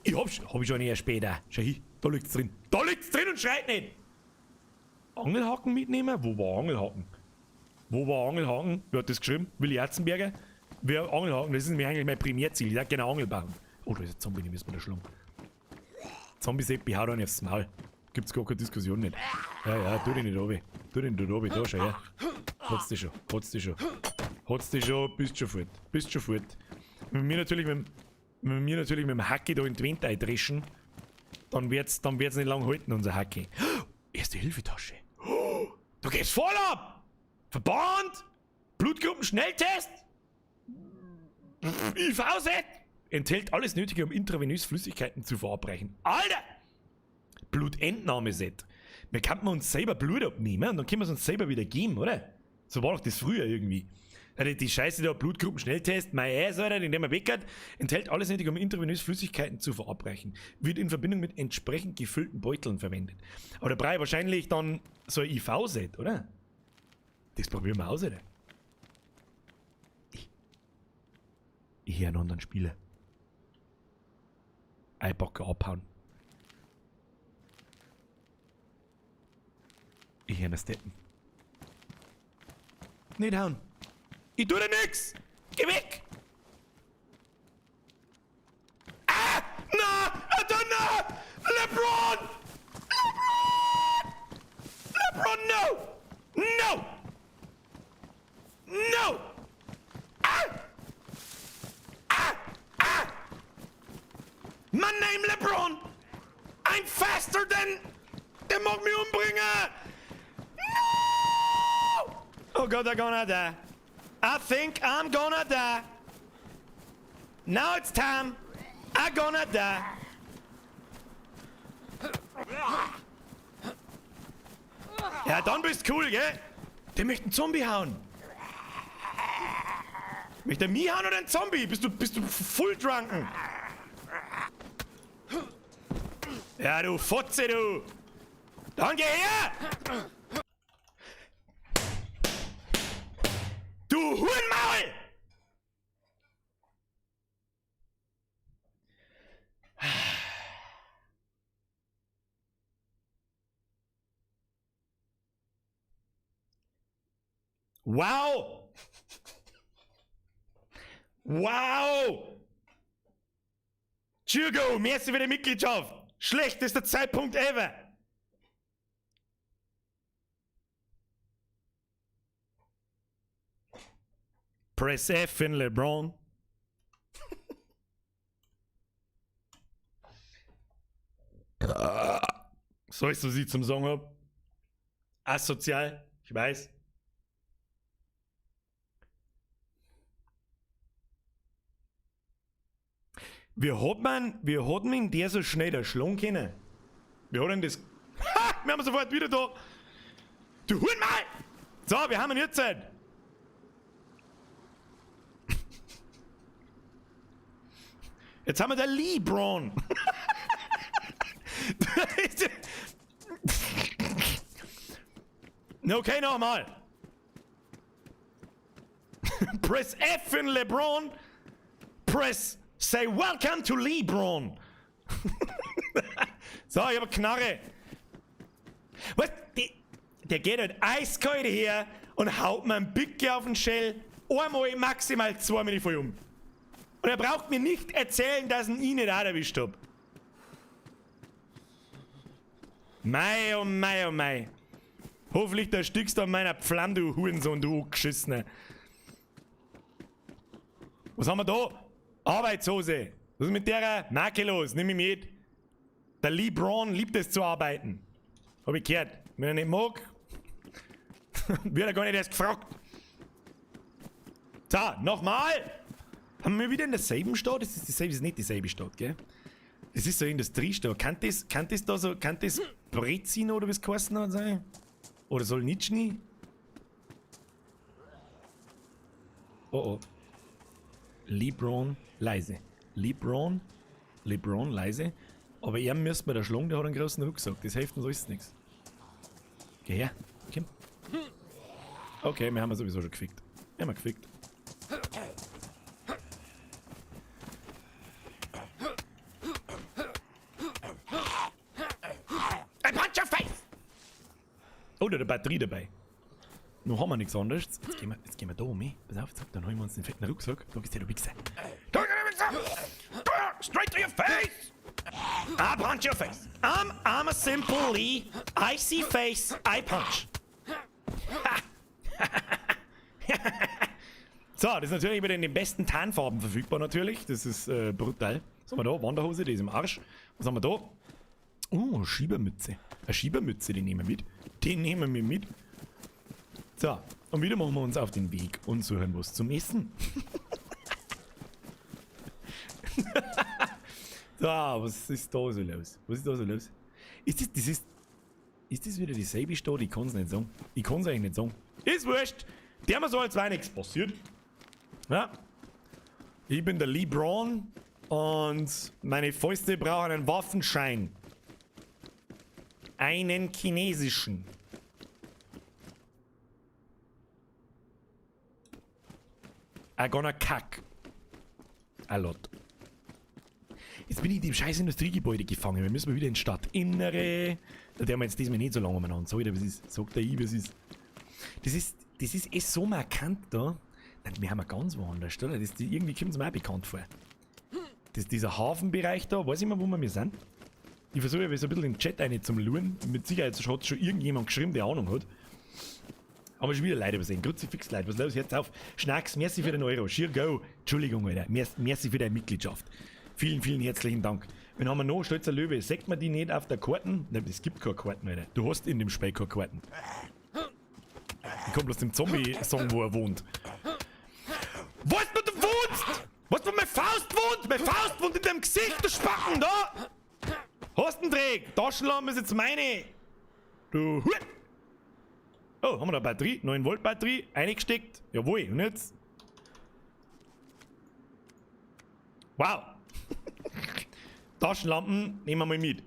Ich hab ich schon eher später. Schau hin, da liegt's drin. Da liegt's drin und schreit nicht! Angelhaken mitnehmen? Wo war Angelhaken? Wo war Angelhaken? Wer hat das geschrieben? Willi Herzenberger? Wer Angelhaken? Das ist mir eigentlich mein Primärziel. Ich darf gerne Angel bauen. Oh, da ist ein Zombie, den müssen wir da schlagen. Zombie-Seppi, haut einen aufs Maul. Gibt's gar keine Diskussion nicht. Ja, ja, tu dich nicht runter. Tu dich nicht runter, da schau her. Hat's dich schon, hat's dich schon. Hat's dich schon, bist schon fort. Bist schon fort. Wenn wir natürlich mit dem, wenn wir natürlich mit dem Hacki da in die Wand eindreschen, dann wird's nicht lang halten, unser Hacki. Erste Hilfetasche. Oh, du gehst voll ab! Verband! Blutgruppen-Schnelltest! IV-Set! Enthält alles Nötige, um intravenös Flüssigkeiten zu verabreichen. Alter! Blutentnahmeset. Wir könnten uns selber Blut abnehmen und dann können wir es uns selber wieder geben, oder? So war doch das früher irgendwie. Also die Scheiße da, Blutgruppen-Schnelltest, my ass, Alter, den der mir weg hat, enthält alles Nötige, um intravenös Flüssigkeiten zu verabreichen. Wird in Verbindung mit entsprechend gefüllten Beuteln verwendet. Aber da brauche ich wahrscheinlich dann so ein IV-Set, oder? Das probieren wir aus, oder? Ich höre einen anderen Spieler. Eibacke abhauen. Ich höre einen Steppen. Nicht hauen. Ich tu dir nix! Geh weg! Ah! Na! Alter, na! LeBron! LeBron! LeBron, no! No! No! Ah! Ah! Ah! My name LeBron! I'm faster than... Der mag mich umbringen! No! Oh God, I'm gonna die. I think I'm gonna die. Now it's time. I'm gonna die. Ja, dann bist du cool, gell? Der möchte einen Zombie hauen. Möchte er mich hauen oder einen Zombie? Bist du full drunken? Ja, du Fotze, du! Dann geh her! Du Hurenmaul! Wow! Wow! Chirgo, merci für die Mitgliedschaft! Schlechtester Zeitpunkt ever! Press F in LeBron. So ist, was ich zum Sagen hab. Asozial, ich weiß. Wie hat man, wie hat man der so schnell erschlagen können? Wie hat denn das. Ha! Wir haben sofort wieder da! Du Huren mal! So, wir haben ihn jetzt. Jetzt haben wir der LeBron. Okay, nochmal. Press F in LeBron. Press Say Welcome to LeBron. So, ich hab eine Knarre. Was? Die, der geht halt eiskalt her und haut mir einen Pickel auf den Schell. Einmal, maximal zweimal ich voll um. Und er braucht mir nicht erzählen, dass ihn ich nicht auch erwischt hab. Mei, oh mei, oh mei. Hoffentlich erstickst du an meiner Pflanze, du Hurensohn, du Angeschissener. Was haben wir da? Arbeitshose. Was ist mit der Marke los? Nimm mich mit. Der LeBron liebt es zu arbeiten. Hab ich gehört. Wenn er nicht mag, wird er gar nicht erst gefragt. So, nochmal. Haben wir wieder in derselben Stadt? Das ist dieselbe, das ist nicht dieselbe Stadt, gell? Das ist so Industriestadt. Kann das, kann das da so, kann das Brezin oder wie es geheißen hat sein? Oder Solnitschny? Oh oh. LeBron leise. LeBron, LeBron leise. Aber er müsste mir da schlagen, der hat einen großen Rucksack. Das hilft uns alles nichts. Geh her, komm. Okay, wir haben ihn sowieso schon gefickt. Wir haben ihn gefickt. I punch your face! Oh, da hat eine Batterie dabei. Nun haben wir nichts anderes. Jetzt gehen wir da um. Pass auf, zack, dann holen wir uns den fetten Rucksack. Da ist der Wichser. Da ist der Wichser! Da, straight to your face! I punch your face. I'm a simple Lee. I see face, I punch. Ha. So, das ist natürlich wieder in den besten Tarnfarben verfügbar natürlich. Das ist brutal. Was haben wir da? Wanderhose, die ist im Arsch. Was haben wir da? Oh, Schiebermütze. Eine Schiebermütze, die nehmen wir mit. Die nehmen wir mit. So, und wieder machen wir uns auf den Weg und suchen was zum Essen. So, was ist da so los? Was ist da so los? Ist das, das ist, ist das wieder dieselbe Stadt? Ich kann's nicht sagen. Ich kann's eigentlich nicht sagen. Ist wurscht. Der mir so, als wäre nichts passiert. Ja. Ich bin der LeBron und meine Fäuste brauchen einen Waffenschein. Einen chinesischen. I gonna kack. A lot. Jetzt bin ich in dem scheiß Industriegebäude gefangen. Wir müssen mal wieder in Stadtinnere. Da werden wir jetzt diesmal nicht so lange umeinander. Sag ich dir, was ist. Sag dir ich, was ist. Das ist eh so markant da. Nein, wir haben ja ganz woanders, oder? Das, die, irgendwie kommt's mir auch bekannt vor. Das, dieser Hafenbereich da, weiß ich mal, wo wir sind. Ich versuche ja so ein bisschen in den Chat rein zum Luren. Mit Sicherheit hat schon irgendjemand geschrieben, der Ahnung hat. Aber schon wieder Leute übersehen. Kruzifix Leute, was los? Jetzt auf. Schnacks, merci für den Euro. Schier go. Entschuldigung, Alter. Merci für deine Mitgliedschaft. Vielen, vielen herzlichen Dank. Wen haben wir noch? Stolzer Löwe. Sagt man die nicht auf der Karten? Nein, es gibt keine Karten, Alter. Du hast in dem Spiel keine Karten. Ich komm bloß dem Zombie-Song, wo er wohnt. Weißt du, wo du wohnst? Weißt du, wo meine Faust wohnt? Meine Faust wohnt in deinem Gesicht, du Spacken, da! Hast einen Dreck! Taschenlampe ist jetzt meine! Du Hut! Oh, haben wir da eine Batterie? 9 Volt Batterie, eingesteckt. Jawohl, und jetzt? Wow! Taschenlampen nehmen wir mal mit.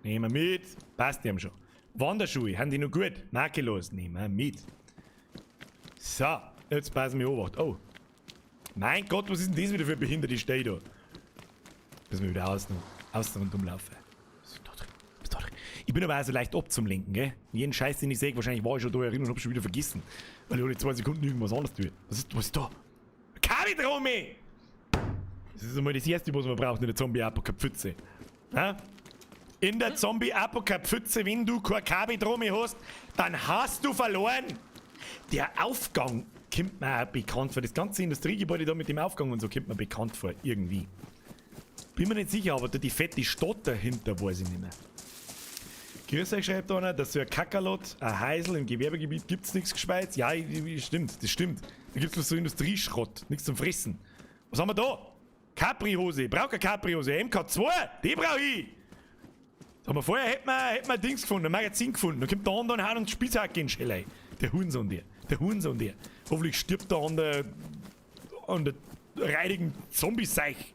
Nehmen wir mit. Passt die haben schon. Wanderschuhe, haben die noch gut? Makellos, nehmen wir mit. So, jetzt passen wir auf. Oh. Mein Gott, was ist denn das wieder für eine behinderte Stelle da? Müssen wir wieder außen, außen rundum laufen. Was ist da drin? Was ist da drin? Ich bin aber auch so leicht abzulenken, gell? Jeden Scheiß, den ich sehe, wahrscheinlich war ich schon da erinnert und hab schon wieder vergessen. Weil ich alle 2 Sekunden irgendwas anderes tue. Was ist da? Kabidrome! Das ist einmal das Erste, was man braucht in der Zombie-Apokalypse. Ja? In der Zombie-Apokalypse, wenn du kein Kabidrome hast, dann hast du verloren! Der Aufgang kommt mir auch bekannt vor. Das ganze Industriegebäude da mit dem Aufgang und so kommt mir bekannt vor, irgendwie. Bin mir nicht sicher, aber da die fette Stadt dahinter weiß ich nicht mehr. Grüß euch, schreibt einer, dass so ein Kakerlot, ein Heisel im Gewerbegebiet gibt's nichts Gescheites. Ja, stimmt, das stimmt. Da gibt's bloß so Industrieschrott, nichts zum Fressen. Was haben wir da? Capri-Hose, brauch keine Capri-Hose, MK2, die brauch ich! Da haben wir vorher, hätten wir Dings gefunden, ein Magazin gefunden. Dann kommt der andere und haut uns Spitzhacke in den Schädel. Der Hurensohn, der. Der Hurensohn, der. Hoffentlich stirbt der an der reidigen Zombie-Seich.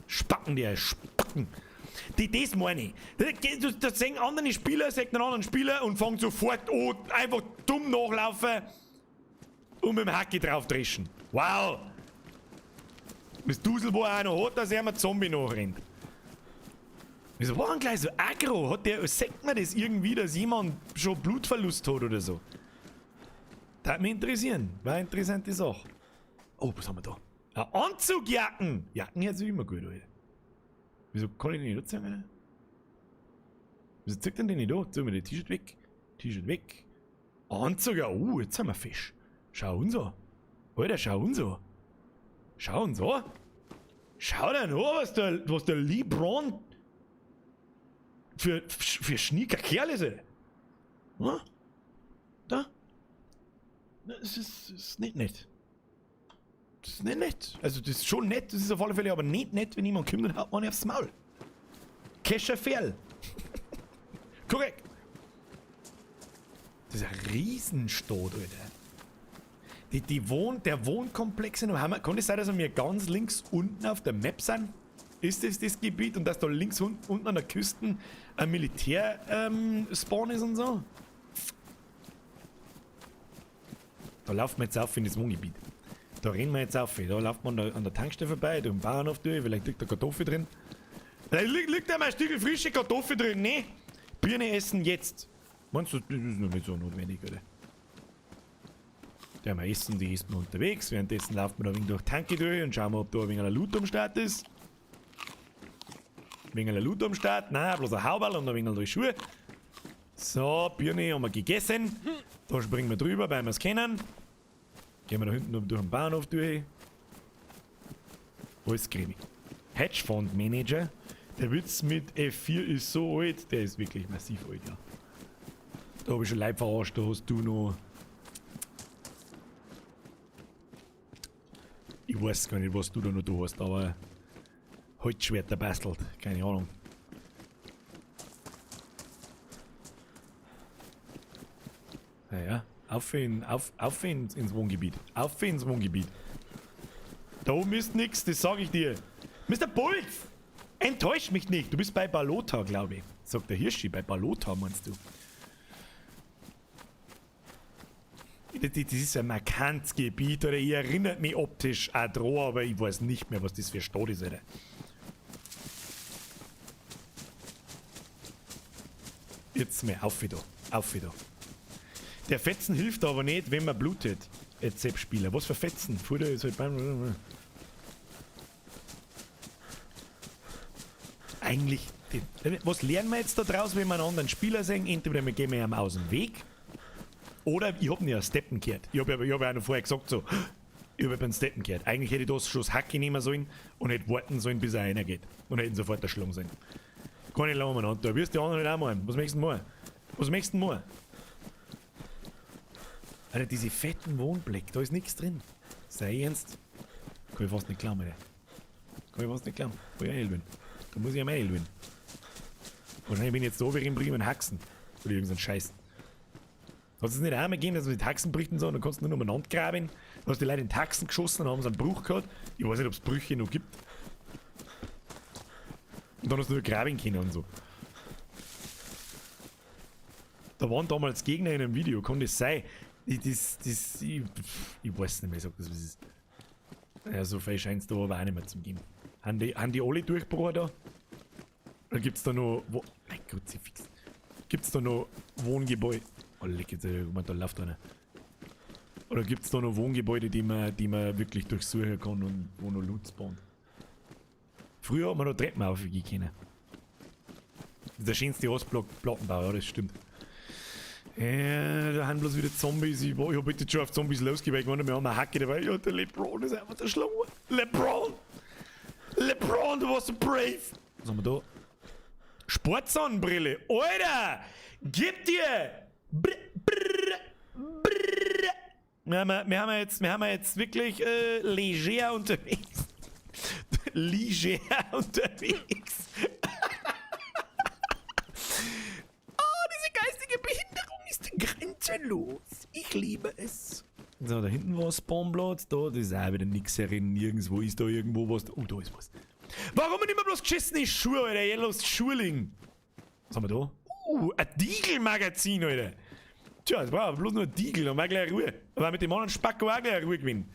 Spacken, der Spacken. Das meine ich. Das sehen andere Spieler, sehen einen anderen Spieler und fangen sofort an, einfach dumm nachlaufen und mit dem Hacki drauf dreschen. Wow! Das Dusel, wo er auch noch hat, dass er mit Zombie nachrennt. Wieso war denn gleich so aggro? Sagt man das irgendwie, dass jemand schon Blutverlust hat oder so? Das würde mich interessieren. War eine interessante Sache. Oh, was haben wir da? Eine Anzugjacken! Jacken hört sich immer gut, Alter. Wieso kann ich den nicht anziehen, Alter? Wieso zieht denn den nicht an? Ziehen wir den T-Shirt weg. T-Shirt weg. Anzug, ja, oh, jetzt sind wir Fisch. Schau uns an. Alter, schau uns an. Schau uns an. Schau dir an, was der LeBron für schnieker Kerl ist, Alter. Hm? Da? Das ist nicht nett. Das ist nicht nett. Also das ist schon nett, das ist auf alle Fälle aber nicht nett, wenn jemand kommt und haut man aufs Maul. Kescher Ferl. Korrekt. Das ist ein Riesenstadt, Alter. Der Wohnkomplex in Hammer. Kann es sein, dass wir ganz links unten auf der Map sind? Ist das das Gebiet und dass da links unten an der Küste ein Militär-Spawn ist und so? Da laufen wir jetzt auf in das Wohngebiet. Da rennen wir jetzt auf. Da läuft man an der Tankstelle vorbei, durch den Bauernhof durch, vielleicht liegt da Kartoffel drin. Vielleicht liegt da mal ein Stück frische Kartoffel drin, ne? Birne essen jetzt. Meinst du, das ist noch nicht so notwendig, oder? Die haben wir essen, die isst man unterwegs. Währenddessen laufen wir da ein wenig durch Tanke durch und schauen wir, ob da ein wenig ein Loot am Start ist. Ein wenig ein Loot am Start. Nein, bloß ein Hauberl und ein wenig durch Schuhe. So, Birne haben wir gegessen. Da springen wir drüber, weil wir es kennen. Gehen wir da hinten durch den Bahnhof durch. Alles cremig. Hedgefonds-Manager. Der Witz mit F4 ist so alt. Der ist wirklich massiv alt, ja. Da hab ich schon Leib verarscht, da hast du noch... Ich weiß gar nicht, was du da noch da hast, aber... Holzschwerter bastelt, keine Ahnung. Naja, auf ins Wohngebiet. Auf ins Wohngebiet. Da oben ist nix, das sag ich dir. Mister Bulls! Enttäusch mich nicht, du bist bei Balota, glaube ich. Sagt der Hirschi, bei Balota meinst du? Das ist ein markantes Gebiet, oder? Ich erinnert mich optisch auch dran, aber ich weiß nicht mehr, was das für Stadt ist, Alter. Jetzt mal auf wieder. Auf wieder. Der Fetzen hilft aber nicht, wenn man blutet. Jetzt Sepp-Spieler. Was für Fetzen? Futter ist halt beim. Eigentlich. Was lernen wir jetzt da draus, wenn wir einen anderen Spieler sehen? Entweder wir gehen ihm aus dem Weg. Oder ich hab nicht einen Steppen gehört. Ich hab ja auch noch vorher gesagt, so, ich hab einen Steppen gehört. Eigentlich hätte ich das schon das Hacke nehmen sollen und hätte warten sollen, bis er einer geht. Und hätten sofort erschlagen sollen. Kann ich lange umeinander. Da wirst du die anderen nicht auch machen. Was möchtest du machen? Was möchtest du machen? Alter, diese fetten Wohnblöcke, da ist nichts drin. Sei ernst. Kann ich fast nicht glauben, Alter. Kann ich fast nicht glauben. Wo ich bin. Da muss ich ja mehr bin. Wahrscheinlich bin ich jetzt da wie in Bremen Haxen. Oder irgend so ein Scheiß. Hat es nicht einmal gegeben, dass man die Taxen bricht und so, und dann kannst du nur umeinander graben. Da hast du die Leute in Taxen geschossen und haben sie einen Bruch gehabt. Ich weiß nicht, ob es Brüche noch gibt. Und dann hast du nur graben können und so. Da waren damals Gegner in einem Video, kann das sein? Ich weiß nicht mehr, ich sag das, was es ist. Ja, so viel scheint es da aber auch nicht mehr zu geben. Haben die alle durchgebrochen da? Oder gibt's da noch. Wo, mein Gott, sie fix. Gibt's da noch Wohngebäude? Oh, leck, jetzt, da läuft einer. Oder gibt's da noch Wohngebäude, die man wirklich durchsuchen kann und wo noch Loot spawnt? Früher hat man noch Treppen aufgehen können. Das ist der schönste Ostblock Plattenbau, ja, das stimmt. Da haben bloß wieder Zombies. Ich hab bitte schon auf Zombies losgeweicht. Wir haben eine Hacke dabei. Ja, der LeBron ist einfach der Schlange. LeBron! LeBron, du warst so brave! Was haben wir da? Sportsonnenbrille! Alter! Gib dir! Brr, brr, brr. Wir haben jetzt wirklich leger unterwegs. Leger unterwegs. Oh, diese geistige Behinderung ist grenzenlos. Ich liebe es. So, da hinten war Spawnplatz. Da, das ist auch wieder nix herin. Nirgendwo ist da irgendwo was. Oh, da ist was. Warum nicht immer bloß geschissene Schuhe, Alter? Ihr lasst Schuhe. Was haben wir da? Ein Deagle-Magazin, Alter. Tja, es war bloß nur ein Deagle, dann war gleich Ruhe. Aber mit dem anderen Spacko auch gleich Ruhe gewinnen.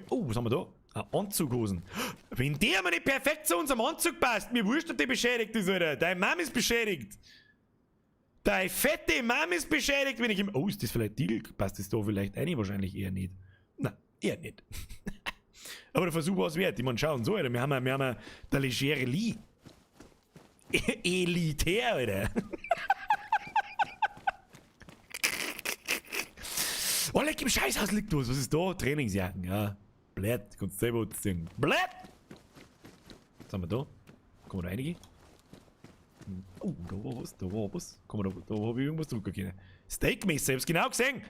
Oh, was haben wir da? Ein Anzughosen. Wenn der mal nicht perfekt zu unserem Anzug passt, mir wurscht, ob der beschädigt ist, Alter. Deine Mom ist beschädigt. Deine fette Mom ist beschädigt, wenn ich ihm. Oh, ist das vielleicht Deagle? Passt das da vielleicht rein? Wahrscheinlich eher nicht. Nein, eher nicht. Aber der Versuch war es wert. Ich meine, schauen so, Alter. Wir haben ja der Legere Lee. Elitär, Alter. Oh, leck, im Scheißhaus liegt was. Was ist da? Trainingsjacken, ja. Blöd, kannst du selber ziehen. Blöd! Was haben wir da? Kann man da reingehen? Oh, da war was, da war was. Kann man da hab ich irgendwas drücken können. Steakmesser, ich hab's genau gesehen.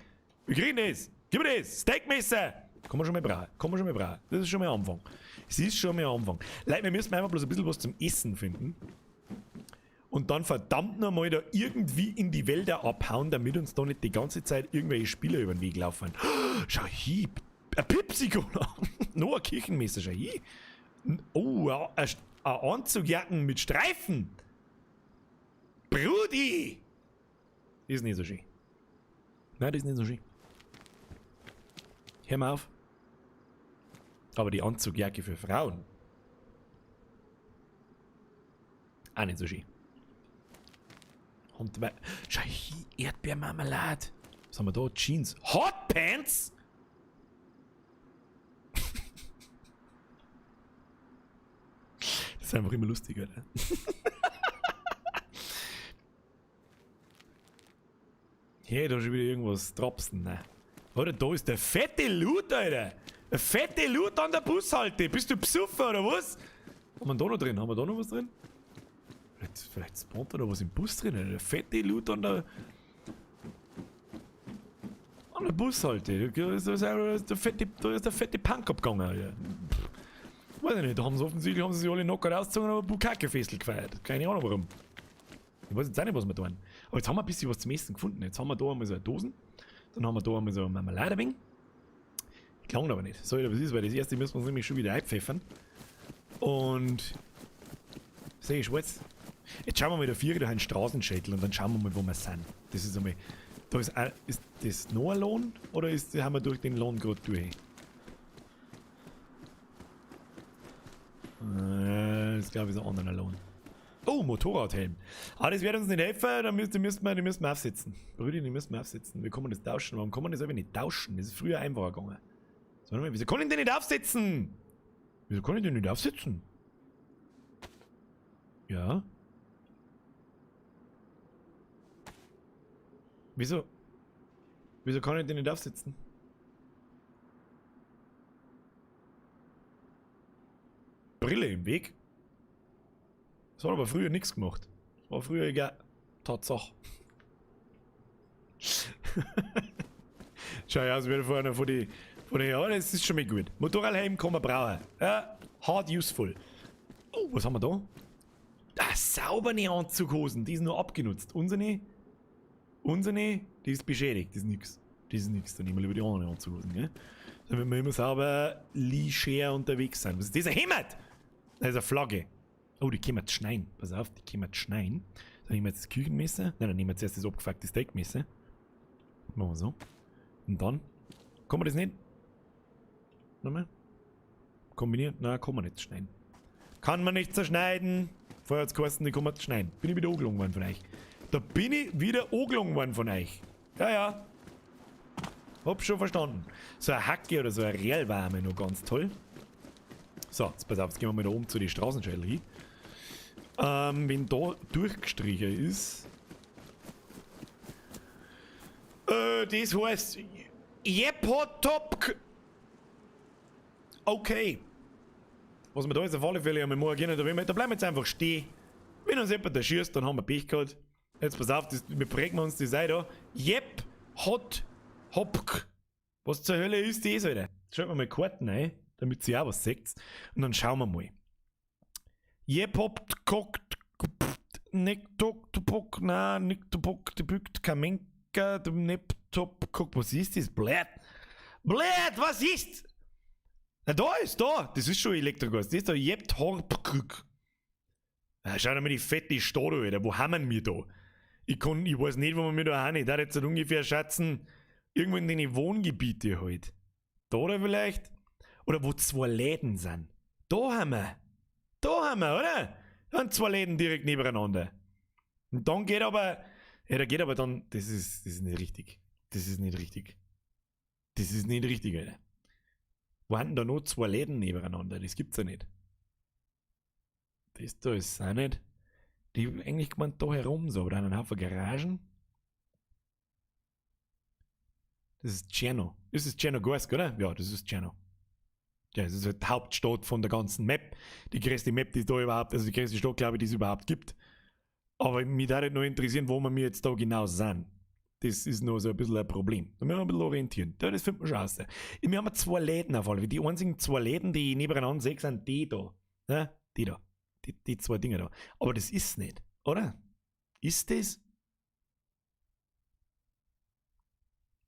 Wir kriegen das. Gib mir das. Steakmesser. Kann man schon mal brauchen. Kann man schon mal brauchen. Das ist schon mal Anfang. Es ist schon mal Anfang. Leute, wir müssen einfach bloß ein bisschen was zum Essen finden. Und dann verdammt nochmal da irgendwie in die Wälder abhauen, damit uns da nicht die ganze Zeit irgendwelche Spieler über den Weg laufen. Schau hier, ein Pepsi-Cola. Noch ein Küchenmesser, schau hier. Oh, ein Anzugjacken mit Streifen. Brudi! Das ist nicht so schön. Nein, das ist nicht so schön. Hör mal auf. Aber die Anzugjacke für Frauen. Auch nicht so schön. Und dabei. Schau hier, Erdbeermarmelade. Was haben wir da? Jeans. Hotpants? Das ist einfach immer lustig, oder? Hey, da ist schon wieder irgendwas Tropsen, ne? Oder da ist der fette Loot, Alter! Der fette Loot an der Bushalte! Bist du besoffen oder was? Haben wir da noch drin? Haben wir da noch was drin? Vielleicht spawnt da noch was im Bus drin, Alter. Der fette Loot an der Bushalte. Da ist der fette Punk abgegangen, Alter. Pff, weiß ich nicht, da haben sie offensichtlich sich alle locker rausgezogen und ein Bukake-Festel gefeiert. Keine Ahnung warum. Ich weiß jetzt auch nicht, was wir tun. Aber jetzt haben wir ein bisschen was zum Essen gefunden. Jetzt haben wir da einmal so eine Dosen. Dann haben wir da einmal so eine Marmelade. Klang aber nicht. So, was ist, weil das erste müssen wir uns nämlich schon wieder einpfeffern. Und sehe ich schwarz. Jetzt schauen wir mal da vier da einen Straßenschädel und dann schauen wir mal, wo wir sind. Das ist einmal. Da ist, ist das noch ein Lohn oder ist, haben wir durch den Lohn gerade durch? Das glaube ich ist ein anderer Lohn. Oh, Motorradhelm. Aber das wird uns nicht helfen, da müssen wir aufsetzen. Brüder, die müssen wir aufsetzen. Wir können das tauschen. Warum kann man das aber nicht tauschen? Das ist früher einfacher gegangen. So, warte mal, wieso kann ich den nicht aufsetzen? Wieso kann ich den nicht aufsetzen? Ja. Wieso? Wieso kann ich den nicht aufsetzen? Brille im Weg. Das hat aber früher nichts gemacht. Das war früher egal. Tatsache. Schau ja, also wieder vorne vor die. Ja, das ist schon mal gut. Motorradhelm kann man brauchen. Ja, hard useful. Oh, was haben wir da? Ah, saubere Anzughosen. Die ist nur abgenutzt. Unsere, die ist beschädigt. Das ist nix. Das ist nix. Dann nehmen wir lieber die anderen Anzughosen, gell? Damit wir immer sauber leger unterwegs sein. Was ist das? Ein Hemd! Das ist eine Flagge. Oh, die können wir schneiden. Pass auf, die können wir schneiden. Dann nehmen wir jetzt das Küchenmesser. Nein, dann nehmen wir zuerst das abgefuckte Steakmesser. Machen wir so. Und dann. Kann man das nicht? Nochmal? Kombinieren? Nein, kann man nicht schneiden. Kann man nicht zerschneiden. Vorher hat's geheißen, ich kann schneiden. Bin ich wieder angelogen worden von euch. Da bin ich wieder angelogen worden von euch. Ja, ja. Hab schon verstanden. So eine Hacke oder so ein Real war mir noch ganz toll. So, jetzt pass auf, jetzt gehen wir mal da oben zu den Straßenschädel hin. Wenn da durchgestrichen ist. Das heißt. Jepotop. Okay. Was wir da jetzt auf alle Fälle einmal machen können, da bleiben wir jetzt einfach stehen. Wenn uns jemand da schießt, dann haben wir Pech gehabt. Jetzt pass auf, wir prägen uns die Seite da. Jep, hot, hopk. Was zur Hölle ist das, Alter? Jetzt schalten wir mal Karten ein, damit sie auch was seht. Und dann schauen wir mal. Jep, hop, kokt, nek, tok, topok, na, nik, topok, tepükt, kamenka, nep, top, kok. Was ist das? Blöd. Blöd, was ist? Na, da ist da. Das ist schon Elektrogas. Das ist da Jep, horp, krück. Na, schau dir mal die fette Stadt an, Alter. Wo haben wir da? Ich weiß nicht, wo wir da haben. Ich darf jetzt halt ungefähr schätzen, irgendwo in den Wohngebiete halt. Da oder vielleicht? Oder wo zwei Läden sind. Da haben wir. Da haben wir, oder? Da haben zwei Läden direkt nebeneinander. Und dann geht aber, ja, da geht aber dann, das ist nicht richtig. Das ist nicht richtig. Das ist nicht richtig, Alter. Wo haben denn da noch zwei Läden nebeneinander? Das gibt's ja nicht. Das da ist auch nicht. Die eigentlich gemeint da herum so, aber da einen Haufen Garagen. Das ist Tscherno. Das ist Tschernogorsk, oder? Ja, das ist Tscherno. Ja, das ist halt die Hauptstadt von der ganzen Map. Die größte Map, die es da überhaupt, also die größte Stadt, glaube ich, die es überhaupt gibt. Aber mich würde noch interessieren, wo wir mir jetzt da genau sind. Das ist nur so ein bisschen ein Problem. Da müssen wir ein bisschen orientieren. Ja, das findet man schon aus. Wir haben zwei Läden auf alle Fälle. Die einzigen zwei Läden, die ich nebeneinander sehe, sind die da. Ja, die da. Die zwei Dinger da. Aber das ist nicht, oder? Ist das?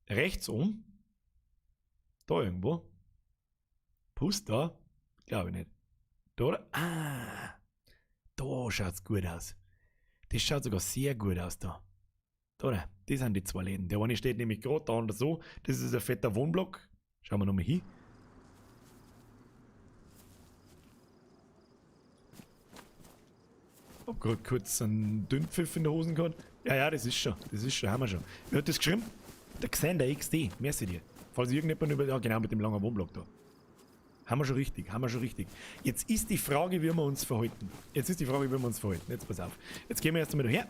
Rechts um? Da irgendwo? Pust da? Glaube ich nicht. Da, oder? Ah, da schaut's gut aus. Das schaut sogar sehr gut aus da. Da, oder? Das sind die zwei Läden. Der eine steht nämlich gerade da und so. Das ist ein fetter Wohnblock. Schauen wir nochmal hin. Hab grad kurz einen Dünnpfiff in der Hosen gehabt. Ja, ja, das ist schon. Das ist schon, haben wir schon. Wer hat das geschrieben? Der Xander XD. Merci dir. Falls irgendjemand über. Ja, genau, mit dem langen Wohnblock da. Haben wir schon richtig, haben wir schon richtig. Jetzt ist die Frage, wie wir uns verhalten. Jetzt ist die Frage, wie wir uns verhalten. Jetzt pass auf. Jetzt gehen wir erst einmal daher.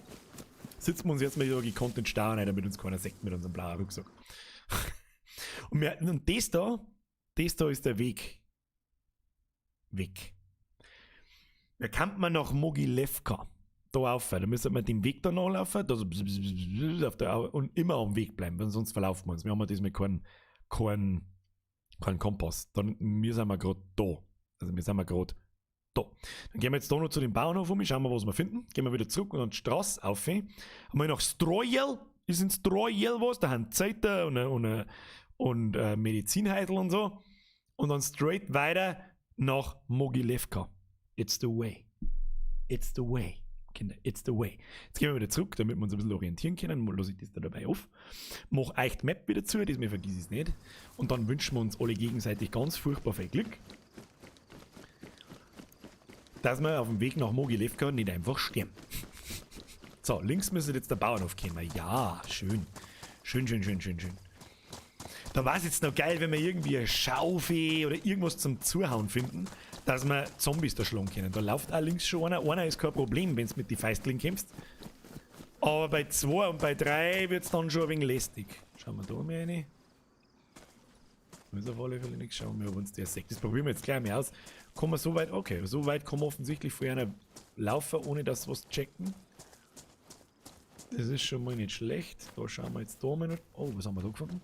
Sitzen wir uns jetzt mal hier gekonnt in den Stau rein, damit uns keiner sieht mit unserem blauen Rucksack. Und das da ist der Weg. Weg. Da kommt man nach Mogilevka. Da rauf, da müssen wir den Weg da nachlaufen, da so bzz, bzz, bzz, bzz, auf der Au-, und immer am Weg bleiben, weil sonst verlaufen wir uns. Wir haben ja diesmal keinen Kompass. Dann, wir sind wir grad da. Also wir sind wir grad da. Dann gehen wir jetzt da noch zu dem Bauernhof um, schauen wir, was wir finden. Gehen wir wieder zurück und dann die Straße auf. Einmal nach Strojel. Ist in Strojel was? Da haben Zeiter und Medizinheidel und so. Und dann straight weiter nach Mogilevka. It's the way. It's the way. Kinder, it's the way. Jetzt gehen wir wieder zurück, damit wir uns ein bisschen orientieren können. Lass ich das da dabei auf. Mach euch die Map wieder zu, diesmal vergiss ich's nicht. Und dann wünschen wir uns alle gegenseitig ganz furchtbar viel Glück, dass wir auf dem Weg nach Mogilevka nicht einfach sterben. So, links müsste jetzt der Bauernhof kommen. Ja, schön. Schön, schön, schön, schön, schön. Da war's jetzt noch geil, wenn wir irgendwie eine Schaufel oder irgendwas zum Zuhauen finden, dass wir Zombies da schlagen können. Da läuft auch links schon einer. Einer ist kein Problem, wenn's mit die Feisteln kämpfst. Aber bei 2 und bei 3 wird's dann schon ein wenig lästig. Schauen wir da mal rein. Ist auf alle Fälle nichts. Schauen wir, ob uns der sägt. Das probieren wir jetzt gleich mal aus. Kommen wir so weit? Okay, so weit kann man offensichtlich vor einer laufen, ohne dass wir was checken. Das ist schon mal nicht schlecht. Da schauen wir jetzt da mal noch. Oh, was haben wir da gefunden?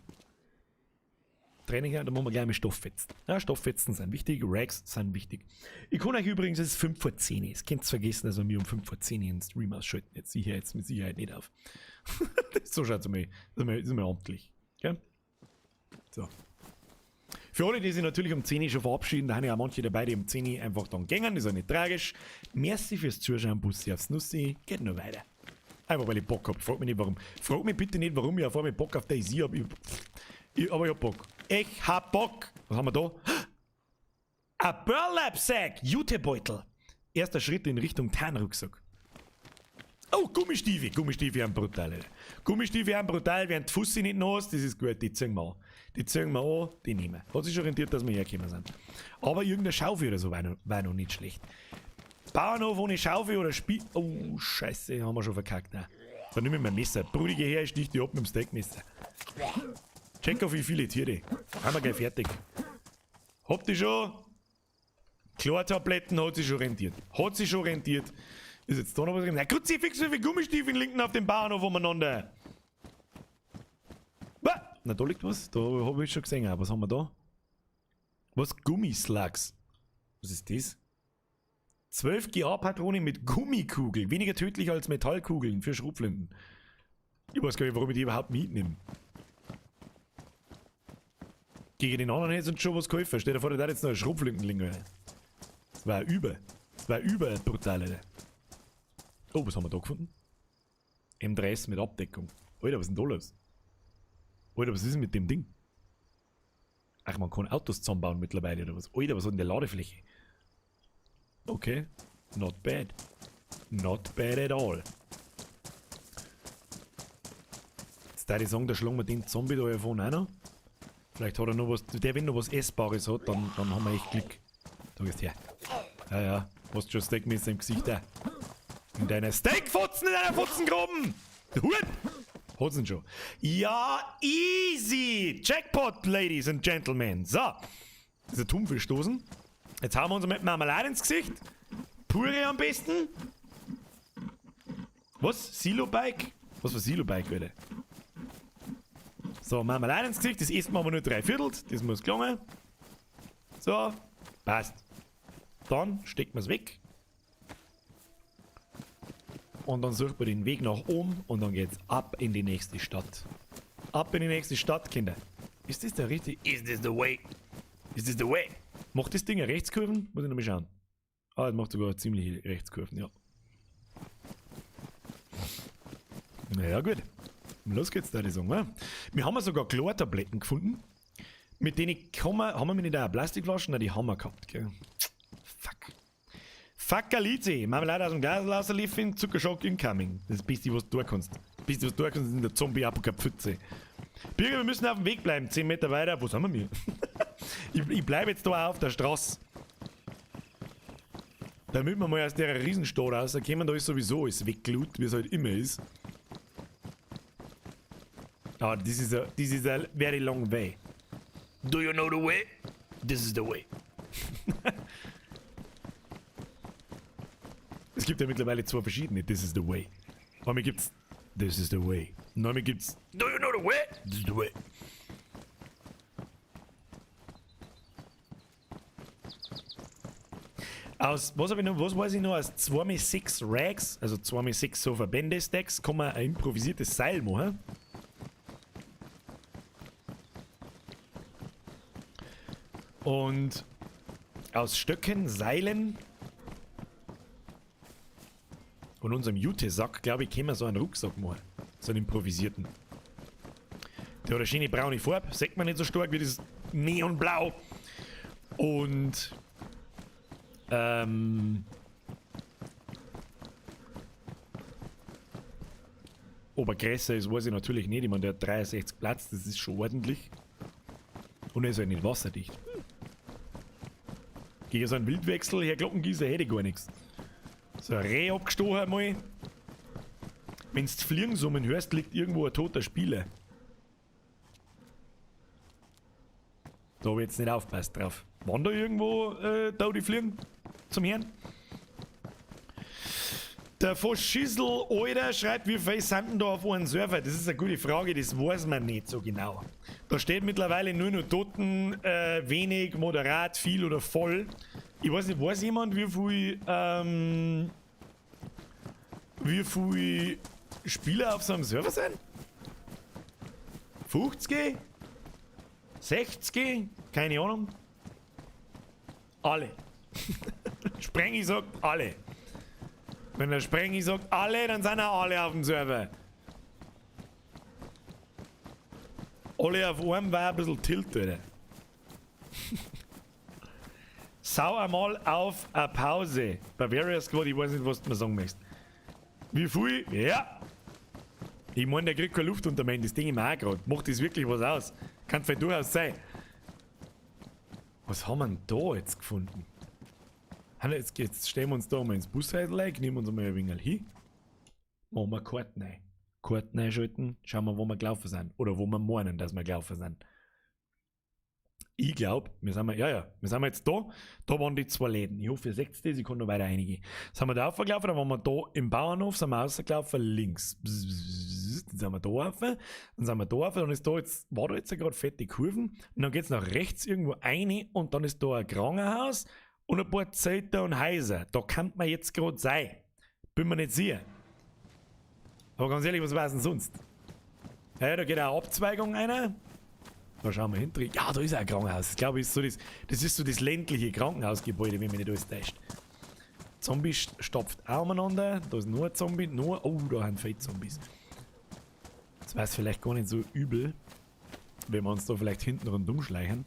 Training, da machen wir gleich mal Stofffetzen. Ja, Stofffetzen sind wichtig, Rags sind wichtig. Ich kann euch übrigens, es ist 5 vor 10. Es könnt ihr vergessen, dass wir mir um 5 vor 10 den Stream ausschalten. Jetzt sicher jetzt mit Sicherheit nicht auf. So schaut's mal, das ist mal amtlich. Gell? So. Für alle, die sich natürlich um 10 Uhr schon verabschieden, da haben ja auch manche dabei, die um 10 Uhr einfach dann gängen, ist ja nicht tragisch. Merci fürs Zuschauen, Bussi aufs Nussi, geht noch weiter. Einfach weil ich Bock hab. Frag mich nicht warum. Frag mich bitte nicht, warum ich auf einmal Bock auf DayZ hab. Aber ich hab Bock. Ich hab Bock. Was haben wir da? Ein Burlap-Sack. Jutebeutel. Erster Schritt in Richtung Tarnrucksack. Oh, Gummistiefel. Gummistiefel sind brutal, Alter. Gummistiefel sind brutal, während die Fuße nicht nass, das ist gut, die ziehen wir an. Die ziehen wir an, die nehmen wir. Hat sich schon rentiert, dass wir hergekommen sind. Aber irgendeine Schaufel oder so war noch nicht schlecht. Bauernhof ohne Schaufel oder Spiel. Oh, scheiße, haben wir schon verkackt. Nein. Dann nimm ich mein Messer. Brudi, geh her, ich stich dich ab mit dem Steakmesser. Check auf wie viele Tiere. Haben wir gleich fertig. Habt ihr schon? Chlortabletten hat sich schon rentiert. Hat sich schon rentiert. Ist jetzt da noch was drin? Na, Kruzifix, wie viele Gummistiefel liegen auf dem Bauernhof umeinander? Na, da liegt was. Da hab ich schon gesehen. Was haben wir da? Was? Gummislugs. Was ist das? 12 GA-Patrone mit Gummikugel. Weniger tödlich als Metallkugeln für Schrotflinten. Ich weiß gar nicht, warum ich die überhaupt mitnehme. Gegen den anderen hätte es uns schon was geholfen. Stell dir vor, der hat jetzt noch eine Schrotflinten liegen. Alter. Das war über. Das war über brutal, Alter. Oh, was haben wir da gefunden? M3S mit Abdeckung. Alter, was ist denn da los? Alter, was ist denn mit dem Ding? Ach, man kann Autos zusammenbauen mittlerweile, oder was? Alter, was hat denn der Ladefläche? Okay, not bad. Not bad at all. Jetzt würde ich sagen, da schlagen wir den Zombie da ja vorne auch noch. Vielleicht hat er noch was, der wenn noch was Essbares hat, dann haben wir echt Glück. Da gehst her. Ja, ja, hast schon Steakmesser im Gesicht da. In deiner Steakfotzen, in deiner Fotzengraben! Hut! Hat's denn schon? Ja, easy! Jackpot, Ladies and Gentlemen. So. Das ist ein Thunfischdosen. Jetzt hauen wir uns mit Marmelade ins Gesicht. Pure am besten. Was? Silo-Bike? Was für Silo-Bike, Alter? So, Marmelade ins Gesicht. Das essen wir aber nur 3/4. Das muss gelungen. So, passt. Dann stecken wir's weg. Und dann sucht man den Weg nach oben und dann geht's ab in die nächste Stadt. Ab in die nächste Stadt, Kinder. Ist das der richtige? Is this the way? Is this the way? Macht das Ding eine Rechtskurven? Muss ich nochmal schauen. Ah, das macht sogar ziemliche Rechtskurven, ja. Naja, gut. Los geht's da, die sagen, wa? Wir haben ja sogar Chlortabletten gefunden. Mit denen kann man, haben wir nicht auch Plastikflaschen? Nein, die haben wir gehabt, gell? Fuck. Fuck Alice. Marmelade aus dem Glas rausliefen, Zuckerschock incoming. Das ist das Beste, was du tun kannst. Das Beste, was du tun kannst, ist in der Zombie-Apokalypse. Birger, wir müssen auf dem Weg bleiben. 10 Meter weiter. Wo sind wir mir? Ich bleib jetzt da auch auf der Straße. Damit wir mal aus der Riesenstadt rauskommen, da ist sowieso alles weggelut, wie es halt immer ist. Ah, this is a very long way. Do you know the way? This is the way. Es gibt ja mittlerweile zwei verschiedene This is the way. Einmal gibt's This is the way. Und einmal gibt's Do you know the way? This is the way. Aus, was hab ich noch, was weiß ich noch, aus 2x6 Rags, also 2x6 so Verbände-Stacks, kann man ein improvisiertes Seil machen. Und aus Stöcken, Seilen und unserem Jute-Sack, glaube ich, können wir so einen Rucksack machen. So einen improvisierten. Der hat eine schöne braune Farbe, sieht man nicht so stark wie das Neonblau. Und ob er größer ist, weiß ich natürlich nicht. Ich meine, der hat 63 Platz, das ist schon ordentlich. Und er ist halt nicht wasserdicht. Gegen so einen Wildwechsel, Herr Glockengießer, hätte ich gar nichts. So ein Reh abgestochen einmal. Wenn's Fliegen summen hörst, liegt irgendwo ein toter Spieler. Da hab ich jetzt nicht aufgepasst drauf. Waren da irgendwo da die Fliegen zum Herrn? Der Faschissel Alter schreibt, wie viel sind denn da auf einem Server? Das ist eine gute Frage, das weiß man nicht so genau. Da steht mittlerweile nur noch Toten, wenig, moderat, viel oder voll. Ich weiß nicht, weiß jemand, wie viel Spieler auf so einem Server sind? 50? 60? Keine Ahnung. Alle. Sprengi sagt alle. Wenn der Sprengi sagt alle, dann sind auch alle auf dem Server. Alle auf einem war ein bisschen tilt, Alter. Sau einmal auf a Pause. Bavaria Squad, ich weiß nicht, was du mir sagen möchtest. Wie viel? Ja! Ich meine, der kriegt keine Luft unter mir, das Ding ich mir auch gerade. Macht das wirklich was aus? Kann vielleicht durchaus sein. Was haben wir denn da jetzt gefunden? Jetzt stellen wir uns da mal ins Bushäusl rein, nehmen uns mal ein wenig hin. Machen wir Karten rein. Karten einschalten, schauen wir, wo wir gelaufen sind. Oder wo wir meinen, dass wir gelaufen sind. Ich glaub, wir sind mal, ja, ja, wir sind jetzt da. Da waren die zwei Läden. Ich hoffe, ihr seht das, ich kann noch weiter reingehen. Sind wir da raufgelaufen, dann waren wir da im Bauernhof, sind wir rausgelaufen, links. Dann sind wir da rauf, dann sind wir da rauf, dann ist da jetzt, war da jetzt gerade fette Kurven, und dann geht's nach rechts irgendwo rein und dann ist da ein Krankenhaus und ein paar Zelte und Häuser. Da kann man jetzt gerade sein. Bin mir nicht sicher. Aber ganz ehrlich, was war's denn sonst? Ja, da geht eine Abzweigung rein. Da schauen wir hinten. Ja, da ist auch ein Krankenhaus. Ich glaube, das ist so das ländliche Krankenhausgebäude, wenn mich nicht alles täuscht. Zombie stapft auch umeinander. Da ist nur ein Zombie. Nur, oh, da haben viele Zombies. Das wär's vielleicht gar nicht so übel, wenn wir uns da vielleicht hinten rundum schleichen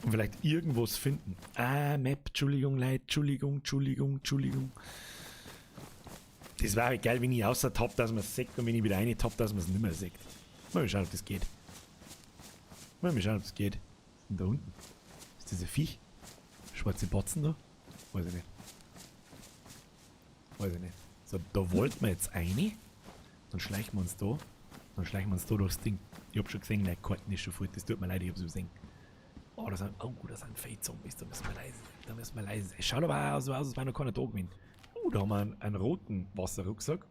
und vielleicht irgendwas finden. Ah, Map, Entschuldigung, Leute, Entschuldigung, Entschuldigung, Entschuldigung. Das wäre geil, wenn ich außer tapp, dass man's sieht, und wenn ich wieder rein tapp, dass man's nicht mehr sieht. Mal schauen, ob das geht. Mal schauen, ob das geht. Was ist denn da unten? Ist das ein Viech? Schwarze Batzen da? Weiß ich nicht. Weiß ich nicht. So, da wollten wir jetzt rein. Dann schleichen wir uns da. Dann schleichen wir uns da durchs Ding. Ich hab schon gesehen, nein, Karten ist schon voll. Das tut mir leid, ich hab's übersehen. Oh, da sind viele Zombies. Da müssen wir leise sein. Da müssen wir leise sein. Es schaut aber auch so aus, als wäre noch keiner da gewesen. Oh, da haben wir einen roten Wasserrucksack.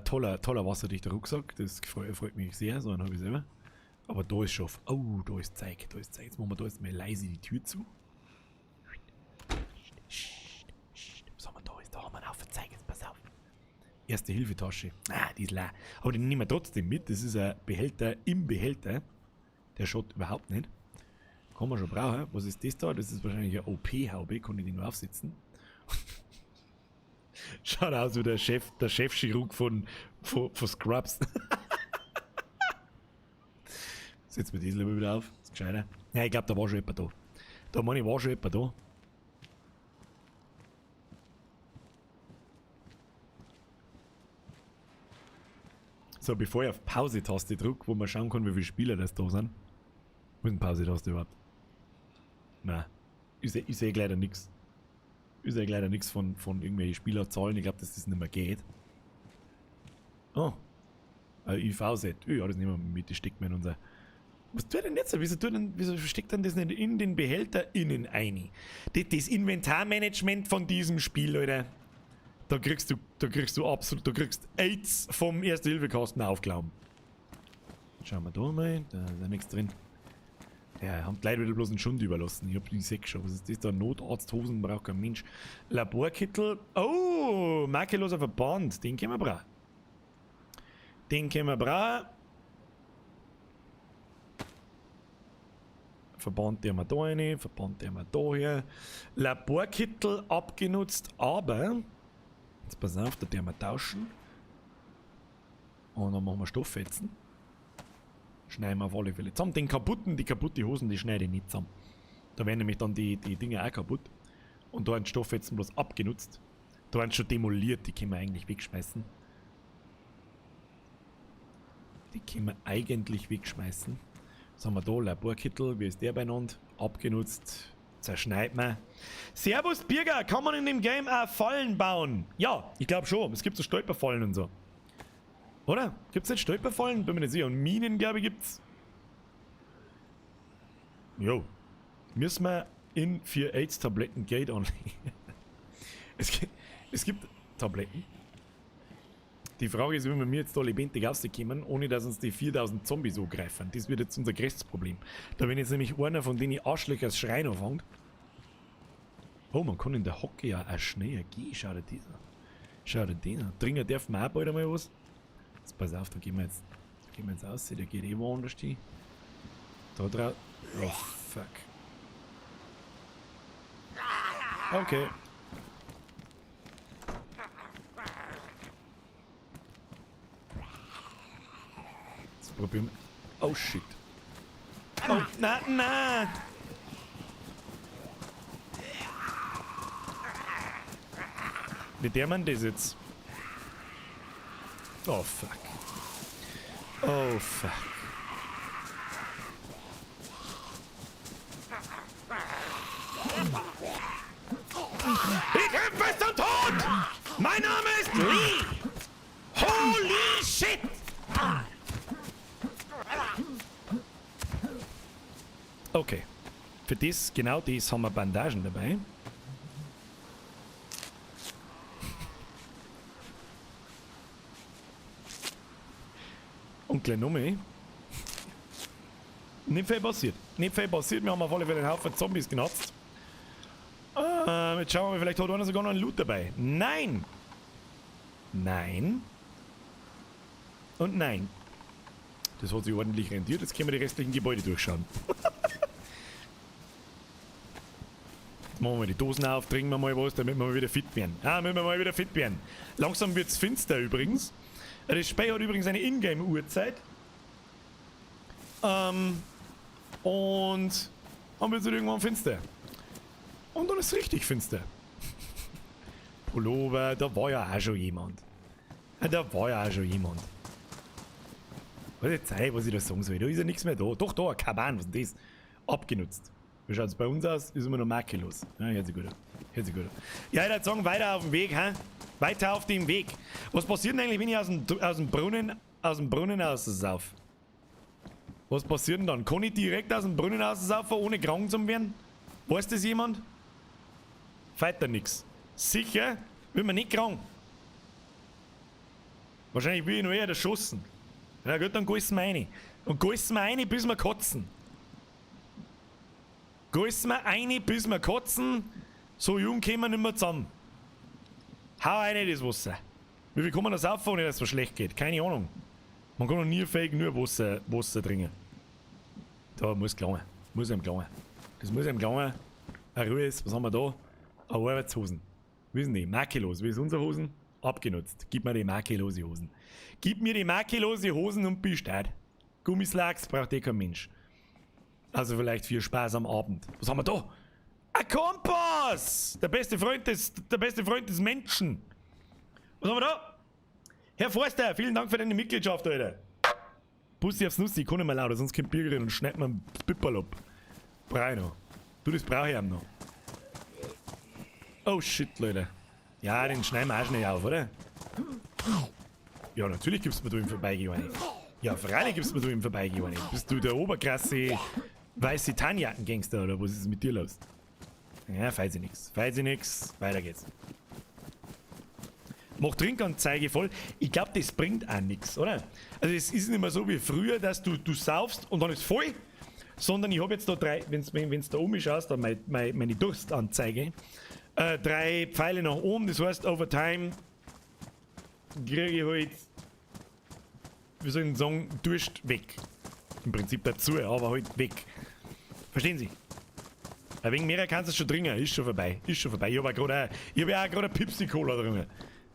Toller wasserdichter Rucksack. Das freut mich sehr. So einen hab ich selber. Aber da ist schon. Oh, da ist Zeug. Da ist Zeug. Jetzt machen wir da jetzt mal leise die Tür zu. Was haben wir da? Da haben wir einen Haufen Zeug. Jetzt pass auf. Erste-Hilfe-Tasche. Ah, die ist leer. Aber den nehmen wir trotzdem mit. Das ist ein Behälter im Behälter. Der schaut überhaupt nicht. Kann man schon brauchen. Was ist das da? Das ist wahrscheinlich eine O P-Haube. Kann ich die nur aufsetzen? Schaut aus wie der Chefchirurg von Scrubs. Setzen wir das lieber wieder auf. Das ist gescheiter. Ja, ich glaub, da war schon jemand da. Da meine ich, war schon jemand da. So, bevor ich auf Pause-Taste drück, wo man schauen kann, wie viele Spieler das da sind. Wo ist denn Pause-Taste überhaupt? Nein. Ich seh leider nix. Ich seh leider nix von irgendwelchen Spielerzahlen. Ich glaub, dass das nicht mehr geht. Oh. Ein I V-Set. Ja, das nehmen wir mit. Das steckt mir in unser... Was tut denn jetzt? Wieso steckt denn das nicht in den Behälter innen ein? Das Inventarmanagement von diesem Spiel, Alter. Da kriegst du, da kriegst du absolut, da kriegst AIDS vom Erste-Hilfe-Kasten aufgenommen. Schauen wir da mal, da ist ja nichts drin. Ja, haben die Leute wieder bloß einen Schund überlassen. Ich hab die sechs schon. Was ist das da? Notarzthosen braucht kein Mensch. Laborkittel. Oh, makelloser Verband. Den können wir brauchen. Den können wir brauchen. Verband, den haben wir da rein. Verband, den haben wir da her. Laborkittel abgenutzt, aber... Jetzt pass auf, da werden wir tauschen. Und dann machen wir Stofffetzen. Schneiden wir auf alle Fälle zusammen. Die kaputten Hosen, die schneide ich nicht zusammen. Da werden nämlich dann die Dinger auch kaputt. Und da sind Stofffetzen bloß abgenutzt. Da werden schon demoliert, die können wir eigentlich wegschmeißen. Die können wir eigentlich wegschmeißen. Was haben wir da? Laborkittel, wie ist der beieinander? Abgenutzt. Zerschneidet man. Servus Birger, kann man in dem Game auch Fallen bauen? Ja, ich glaub schon. Es gibt so Stolperfallen und so. Oder? Gibt's nicht Stolperfallen? Bin mir nicht sicher. Und Minen, glaub ich, gibt's. Jo. Müssen wir in 4 AIDS-Tabletten Geld anlegen? Es gibt Tabletten. Die Frage ist, wie wir jetzt da lebendig rauskommen, ohne dass uns die 4000 Zombies angreifen. Das wird jetzt unser größtes Problem. Da wenn jetzt nämlich einer von denen Arschlöcher das Schreien anfängt. Oh, man kann in der Hocke ja auch schneller gehen. Schau dir das an. Schau dir den an. Dringend dürfen wir auch bald einmal was. Jetzt pass auf, da gehen wir jetzt raus. Der geht eh woanders hin. Da drauf. Oh, fuck. Okay. Jetzt probieren wir. Oh shit. Oh, na, na! Wie der man das jetzt? Oh fuck. Oh fuck. Ich kämpfe bis zum Tod! Mein Name ist Lee! Holy shit! Okay. Für das, genau das haben wir Bandagen dabei. Und gleich noch mehr. Nicht viel passiert. Nicht viel passiert. Wir haben auf alle Fälle einen Haufen Zombies genutzt. Jetzt schauen wir mal, vielleicht hat einer sogar noch einen Loot dabei. Nein! Nein. Und nein. Das hat sich ordentlich rentiert. Jetzt können wir die restlichen Gebäude durchschauen. Jetzt machen wir die Dosen auf, trinken wir mal was, damit wir mal wieder fit werden. Ah, damit wir mal wieder fit werden. Langsam wird's finster übrigens. Das Spiel hat übrigens eine Ingame-Uhrzeit. Und dann wird's irgendwann finster. Und dann ist es richtig finster. Pullover, da war ja auch schon jemand. Ja, da war ja auch schon jemand. Was ist jetzt, was ich da sagen soll? Da ist ja nichts mehr da. Doch, da, ein Kaban, was ist denn das? Abgenutzt. Wie schaut's bei uns aus? Ist immer noch makellos. Ja, hört sich gut an. Hört sich gut an. Ja, ich würd sagen, weiter auf dem Weg, hä? Weiter auf dem Weg. Was passiert denn eigentlich, wenn ich aus dem Brunnen raussauf? Was passiert denn dann? Kann ich direkt aus dem Brunnen raussaufen, ohne krank zu werden? Weiß das jemand? Weiter nix. Sicher? Wird man nicht krank. Wahrscheinlich will ich noch eher erschossen. Ja gut, dann geissen wir rein. Und geissen wir rein, bis wir kotzen. Geissen wir rein, bis wir kotzen. So jung kommen wir nicht mehr zusammen. Hau rein das Wasser. Wie viel kann man das auffahren, ohne dass es so schlecht geht? Keine Ahnung. Man kann noch nie fake nur Wasser trinken. Da muss gelangen. Muss einem gelangen. Das muss einem gelangen. Eine Ruhe ist, was haben wir da? Eine Arbeitshosen. Wissen die, makellos. Wie ist unsere Hosen? Abgenutzt. Gib mir die makellose Hosen. Gib mir die makellose Hosen und bist tot. Gummislacks braucht eh kein Mensch. Also vielleicht viel Spaß am Abend. Was haben wir da? Ein Kompass! Der beste Freund des, der beste Freund des Menschen. Was haben wir da? Herr Forster, vielen Dank für deine Mitgliedschaft, Alter. Bussi aufs Nussi, ich kann nicht mehr lauter, sonst kommt Birger und schneidet mir ein Pipperl ab. Brauch ich noch. Du, das brauch ich auch noch. Oh shit, Leute. Ja, den schneiden wir auch schnell auf, oder? Ja, natürlich gibst du mir da im Vorbeigehen eine. Ja, freilich gibst du mir da im Vorbeigehen eine. Bist du der oberkrasse weiße Tarnjacken-Gangster oder was ist mit dir los? Ja, weiß ich nix. Weiß ich nix. Weiter geht's. Mach Trinkanzeige voll. Ich glaub, das bringt auch nix, oder? Also es ist nicht mehr so wie früher, dass du saufst und dann ist voll, sondern ich hab jetzt da drei, wenn's da oben schaust, da meine Durstanzeige, 3 Pfeile nach oben, das heißt, over time kriege ich halt, wie soll ich denn sagen, Durst weg. Im Prinzip dazu, aber halt weg. Verstehen Sie? Ein wenig mehr kannst du schon trinken, ist schon vorbei. Ist schon vorbei. Ich hab ja auch gerade eine Pepsi-Cola drin.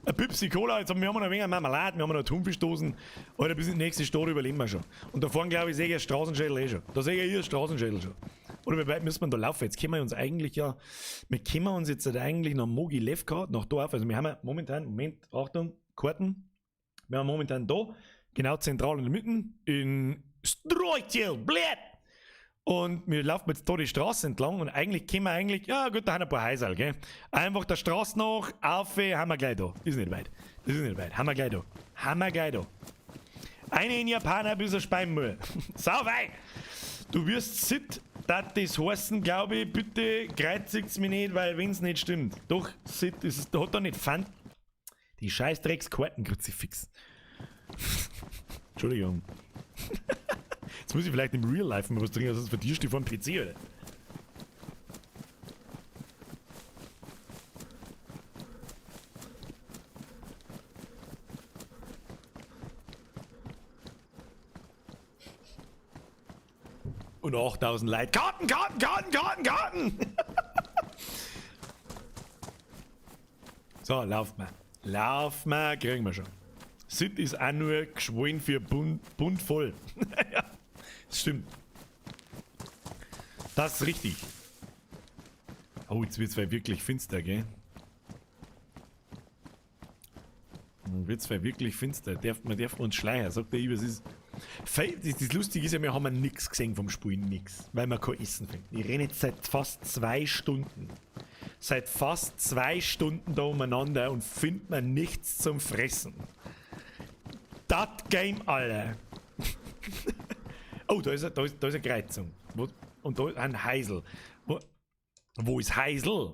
Eine Pepsi-Cola, jetzt haben wir noch ein wenig Marmelade, wir haben noch Thunfischdosen. Alter, bis in die nächste Stadt überleben wir schon. Und da vorne, glaube ich, sehe ich einen Straßenschädel eh schon. Da sehe ich einen Straßenschädel schon. Oder wie weit müssen wir da laufen? Jetzt können wir uns eigentlich ja, wir können uns jetzt halt eigentlich nach Mogilevka, nach da auf. Also wir haben ja momentan, Moment, Achtung, Karten. Wir haben momentan da, genau zentral in der Mitte, in Stroitel, blöd! Und wir laufen jetzt da die Straße entlang und eigentlich können wir eigentlich, ja gut, da haben wir ein paar Häuser, gell? Einfach der Straße nach, auf, haben wir gleich da. Ist nicht weit. Das ist nicht weit. Haben wir gleich da. Haben wir gleich da. Eine in Japaner bis er speien muss. Sau weit! Du wirst Sid, dat das heißen, glaube ich, bitte kreuzigt's mich nicht, weil wenn's nicht stimmt. Doch, Sid, ist, hat da nicht Fun. Die scheiß Dreckskarten-Kruzifix. Entschuldigung. Jetzt muss ich vielleicht im Real Life mal was trinken, sonst verdierst du vor dem PC, oder? Und 8000 Leute. Karten, Karten, Karten, Karten, Karten! So, lauf mal. Lauf mal, kriegen wir schon. Sid ist auch nur geschwollen für bunt voll. Ja, das stimmt. Das ist richtig. Oh, jetzt wird's wirklich finster, gell? Wird's wirklich finster. Darf man darf uns schleiern, sagt der, was ist. Das Lustige ist ja, wir haben ja nichts gesehen vom Spiel, nix. Weil wir kein Essen finden. Ich renne jetzt seit fast 2 Stunden. Seit fast 2 Stunden da umeinander und findet man nichts zum Fressen. Das Game, Alter. Oh, da ist eine Kreuzung. Und da ist ein Heisel. Wo ist Heisel?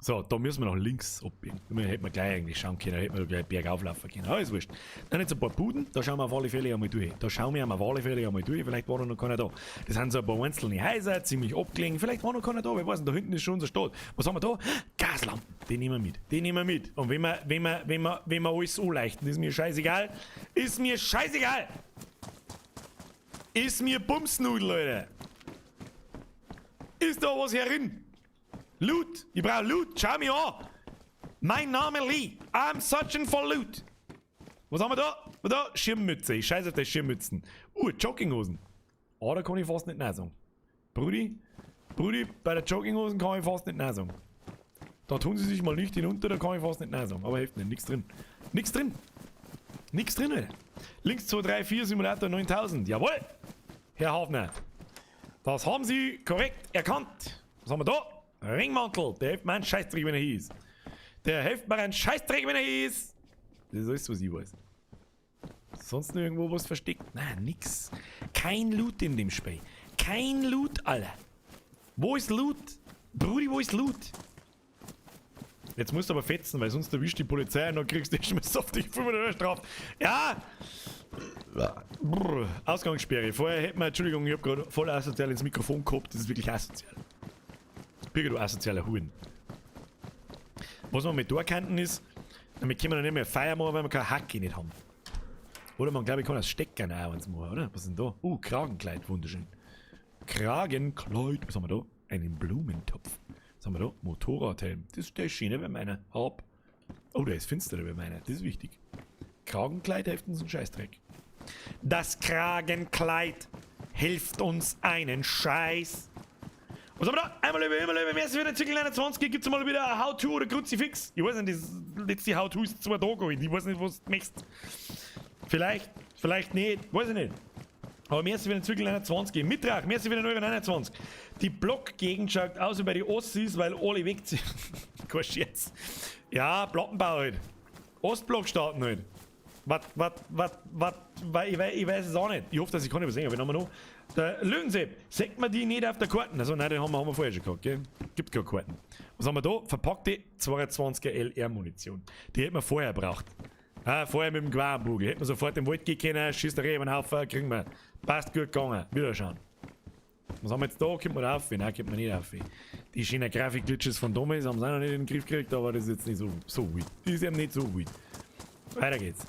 So, da müssen wir nach links abbiegen. Da hätten wir gleich eigentlich schauen können, da hätten wir gleich bergauf laufen können. Aber ist wurscht. Dann jetzt ein paar Buden, da schauen wir auf alle Fälle einmal durch. Da schauen wir auf alle Fälle einmal durch, vielleicht war da noch keiner da. Das sind so ein paar einzelne Häuser, ziemlich abgelegen. Vielleicht war noch keiner da, wer weiß, da hinten ist schon unser Stadt. Was haben wir da? Gaslampen, die nehmen wir mit. Die nehmen wir mit. Und wenn wir alles anleuchten, ist mir scheißegal. Ist mir scheißegal! Ist mir Bumsnudel, Leute! Ist da was herin? Loot! Ich brauch Loot! Schau mich an! Mein Name Lee! I'm searching for loot! Was haben wir da? Was da? Schirmmütze. Ich scheiße auf die Schirmmützen. Jogginghosen. Oh, da kann ich fast nicht nein sagen. Brudi, Brudi, bei der Jogginghosen kann ich fast nicht nein sagen. Da tun sie sich mal nicht hinunter, da kann ich fast nicht nein sagen. Aber hilft nicht, nix drin. Nix drin. Nix drin, Alter. Links 2, 3, 4, Simulator 9000. Jawohl! Herr Hafner. Das haben Sie korrekt erkannt. Was haben wir da? Ringmantel. Der hilft mir einen Scheißdreck, wenn er hier ist. Der hilft mir einen Scheißdreck, wenn er hier ist. Das ist alles, was ich weiß. Sonst noch irgendwo was versteckt? Nein, nix. Kein Loot in dem Spiel. Kein Loot, Alter. Wo ist Loot? Brudi, wo ist Loot? Jetzt musst du aber fetzen, weil sonst erwischt die Polizei und dann kriegst du erstmal sofort 500 Euro Strafe. Ja! Brr, Ausgangssperre. Vorher hätten wir, Entschuldigung, ich hab gerade voll asozial ins Mikrofon gehabt. Das ist wirklich asozial. Birger, du asozialer Huren. Was wir mit da könnten ist, damit können wir noch nicht mehr Feier machen, weil wir keine Hacke nicht haben. Oder man, glaube ich, kann das Stecker auch eins machen, oder? Was ist denn da? Kragenkleid, wunderschön. Kragenkleid, was haben wir da? Einen Blumentopf. Was haben wir da? Motorradhelm. Das ist der schöne bei meiner. Hab. Oh, der ist finster bei meiner. Das ist wichtig. Kragenkleid hilft uns einen Scheißdreck. Das Kragenkleid hilft uns einen Scheiß. Was haben wir da? Einmal über, immer über, merci für den Zirkel 21. Gibt's mal wieder ein How-To oder Kruzifix? Ich weiß nicht, das letzte How-To ist 2 Tage alt. Ich weiß nicht, was du möchtest. Vielleicht, vielleicht nicht, weiß ich nicht. Aber merci für den Zirkel 21. Mitrach, merci für den Euro 29. Die Blockgegend schaut aus wie bei den Ossis, weil alle weg sind. Kein Scherz. Ja, Plattenbau halt. Ostblockstaaten halt. Was, ich weiß es auch nicht. Ich hoffe, dass ich kann nicht sehen, aber haben wir noch. Der Löwensepp, sieht man die nicht auf der Karten? Also nein, den haben wir vorher schon gehabt, gell? Gibt keine Karten. Was haben wir da? Verpackte 22er LR-Munition. Die hätten wir vorher gebraucht. Ah, vorher mit dem Gewehrbugel. Hätten wir sofort im Wald gehen können, schießt der Reh über den Haufen, kriegen wir. Passt gut gegangen. Wieder schauen. Was haben wir jetzt da? Kommt man da auf? Nein, kommt man nicht auf. Die schönen Grafik-Glitches von damals haben sie auch noch nicht in den Griff gekriegt, aber das ist jetzt nicht so wild. Die ist eben nicht so wild. Weiter geht's.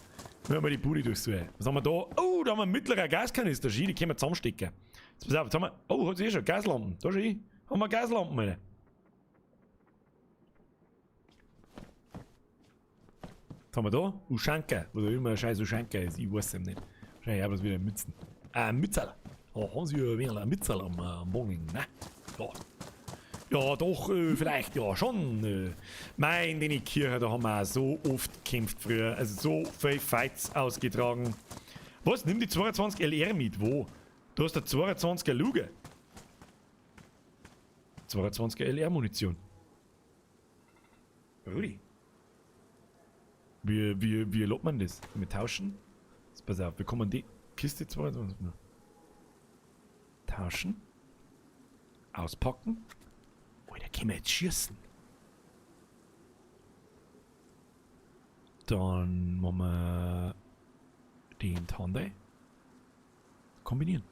Wenn wir die Bude durchsuchen. Was haben wir da? Oh, da haben wir einen mittleren Gaskanister. Schön, die können wir zusammenstecken. Jetzt pass auf, jetzt haben wir. Oh, hat's eh schon. Gaslampen. Da schön. Haben wir Gaslampen, Alter. Was haben wir da? Uschanka. Oder immer ein scheiß Uschanka ist. Ich weiß es eben nicht. Wahrscheinlich auch was wieder Mützen. Ah, Mützerl. Oh, haben Sie ein wenig ein Mützerl am Morgen, ne? Ja. Ja, doch, vielleicht, ja, schon. Mein, den Kirche, da haben wir auch so oft gekämpft früher. Also so viele Fights ausgetragen. Was? Nimm die 22 LR mit. Wo? Du hast der 22er Luger. 22er LR Munition. Rudi. Wie lädt man das? Wir tauschen? Jetzt pass auf, wir kommen die Kiste 22. Tauschen. Auspacken. Alter, können wir jetzt schießen? Dann machen wir den Tandai. Kombinieren.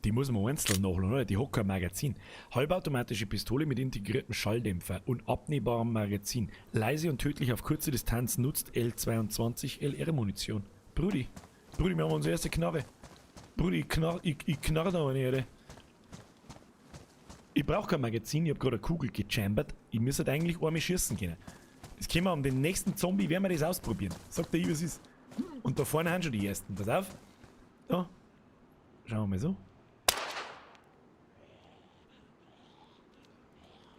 Die muss man einzeln nachladen, oder? Die hat kein Magazin. Halbautomatische Pistole mit integriertem Schalldämpfer und abnehmbarem Magazin. Leise und tödlich auf kurze Distanz nutzt L22 LR Munition. Brudi. Brudi, wir haben unsere erste Knarre. Brudi, ich knarre da eine, Alter. Ich brauch kein Magazin, ich hab grad eine Kugel gechambert. Ich müsste halt eigentlich einmal schießen können. Das können wir um den nächsten Zombie, werden wir das ausprobieren. Sagt der, was ist. Und da vorne haben schon die ersten. Pass auf. Da. Schauen wir mal so.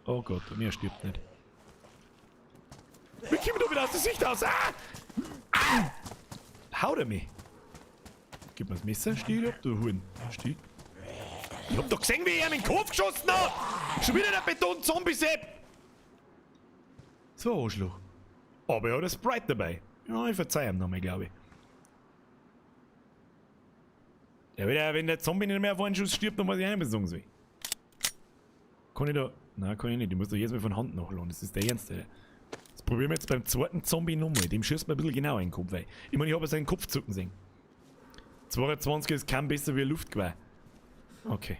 Oh Gott, mir stirbt nicht. Wir kommen da wieder aus der Sicht aus! Ah! Ah! Haut er mich! Gib mir das Messer, steh ich ab, du Huhn. Steh. Ich hab doch gesehen, wie er in den Kopf geschossen hat! Schon wieder der Beton-Zombie-Sepp! So, Arschloch. Aber er hat ein Sprite dabei. Ja, ich verzeih ihm nochmal, glaube ich. Ja, wenn der Zombie nicht mehr auf einen Schuss stirbt, dann weiß ich auch nicht, was ich sagen soll. Kann ich da... Nein, kann ich nicht. Ich muss doch jedes Mal von Hand nachladen. Das ist der Ernste. Das probieren wir jetzt beim zweiten Zombie nochmal. Dem schießt man ein bisschen genauer in den Kopf, weil... Ich meine, ich habe ja seinen Kopf zucken sehen. 22 ist kaum besser wie ein Luftgewehr. Okay.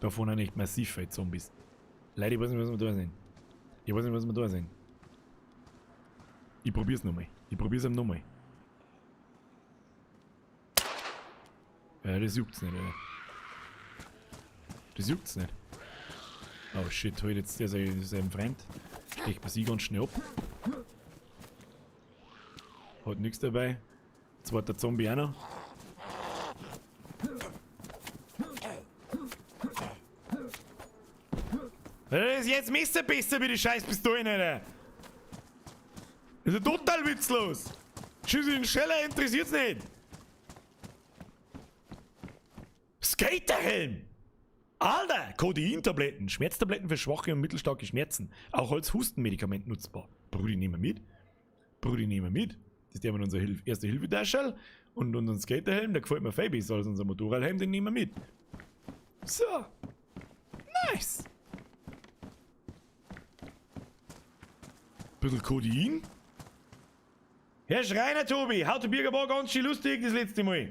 Davon auch nicht massiv viele Zombies. Leute, ich weiß nicht, was wir da sehen. Ich weiß nicht, was wir da sehen. Ich probier's nochmal. Ich probier's ihm nochmal. Ja, das juckt's nicht, oder? Das juckt's nicht. Oh shit, halt jetzt der sein Freund. Stecht man sie ganz schnell ab. Hat nix dabei. Zweiter Zombie auch noch. Das ist jetzt Messer besser wie die Scheißpistolen, Alter. Das ist ja total witzlos. Schieß in den Scheller, interessiert's nicht. Skaterhelm! Alter! Codein-Tabletten, Schmerztabletten für schwache und mittelstarke Schmerzen. Auch als Hustenmedikament nutzbar. Brudi, nehmen wir mit. Brudi, nehmen wir mit. Das ist der mit unserer Erste-Hilfe-Tasche und unseren Skaterhelm, der gefällt mir viel besser als unser Motorradhelm, den nehmen wir mit. So. Nice. Bisschen Codein. Herr Schreiner, Tobi, How to Birger war ganz schön lustig das letzte Mal.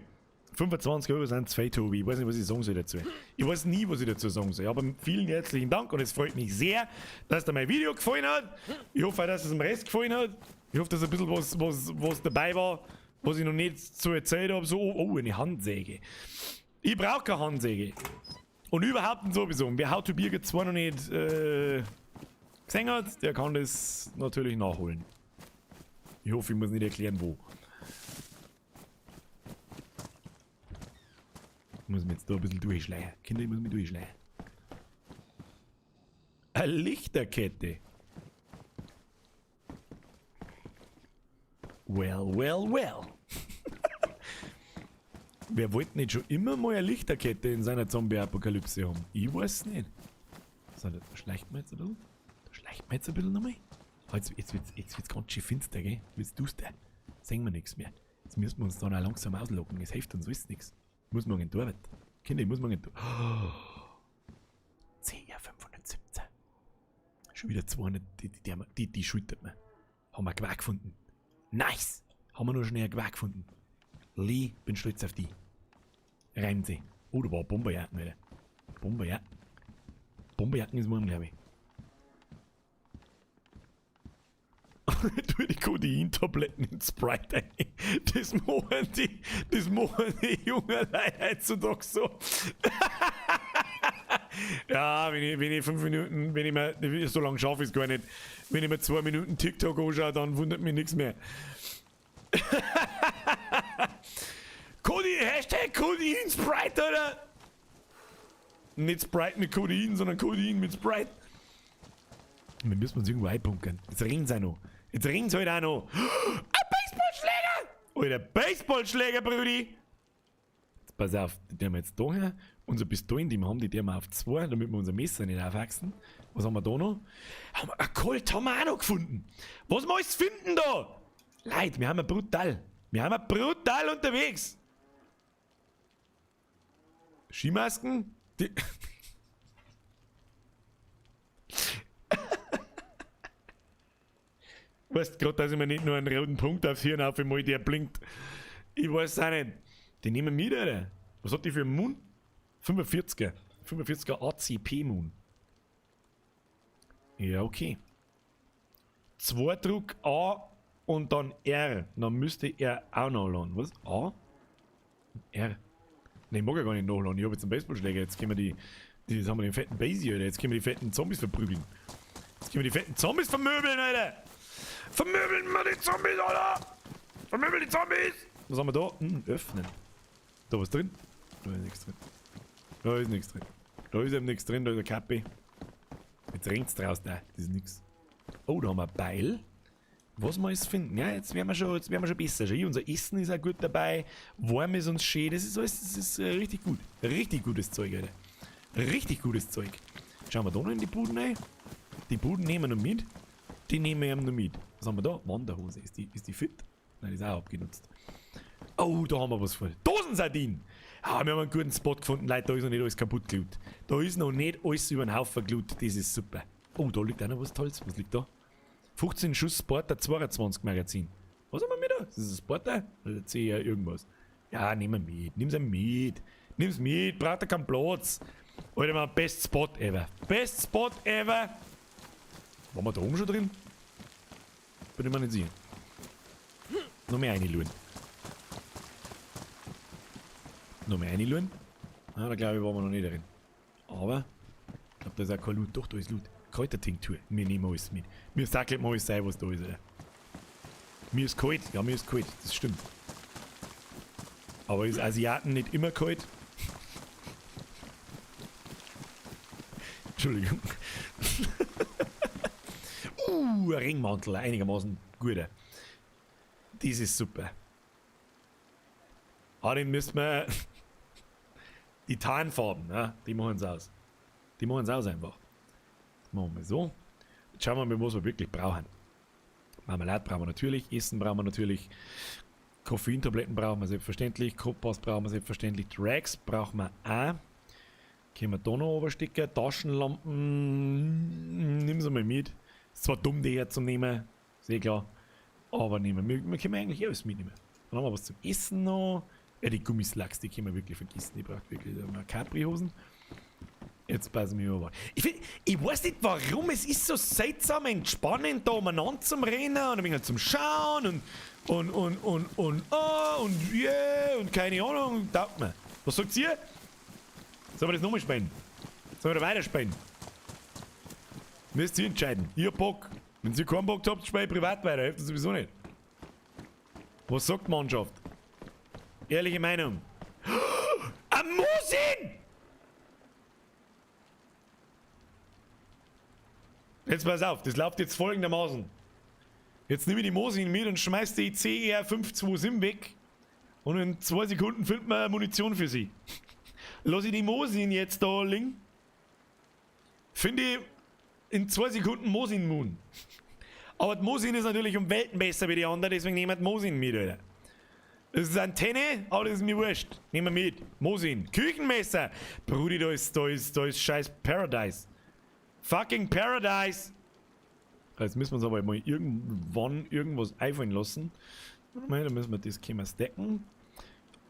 25 Euro sind 2, Tobi. Ich weiß nicht, was ich sagen soll dazu. Ich weiß nie, was ich dazu sagen soll. Aber vielen herzlichen Dank und es freut mich sehr, dass dir mein Video gefallen hat. Ich hoffe auch, dass es dem Rest gefallen hat. Ich hoffe, dass ein bisschen was dabei war, was ich noch nicht so erzählt habe. So, oh, eine Handsäge. Ich brauche keine Handsäge. Und überhaupt und sowieso. Und wer How to Birger 2 noch nicht gesehen hat, der kann das natürlich nachholen. Ich hoffe, ich muss nicht erklären, wo. Ich muss mich jetzt da ein bisschen durchschleichen. Kinder, ich muss mich durchschleichen. Eine Lichterkette. Well, well, well. Wer wollte nicht schon immer mal eine Lichterkette in seiner Zombie-Apokalypse haben? Ich weiß nicht. So, da schleicht man jetzt ein bisschen. Da schleicht man jetzt ein bisschen nochmal. Oh, jetzt wird's ganz schön finster, gell? Jetzt wird's duster. Sehen wir nichts mehr. Jetzt müssen wir uns dann auch langsam auslocken. Es hilft uns alles nichts. Ich muss morgen in die Arbeit. Kinder, ich muss morgen in die Arbeit. Oh. CR 517. Schon wieder 200. Die schultert man. Haben wir Gewehr gefunden. Nice! Haben wir noch schnell ein Gewehr gefunden. Lee, bin stolz auf die. Reimt sie. Oh, da war eine Bomberjacken, Alter. Bomberjacken. Bomberjacken ist morgen, glaube ich. Tu die Codein-Tabletten in Sprite ein. Das machen die jungen Leute heutzutage so. Ja, wenn ich 5 Minuten, wenn ich mir, so lange schaffe ich es gar nicht. Wenn ich mir 2 Minuten TikTok anschaue, dann wundert mich nichts mehr. Codein, Hashtag Codein Sprite, oder? Nicht Sprite mit Codein, sondern Codein mit Sprite. Wir müssen uns irgendwo einbunkern. Jetzt regnt's auch noch. Jetzt regnt's halt auch noch. Ein Baseballschläger! Alter, Baseballschläger, Brudi! Jetzt pass auf, die tun wir jetzt da her. Unsere Pistolen, die wir haben, die tun wir auf 2, damit wir unser Messer nicht aufwachsen. Was haben wir da noch? Haben wir, ein Colt haben wir auch noch gefunden. Was wir alles finden da? Leute, wir haben ja brutal. Wir haben ja brutal unterwegs. Skimasken? Die weißt grad, dass ich mir nicht nur einen roten Punkt aufs Hirn aufmal, der blinkt. Ich weiß auch nicht. Die nehmen mit, Alter. Was hat die für einen Moon? 45er. 45er ACP Moon. Ja, okay. 2 Druck A und dann R. Dann müsste er auch nachladen. Was? A? R. Ne, ich mag ja gar nicht nachladen. Ich hab jetzt einen Baseballschläger. Jetzt können wir die. Jetzt haben wir den fetten Basie, Alter. Jetzt können wir die fetten Zombies verprügeln. Jetzt können wir die fetten Zombies vermöbeln, Alter! Vermöbeln wir die Zombies, Alter! Vermöbeln die Zombies! Was haben wir da? Hm, öffnen. Da was drin? Da ist nichts drin. Da ist nichts drin. Da ist eben nichts drin, da ist eine Kappe. Jetzt regnt's draußen. Nein, das ist nix. Oh, da haben wir ein Beil. Was wir alles finden. Ja, jetzt werden wir schon, jetzt werden wir schon besser. Schau, unser Essen ist auch gut dabei. Warm ist uns schön. Das ist alles, das ist richtig gut. Richtig gutes Zeug, Alter. Richtig gutes Zeug. Schauen wir da noch in die Buden rein. Die Buden nehmen wir noch mit. Die nehmen wir noch mit. Was haben wir da? Wanderhose. Ist die fit? Nein, die ist auch abgenutzt. Oh, da haben wir was vor. Dosensardinen! Ah, wir haben einen guten Spot gefunden, Leute. Da ist noch nicht alles kaputt gelut. Da ist noch nicht alles über den Haufen gelut. Das ist super. Oh, da liegt auch noch was Tolles. Was liegt da? 15 Schuss Sporter 22 Magazin. Was haben wir mit da? Ist das ein Sporter? Oder CR irgendwas? Ja, nehmen wir mit. Nimm's mit. Nimm's mit. Braucht ja keinen Platz. Alter, man, best Spot ever. Best Spot ever. Waren wir da oben schon drin? Bin ich mir nicht sicher. Noch mehr reinluen. Noch mehr reinluen. Ah, da glaube ich, waren wir noch nicht drin. Aber, ich glaube, da ist auch kein Loot. Doch, da ist Loot. Kräutertinktur. Wir nehmen alles mit. Mir sagt mal alles sein, was da ist, Alter. Mir ist kalt. Ja, mir ist kalt. Das stimmt. Aber ist Asiaten nicht immer kalt? Entschuldigung. Ein Ringmantel. Einigermaßen guter. Das ist super. Ah, den müssen wir... Die Tarnfarben, ne? Die machen's aus. Die machen's aus einfach. Das machen wir so. Jetzt schauen wir mal, was wir wirklich brauchen. Marmelade brauchen wir natürlich, Essen brauchen wir natürlich, Koffeintabletten brauchen wir selbstverständlich, Kompass brauchen wir selbstverständlich, Drags brauchen wir auch. Können wir da noch runterstecken? Taschenlampen, nimm sie mal mit. Ist zwar dumm, die herzunehmen, sehr klar, aber nehmen wir. Wir können eigentlich alles mitnehmen. Dann haben wir was zum Essen noch. Ja, die Gummislacks, die können wir wirklich vergessen. Die braucht wirklich Capri-Hosen. Jetzt passen wir über. Ich find, ich weiß nicht warum, es ist so seltsam entspannend, da umeinander zum Rennen und ein wenig zum Schauen und yeah und keine Ahnung, taugt mir. Was sagt ihr? Sollen wir das nochmal spielen? Sollen wir da weiterspielen? Müsst ihr entscheiden. Ich hab Bock. Wenn ihr keinen Bock habt, spiele ich privat weiter. Hilft das sowieso nicht. Was sagt die Mannschaft? Ehrliche Meinung. Ein Mosin! Jetzt pass auf, das läuft jetzt folgendermaßen. Jetzt nehme ich die Mosin mit und schmeiß die CR 527 weg. Und in 2 Sekunden findet man Munition für sie. Lass ich die Mosin jetzt da liegen. Finde ich in 2 Sekunden Mosin Moon. Aber die Mosin ist natürlich um Welten besser wie die anderen, deswegen nehmen wir die Mosin mit, Alter. Das ist Antenne, aber das ist mir wurscht. Nehmen wir mit. Mosin. Küchenmesser. Brudi, da ist scheiß Paradise. Fucking Paradise. Jetzt müssen wir uns aber mal irgendwann irgendwas einfallen lassen. Warte mal, da müssen wir das können wir stacken.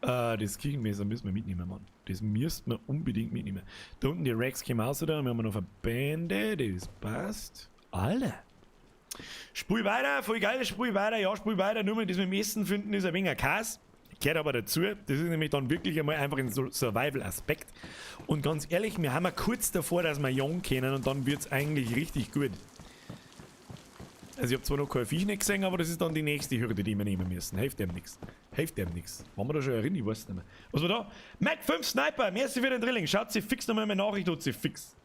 Das Küchenmesser müssen wir mitnehmen, Mann. Das müssen wir unbedingt mitnehmen. Da unten die Racks kommen raus, da. Wir haben noch Verbände. Das passt. Alter. Spul weiter, voll geil, spul weiter, ja, spul weiter. Nur mal das mit dem Essen finden ist ein wenig ein Kass. Gehört aber dazu. Das ist nämlich dann wirklich einmal einfach ein Survival-Aspekt. Und ganz ehrlich, wir haben ja kurz davor, dass wir jung können und dann wird's eigentlich richtig gut. Also ich hab zwar noch kein Viech nicht gesehen, aber das ist dann die nächste Hürde, die wir nehmen müssen. Hilft dem nix. Hilft dem nix. Waren wir da schon drin? Ich weiß nicht mehr. Was war da? Mac 5 Sniper, merci für den Drilling. Schaut sie fix nochmal meine Nachricht, hat sie fix.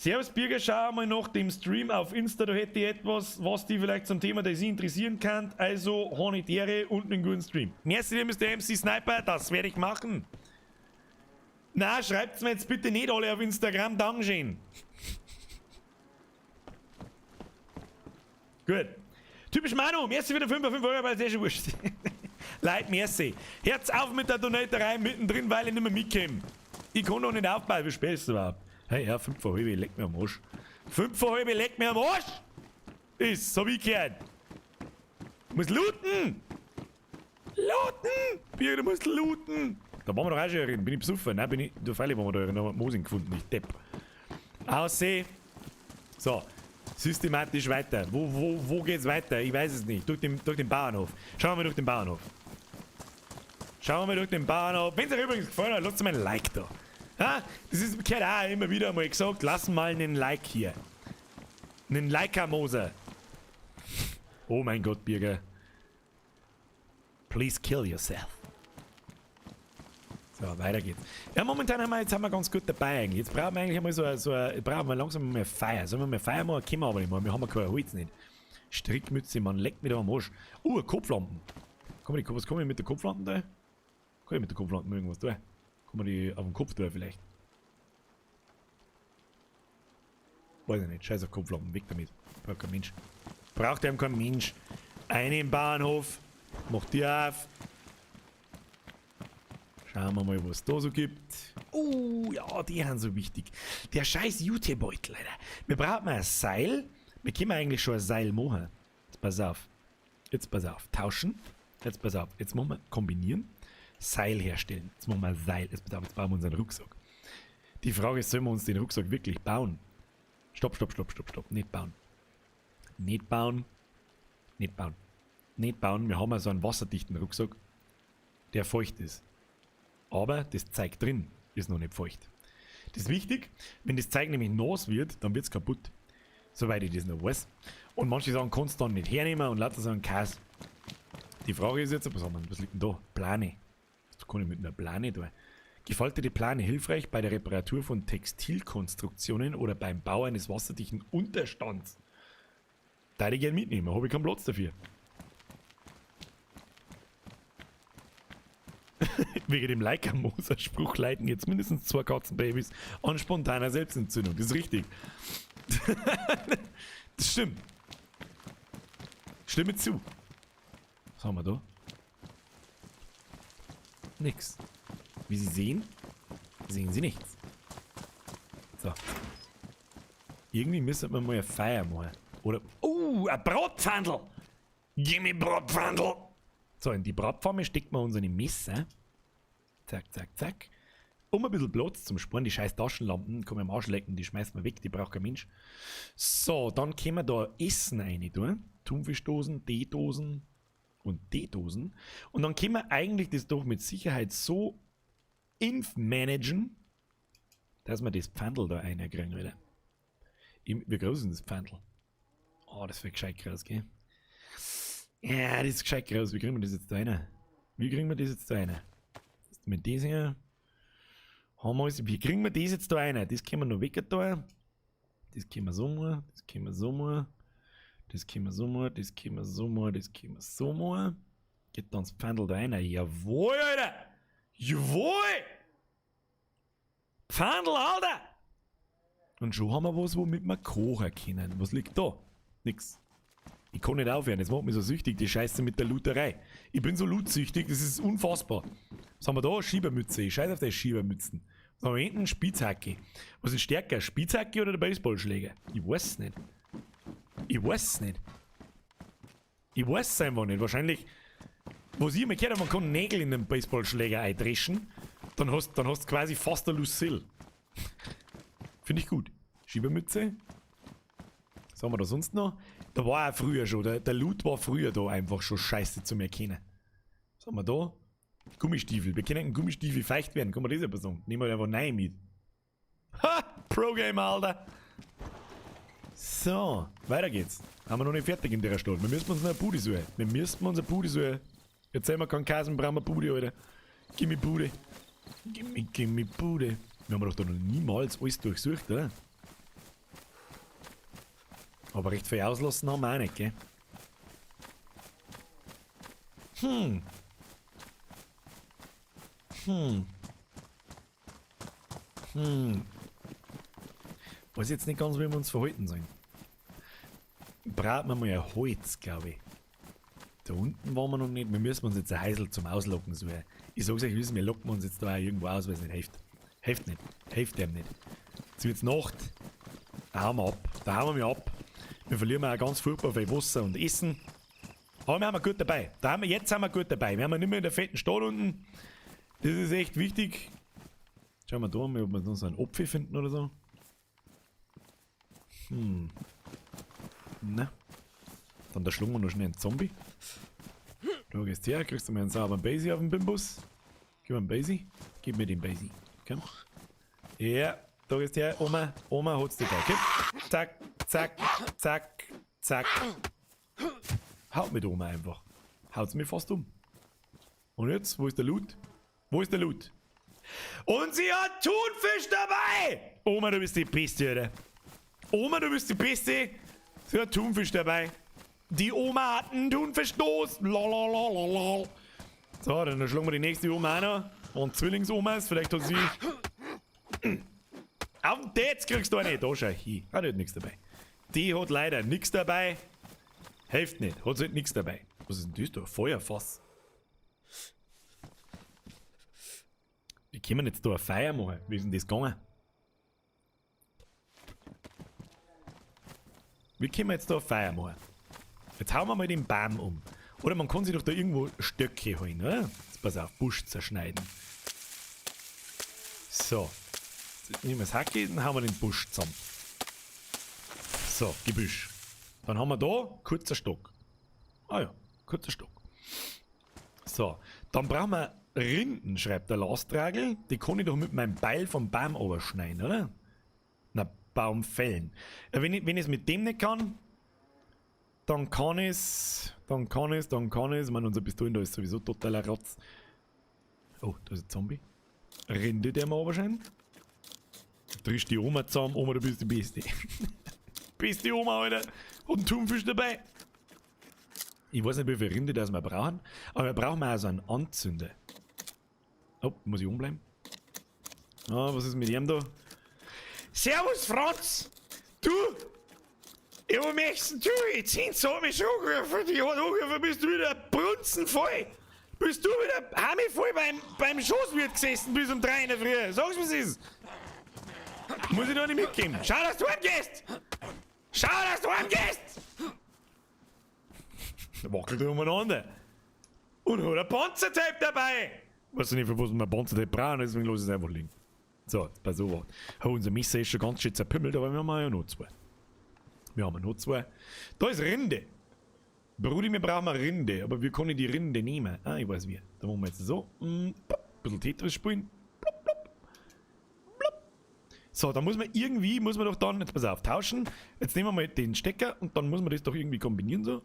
Servus Birger, schau mal nach dem Stream auf Insta, da hätte ich etwas, was dich vielleicht zum Thema DayZ interessieren kann. Also, Honigdere und einen guten Stream. Merci dir, Mister MC Sniper, das werde ich machen. Na, schreibt's mir jetzt bitte nicht alle auf Instagram, Dankeschön. Gut. Typisch Manu, merci für den 5 5 Euro, weil es eh schon wurscht. Leute, merci. Hört's auf mit der Donaterei mittendrin, weil ich nicht mehr mitkomme. Ich kann doch nicht aufbauen, wie spät ist es überhaupt? Hey, ja, 5 vor halb, leck mir am Arsch. 5 vor halb, leck mir am Arsch! Ist, so wie ich gehört. Du musst looten! Looten! Birger, du musst looten! Da waren wir doch auch schon drin. Bin ich besoffen? Nein, bin ich. Da freilich waren wir da drin. Da haben wir Mosin gefunden, ich Depp. Ausseh. So. Systematisch weiter. Wo geht's weiter? Ich weiß es nicht. Durch den Bauernhof. Schauen wir mal durch den Bauernhof. Schauen wir mal durch den Bauernhof. Wenn's euch übrigens gefallen hat, lasst mal ein Like da. Ha? Das ist, gehört auch immer wieder mal gesagt, lass mal einen Like hier. Einen Liker-Moser. Oh mein Gott, Birger. Please kill yourself. So, weiter geht's. Ja, momentan haben wir, jetzt haben wir ganz gut dabei eigentlich. Jetzt brauchen wir eigentlich einmal so, so ein, brauchen wir langsam mal Feuer. Sollen wir mal Feuer machen? Können wir aber nicht mehr. Wir haben ja kein Holz nicht. Strickmütze, man leckt mir da am Arsch. Oh, eine Kopflampen. Komm, was kann ich mit der Kopflampen da? Kann ich mit der Kopflampen irgendwas tun? Kann man die auf den Kopf tun vielleicht? Weiß ich nicht. Scheiß auf Kopflampen. Weg damit. Braucht kein Mensch. Braucht einem kein Mensch. Einen Bahnhof. Mach die auf. Schauen wir mal, was da so gibt. Oh, ja, die sind so wichtig. Der scheiß Jutebeutel, Alter. Wir brauchen ein Seil. Wir können eigentlich schon ein Seil machen. Jetzt pass auf. Jetzt pass auf. Tauschen. Jetzt pass auf. Jetzt machen wir kombinieren. Seil herstellen. Jetzt machen wir ein Seil. Jetzt pass auf, jetzt bauen wir unseren Rucksack. Die Frage ist, sollen wir uns den Rucksack wirklich bauen? Stopp, stopp, stopp, stopp, stopp. Nicht bauen. Nicht bauen. Nicht bauen. Nicht bauen. Wir haben ja so einen wasserdichten Rucksack, der feucht ist. Aber das Zeug drin ist noch nicht feucht. Das ist wichtig, wenn das Zeug nämlich nass wird, dann wird's kaputt. Soweit ich das noch weiß. Und manche sagen, kannst du dann nicht hernehmen und lauter sagen, Käse. Die Frage ist jetzt, was haben wir, was liegt denn da? Plane. Was kann ich mit einer Plane da? Gefaltete Plane hilfreich bei der Reparatur von Textilkonstruktionen oder beim Bau eines wasserdichten Unterstands. Da ich gerne mitnehmen, habe ich keinen Platz dafür. Wegen dem Leica-Moser-Spruch leiden jetzt mindestens 2 Katzenbabys an spontaner Selbstentzündung. Das ist richtig. Das stimmt. Stimme zu. Was haben wir da? Nix. Wie Sie sehen, sehen Sie nichts. So. Irgendwie müssen wir mal ein Feuer machen. Oder. Oh, ein Bratpfandl! Gib mir Bratpfandl! So, in die Bratpfanne steckt man unsere Messer. Zack, zack, zack. Um ein bisschen Platz zum Sparen, die scheiß Taschenlampen kann man am Arsch lecken, die schmeißt man weg, die braucht kein Mensch. So, dann können wir da Essen rein tun. Thunfischdosen, Teedosen und Teedosen. Und dann können wir eigentlich das doch mit Sicherheit so inf-managen, dass wir das Pfandl da reinkriegen wieder. Wie groß ist denn das Pfandl? Oh, das wird gescheit groß, gell? Ja, das ist gescheit groß. Wie kriegen wir das jetzt da rein? Wie kriegen wir das jetzt da rein? Mit diesem hier haben wir alles. Wie kriegen wir das jetzt da rein? Das können wir noch weg da. Das können wir so machen. Das können wir so machen. Das können wir so machen. Das können wir so machen. Das können wir so machen. Geht dann das Pfandl da rein. Jawohl, Alter! Jawohl! Pfandl, Alter! Und schon haben wir was, womit wir kochen können. Was liegt da? Nix. Ich kann nicht aufhören, das macht mich so süchtig, die Scheiße mit der Looterei. Ich bin so lootsüchtig, das ist unfassbar. Was haben wir da? Schiebermütze. Ich scheiße auf die Schiebermützen. Was haben wir hinten? Spitzhacke. Was ist stärker? Spitzhacke oder der Baseballschläger? Ich weiß es nicht. Ich weiß es nicht. Ich weiß es einfach nicht. Wahrscheinlich, was ich immer gehört habe, man kann Nägel in den Baseballschläger eindreschen. Dann hast du quasi fast eine Lucille. Finde ich gut. Schiebermütze. Was haben wir da sonst noch? Da war auch früher schon, der Loot war früher da einfach schon scheiße zum Erkennen. Was haben wir da? Gummistiefel. Wir können einen Gummistiefel feucht werden, kann man das aber sagen. Nehmen wir einfach nein mit. Ha! Pro-Game, Alter! So, weiter geht's. Haben wir noch nicht fertig in der Stadt. Wir müssen uns noch eine Bude suchen. Wir müssen uns eine Bude suchen. Jetzt sehen wir keinen Kasen, brauchen wir Bude, Alter. Gib mir Bude. Gib mir Bude. Wir haben doch da noch niemals alles durchsucht, oder? Aber recht viel auslassen haben wir auch nicht, gell? Weiß jetzt nicht ganz, wie wir uns verhalten sollen. Braten wir mal ein Holz, glaub ich. Da unten waren wir noch nicht. Wir müssen uns jetzt ein Häusl zum Auslocken suchen. Ich sag's euch, wir locken uns jetzt da auch irgendwo aus, weil's nicht hilft. Hilft nicht. Hilft dem nicht. Jetzt wird's Nacht. Da hauen wir ab. Da hauen wir ab. Wir verlieren auch ganz furchtbar viel Wasser und Essen. Aber wir haben gut dabei. Jetzt sind wir gut dabei. Wir haben nicht mehr in der fetten Stadt unten. Das ist echt wichtig. Schauen wir da mal, ob wir noch so einen Apfel finden oder so. Na. Dann da schlagen wir noch schnell einen Zombie. Du gehst her, kriegst du mal einen sauberen Basie auf den Bimbus. Gib mir einen Basie. Gib mir den Basie. Komm. Ja, da gehst her. Oma, Oma, holst dich da. Komm. Zack, zack, zack, zack. Haut mit Oma einfach. Haut's mir fast um. Und jetzt, wo ist der Loot? Wo ist der Loot? Und sie hat Thunfisch dabei! Oma, du bist die Beste, Alter. Oma, du bist die Beste. Sie hat Thunfisch dabei. Die Oma hat einen Thunfischstoß. Lalalala. So, dann schlagen wir die nächste Oma auch noch. Und Zwillingsomas, vielleicht hat sie. Auf den Tetz kriegst du eine. Da schau hin. Ah, die hat nichts dabei. Die hat leider nichts dabei. Hilft nicht. Hat halt nichts dabei. Was ist denn das da? Feuerfass. Wie können wir jetzt da ein Feuer machen? Wie ist denn das gegangen? Wie können wir jetzt da ein Feuer machen? Jetzt hauen wir mal den Baum um. Oder man kann sich doch da irgendwo Stöcke holen, oder? Jetzt pass auf, Busch zerschneiden. So. Jetzt nehmen wir das Hacke und hauen wir den Busch zusammen. So, Gebüsch. Dann haben wir da kurzer Stock. Ah ja, kurzer Stock. So, dann brauchen wir Rinden, schreibt der Lasttragel. Die kann ich doch mit meinem Beil vom Baum überschneiden, oder? Na, Baum fällen. Ja, wenn ich es mit dem nicht kann, dann kann ich's, dann kann ich's, dann kann ich's. Ich meine, unser Pistolen da ist sowieso totaler Rotz. Oh, da ist ein Zombie. Rinde, der wir runterschneiden. Trisch die Oma zusammen. Oma, du bist die Beste. Bist die Oma, Alter. Hat einen Thunfisch dabei. Ich weiß nicht, wie viel Rinde das wir brauchen, aber wir brauchen auch so einen Anzünder. Oh, muss ich umbleiben? Ah, was ist mit ihm da? Servus, Franz! Du! Ja, wo möchtest du? Jetzt sind sie mich angerufen. Die hat angerufen, bist du wieder brunzenvoll. Bist du wieder heimvoll beim Schoßwirt gesessen bis um 3 in der Früh? Sag's, was ist. Muss ich doch nicht mitgeben. Schau, dass du heimgehst! Schau, dass du heimgehst! Da wackelt er umeinander. Und hat ein Panzertape dabei! Weiß nicht, für was wir Panzertape brauchen, deswegen lass ich es einfach liegen. So, jetzt pass auf. Oh, unser Messer ist schon ganz schön zerpimmelt, aber wir haben ja noch zwei. Wir haben noch zwei. Da ist Rinde. Brudi, wir brauchen eine Rinde, aber wir können die Rinde nehmen. Ah, ich weiß wie. Da machen wir jetzt so. Ein bisschen Tetris spielen. Plopp, plopp. Plopp. So, da muss man irgendwie, muss man doch dann, jetzt pass auf, tauschen. Jetzt nehmen wir mal den Stecker und dann muss man das doch irgendwie kombinieren so.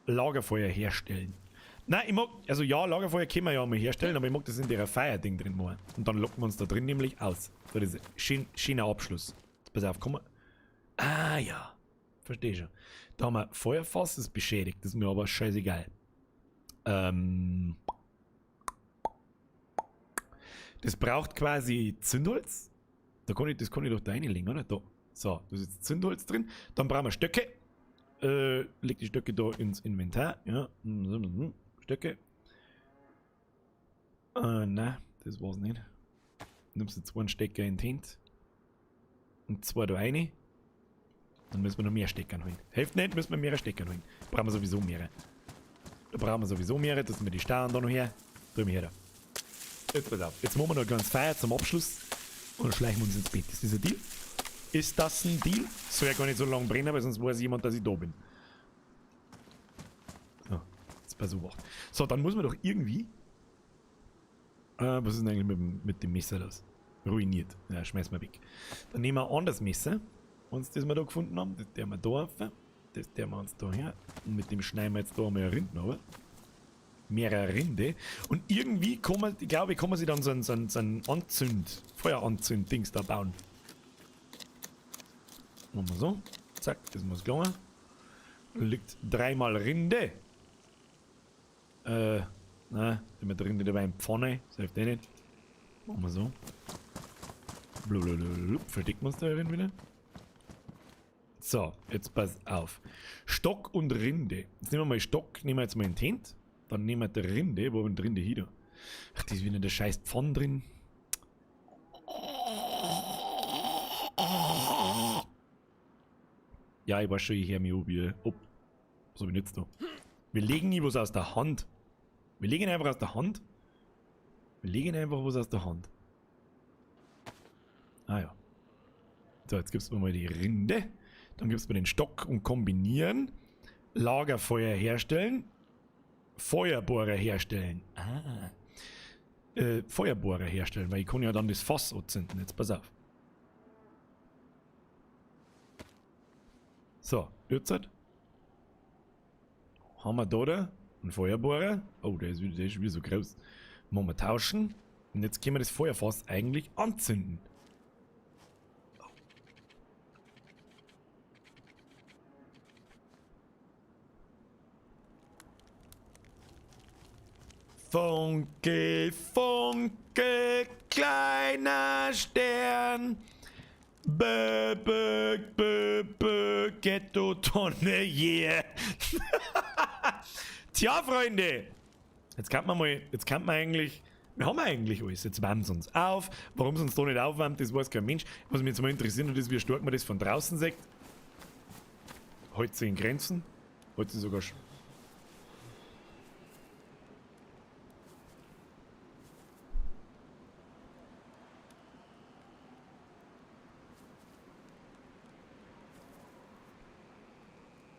Lagerfeuer herstellen. Nein, ich mag, also ja, Lagerfeuer können wir ja mal herstellen, aber ich mag das in der Feier-Ding drin machen. Und dann locken wir uns da drin nämlich aus. So, das ist ein schöner Abschluss. Jetzt pass auf, komm mal. Ah ja, verstehe schon. Da haben wir Feuerfass, das ist beschädigt, das ist mir aber scheißegal. Das braucht quasi Zündholz. Da kann ich, das kann ich doch da reinlegen, oder? Da. So, da ist jetzt Zündholz drin. Dann brauchen wir Stöcke. Leg die Stöcke da ins Inventar. Ja. Stöcke. Nein, das war's nicht. Nimmst du 2 Stecker in die Hand. Und 2 da rein. Dann müssen wir noch mehr Stecker holen. Hilft nicht, müssen wir mehrere Stecker holen. Brauchen wir sowieso mehrere. Da brauchen wir sowieso mehrere, dass wir die Starren da noch her. Drüben her da. Jetzt pass auf. Jetzt machen wir noch ein kleines Feuer zum Abschluss. Und dann schleichen wir uns ins Bett. Ist das ein Deal? Ist das ein Deal? Soll ja gar nicht so lange brennen, weil sonst weiß jemand, dass ich da bin. So, jetzt pass auf. So, dann muss man doch irgendwie... was ist denn eigentlich mit dem Messer los? Ruiniert. Ja, schmeißen wir weg. Dann nehmen wir ein anderes Messer. Uns, das wir da gefunden haben, das der wir da auf, das der wir uns da her. Und mit dem schneiden wir jetzt da mal Rinden runter. Mehrere Rinde. Und irgendwie kann man, ich glaube, kann man sich dann so einen Feueranzünd-Dings da bauen. Machen wir so. Zack, das muss gelangen. Liegt 3-mal Rinde. Nein, immer die Rinde dabei in Pfanne. Das hilft eh nicht. Machen wir so. Blablabla. Verdecken wir uns da drin wieder. So, jetzt pass auf. Stock und Rinde. Jetzt nehmen wir mal Stock, nehmen wir jetzt mal einen Tent. Dann nehmen wir die Rinde. Wo haben wir die Rinde hier? Ach, da ist wieder der scheiß Pfann drin. Ja, ich weiß schon, ich hör mich an, wie, ob. Was hab ich denn jetzt da? Wir legen nie was aus der Hand. Wir legen einfach aus der Hand. Wir legen einfach was aus der Hand. Ah ja. So, jetzt gibst du mir mal die Rinde. Dann gibst du mir den Stock und kombinieren. Lagerfeuer herstellen. Feuerbohrer herstellen. Ah. Feuerbohrer herstellen, weil ich kann ja dann das Fass anzünden. Jetzt pass auf. So, jetzt haben wir da, da einen Feuerbohrer. Oh, der ist wieder so groß. Machen wir tauschen. Und jetzt können wir das Feuerfass eigentlich anzünden. Funkel, Funkel, kleiner Stern. Bö, bö, bö, bö, Ghetto-Tonne, yeah. Tja, Freunde. Jetzt kann man mal, jetzt kann man eigentlich, wir haben eigentlich alles. Jetzt wärmen sie uns auf. Warum sie uns da nicht aufwärmt, das weiß kein Mensch. Was mich jetzt mal interessiert, ist, wie stark man das von draußen sieht. Hält sich in Grenzen. Hält sich sogar.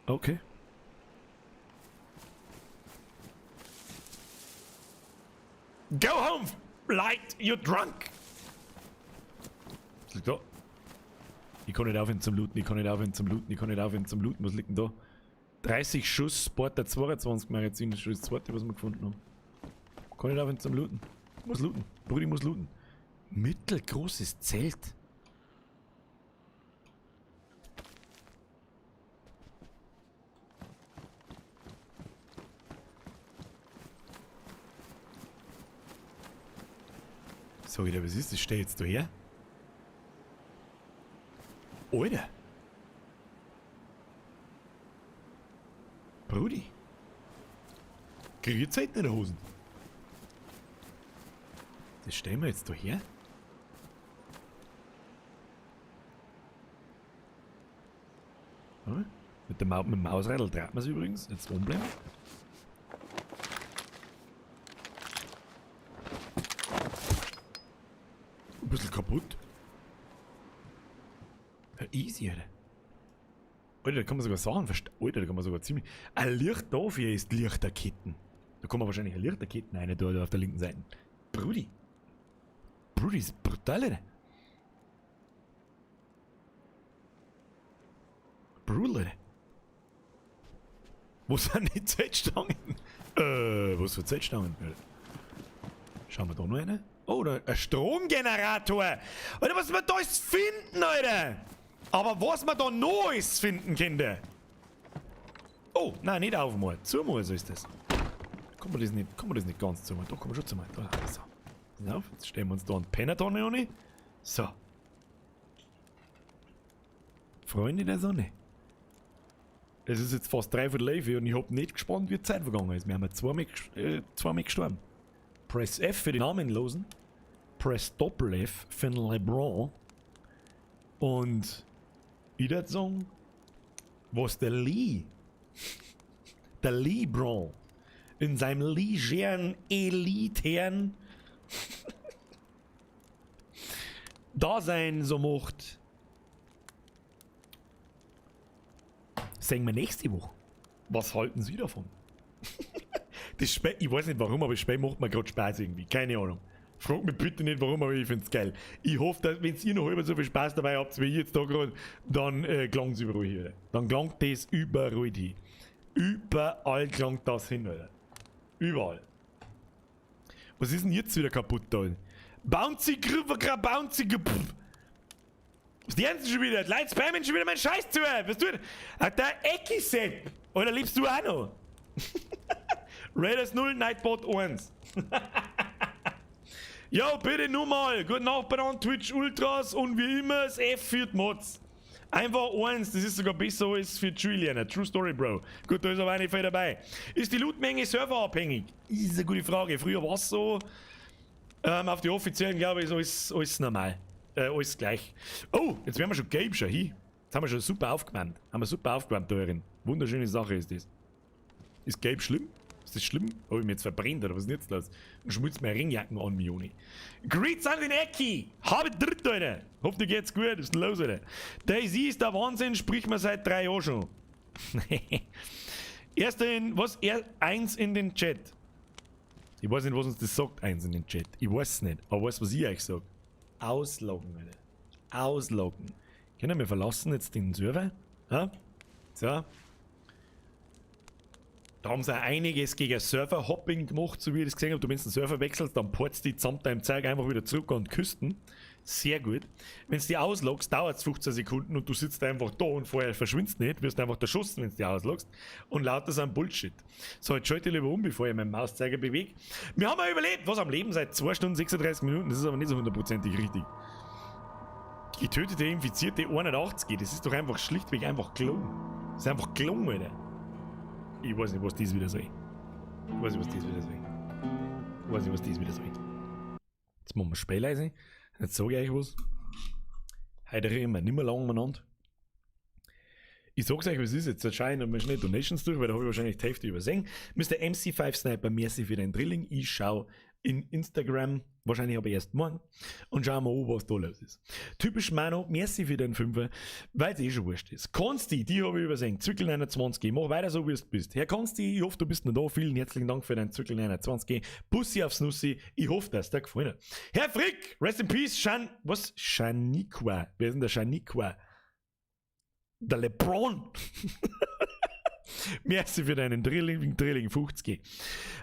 Okay. Go home, light, you're drunk. Was liegt da? Ich kann nicht aufhören zum Looten, ich kann nicht aufhören zum Looten, ich kann nicht aufhören zum Looten. Was liegt denn da? 30 Schuss, Sporter 22 Magazin, das ist schon das zweite, was wir gefunden haben. Kann nicht aufhören zum Looten. Muss looten. Brudi muss looten. Mittelgroßes Zelt. So, wieder, was ist das? Steh jetzt da her? Alter! Brudi! Krieg ich Zeit in der Hosen? Das stellen wir jetzt da her? Mit dem, Ma mit dem Mausradl dreht man es übrigens. Jetzt umbleiben. Ein bisschen kaputt. Ja, easy, Alter. Alter, da kann man sogar Sachen verstehen. Alter, da kann man sogar ziemlich. Ein Licht dafür ist Lichterketten. Da kann man wahrscheinlich eine Lichterketten rein da auf der linken Seite. Brudi. Brudi ist brutal, Alter. Bruder. Wo sind die Zeltstangen? Was für Zeltstangen? Schauen wir da noch eine? Oh, da, ein Stromgenerator! Alter, was wir da alles finden, Alter! Aber was wir da noch alles finden, Kinder! Oh, nein, nicht aufmal. Zumal, so ist das. Kann man das nicht, kann man das nicht ganz zumal? Da kann man schon zumal. Da, so. So, jetzt stellen wir uns da einen Pennertonne an. So. Freunde der Sonne. Es ist jetzt fast 10:45 und ich hab nicht gespannt, wie die Zeit vergangen ist. Wir haben ja zweimal gestorben. Press F für den Namenlosen. Press Doppel F für den LeBron. Und ich würd sagen, was der Lee, der LeBron, in seinem legeren, elitären Dasein so macht, sehen wir nächste Woche. Was halten Sie davon? Das Spiel, ich weiß nicht warum, aber das Spiel macht mir grad Spaß irgendwie. Keine Ahnung. Fragt mich bitte nicht warum, aber ich find's geil. Ich hoffe, dass, wenn ihr noch halb so viel Spaß dabei habt, wie ich jetzt da grad, dann klang's überall hier. Dann klangt das überall hin. Überall klangt das hin, Alter. Überall. Was ist denn jetzt wieder kaputt da? Bouncy, Grüber, Bouncy, pff. Was die ernsten schon wieder? Die Leute spammen schon wieder meinen Scheiß zu. Was tut? Ach, der Ecki-Sepp. Oder lebst du auch noch? Raiders 0, Nightbot 1. Jo, bitte nur mal. Guten Nachbarn an Twitch Ultras und wie immer das F für die Mods. Einfach 1, das ist sogar besser als für Julian. True Story, Bro. Gut, da ist aber auch nicht viel dabei. Ist die Lootmenge serverabhängig? Ist eine gute Frage. Früher war's so. Auf die offiziellen, glaube ich, ist alles normal. Alles gleich. Oh, jetzt werden wir schon gelb schon hin. Jetzt haben wir schon super aufgewärmt. Haben wir super aufgewärmt da drin. Wunderschöne Sache ist das. Ist gelb schlimm? Ist das schlimm? Hab ich mir jetzt verbrennt oder was ist denn jetzt los? Und schmutzt meine Ringjacken an, Mioni. Grüß an den Ecki! Habe dritt, Alter! Hoffe, dir geht's gut. Was ist denn los, Alter? DayZ ist der Wahnsinn, sprich mir seit 3 Jahren schon. Erster in, was? Er, 1 in den Chat. Ich weiß nicht, was uns das sagt, 1 in den Chat. Ich weiß es nicht. Aber weißt du, was ich euch sag? Ausloggen, Alter. Ausloggen. Können wir verlassen jetzt den Server? Ja? So. Da haben sie auch einiges gegen Server-Hopping gemacht, so wie ich das gesehen hab. Du, wenn du den Server wechselst, dann portst die samt deinem Zeug einfach wieder zurück an die Küsten. Sehr gut. Wenn du die ausloggst, dauert es 15 Sekunden und du sitzt einfach da und vorher verschwindest nicht, wirst einfach erschossen, wenn du die ausloggst. Und lauter so ein Bullshit. So, jetzt schalte ich lieber um, bevor ich meinen Mauszeiger bewege. Wir haben ja überlebt! Was am Leben seit 2 Stunden 36 Minuten, das ist aber nicht so hundertprozentig richtig. Getötete Infizierte 81, das ist doch einfach schlichtweg einfach gelogen. Das ist einfach gelogen, Alter. Ich weiß nicht, was das wieder soll. Ich weiß nicht, was das wieder soll. Ich weiß nicht, was das wieder soll. Jetzt machen wir Spiel leise. Jetzt sage ich euch was. Heute reden wir nicht mehr lange umeinander. Ich sag's euch, was ist jetzt. Jetzt schaue ich noch mal schnell Donations durch, weil da habe ich wahrscheinlich die Hälfte übersehen. Mr. MC5 Sniper, merci für dein Drilling. Ich schaue in Instagram, wahrscheinlich aber erst morgen, und schauen wir an, was da los ist. Typisch Mano, merci für den Fünfer, weil es eh schon wurscht ist. Konsti, die habe ich übersehen, Zwickel 29, mach weiter so, wie du bist. Herr Konsti, ich hoffe, du bist noch da. Vielen herzlichen Dank für deinen Zwickel 29. Bussi aufs Nussi, ich hoffe, dass dir gefallen hat. Herr Frick, rest in peace, Shan, was? Shaniqua. Wer ist denn der Shaniqua? Der LeBron. Merci für deinen Drilling, Drilling 50.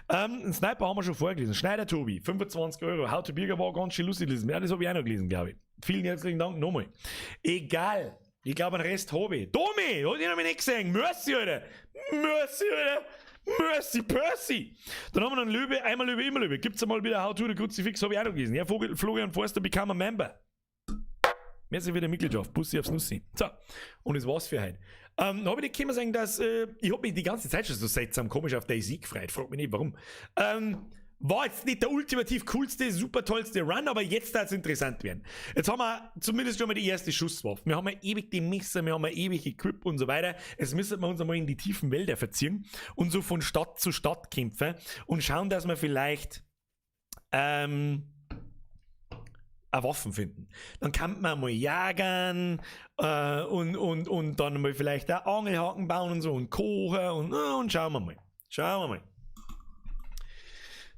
Einen Sniper haben wir schon vorgelesen. Schneider Tobi, 25 Euro. How to Birger war ganz schön lustig lesen. Ja, das habe ich auch noch gelesen, glaube ich. Vielen herzlichen Dank nochmal. Egal. Ich glaube, den Rest habe ich. Domi, hat ich noch nicht gesehen. Merci, Alter. Merci, Alter. Mercy, Percy. Dann haben wir noch einen Löwe, einmal Löwe, immer Löwe. Gibt's einmal wieder How to the Kruzifix, habe ich auch noch gelesen. Ja, Vogel, Florian Forster become a member. Merci für die Mitgliedschaft. Bussi aufs Nussi. So, und das war's für heute. Habe ich nicht können sagen, dass ich habe mich die ganze Zeit schon so seltsam komisch auf DayZ gefreut. Frag mich nicht, warum. War jetzt nicht der ultimativ coolste, super tollste Run, aber jetzt darf es interessant werden. Jetzt haben wir zumindest schon mal die erste Schusswaffe. Wir haben ja ewig die Messer, wir haben ja ewig Equip und so weiter. Jetzt müssen wir uns einmal in die tiefen Wälder verziehen und so von Stadt zu Stadt kämpfen und schauen, dass wir vielleicht Waffen finden. Dann kann man mal jagen und dann mal vielleicht auch Angelhaken bauen und so und kochen und schauen wir mal. Schauen wir mal.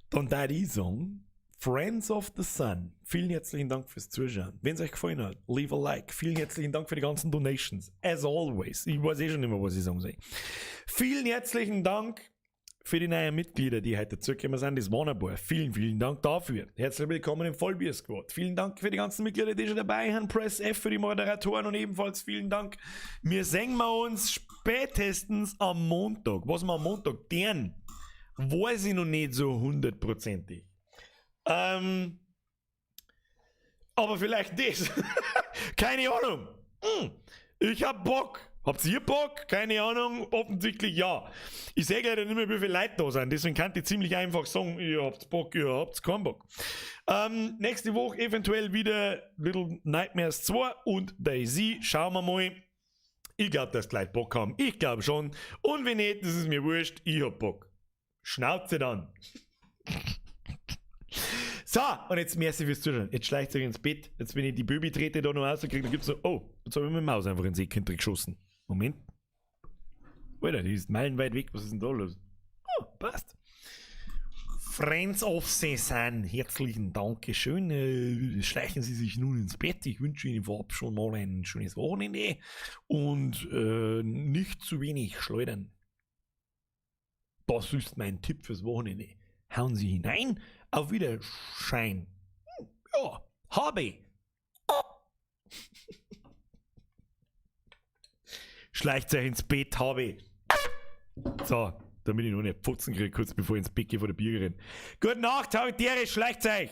Dann da ich sagen, Friends of the Sun, vielen herzlichen Dank fürs Zuschauen. Wenn es euch gefallen hat, leave a like. Vielen herzlichen Dank für die ganzen Donations. As always. Ich weiß eh schon nicht mehr, was ich sagen soll. Vielen herzlichen Dank für die neuen Mitglieder, die heute dazugekommen sind. Das waren ein paar. Vielen, vielen Dank dafür. Herzlich willkommen im Vollbier Squad. Vielen Dank für die ganzen Mitglieder, die schon dabei sind. Press F für die Moderatoren und ebenfalls vielen Dank. Wir sehen wir uns spätestens am Montag. Was wir am Montag tun, weiß ich noch nicht so hundertprozentig. Aber vielleicht das. Keine Ahnung. Ich hab Bock. Habt ihr Bock? Keine Ahnung. Offensichtlich ja. Ich sehe leider nicht mehr, wie viele Leute da sind. Deswegen kann ich ziemlich einfach sagen, ihr habt Bock, ihr habt keinen Bock. Nächste Woche eventuell wieder Little Nightmares 2 und DayZ. Schauen wir mal. Ich glaube, dass die Leute Bock haben. Ich glaube schon. Und wenn nicht, das ist mir wurscht. Ich hab Bock. Schnauze dann. So, und jetzt merci fürs Zuschauen. Jetzt schleicht euch ins Bett. Jetzt, wenn ich die Böbi-Trete da noch rauskriege, dann gibt's so, oh, jetzt habe ich meine Maus einfach ins Eck geschossen. Moment. Alter, die ist meilenweit weg. Was ist denn da los? Oh, passt. Friends of the Sun, herzlichen Dankeschön. Schleichen Sie sich nun ins Bett. Ich wünsche Ihnen vorab schon mal ein schönes Wochenende und nicht zu wenig schleudern. Das ist mein Tipp fürs Wochenende. Hauen Sie hinein. Auf Wiederschein. Ja, habe. Schleicht euch ins Bett, habe. So, damit ich noch nicht Pfotzen kriege, kurz bevor ich ins Bett gehe vor der Bürgerin. Gute Nacht, habe die Ehre, schleicht euch.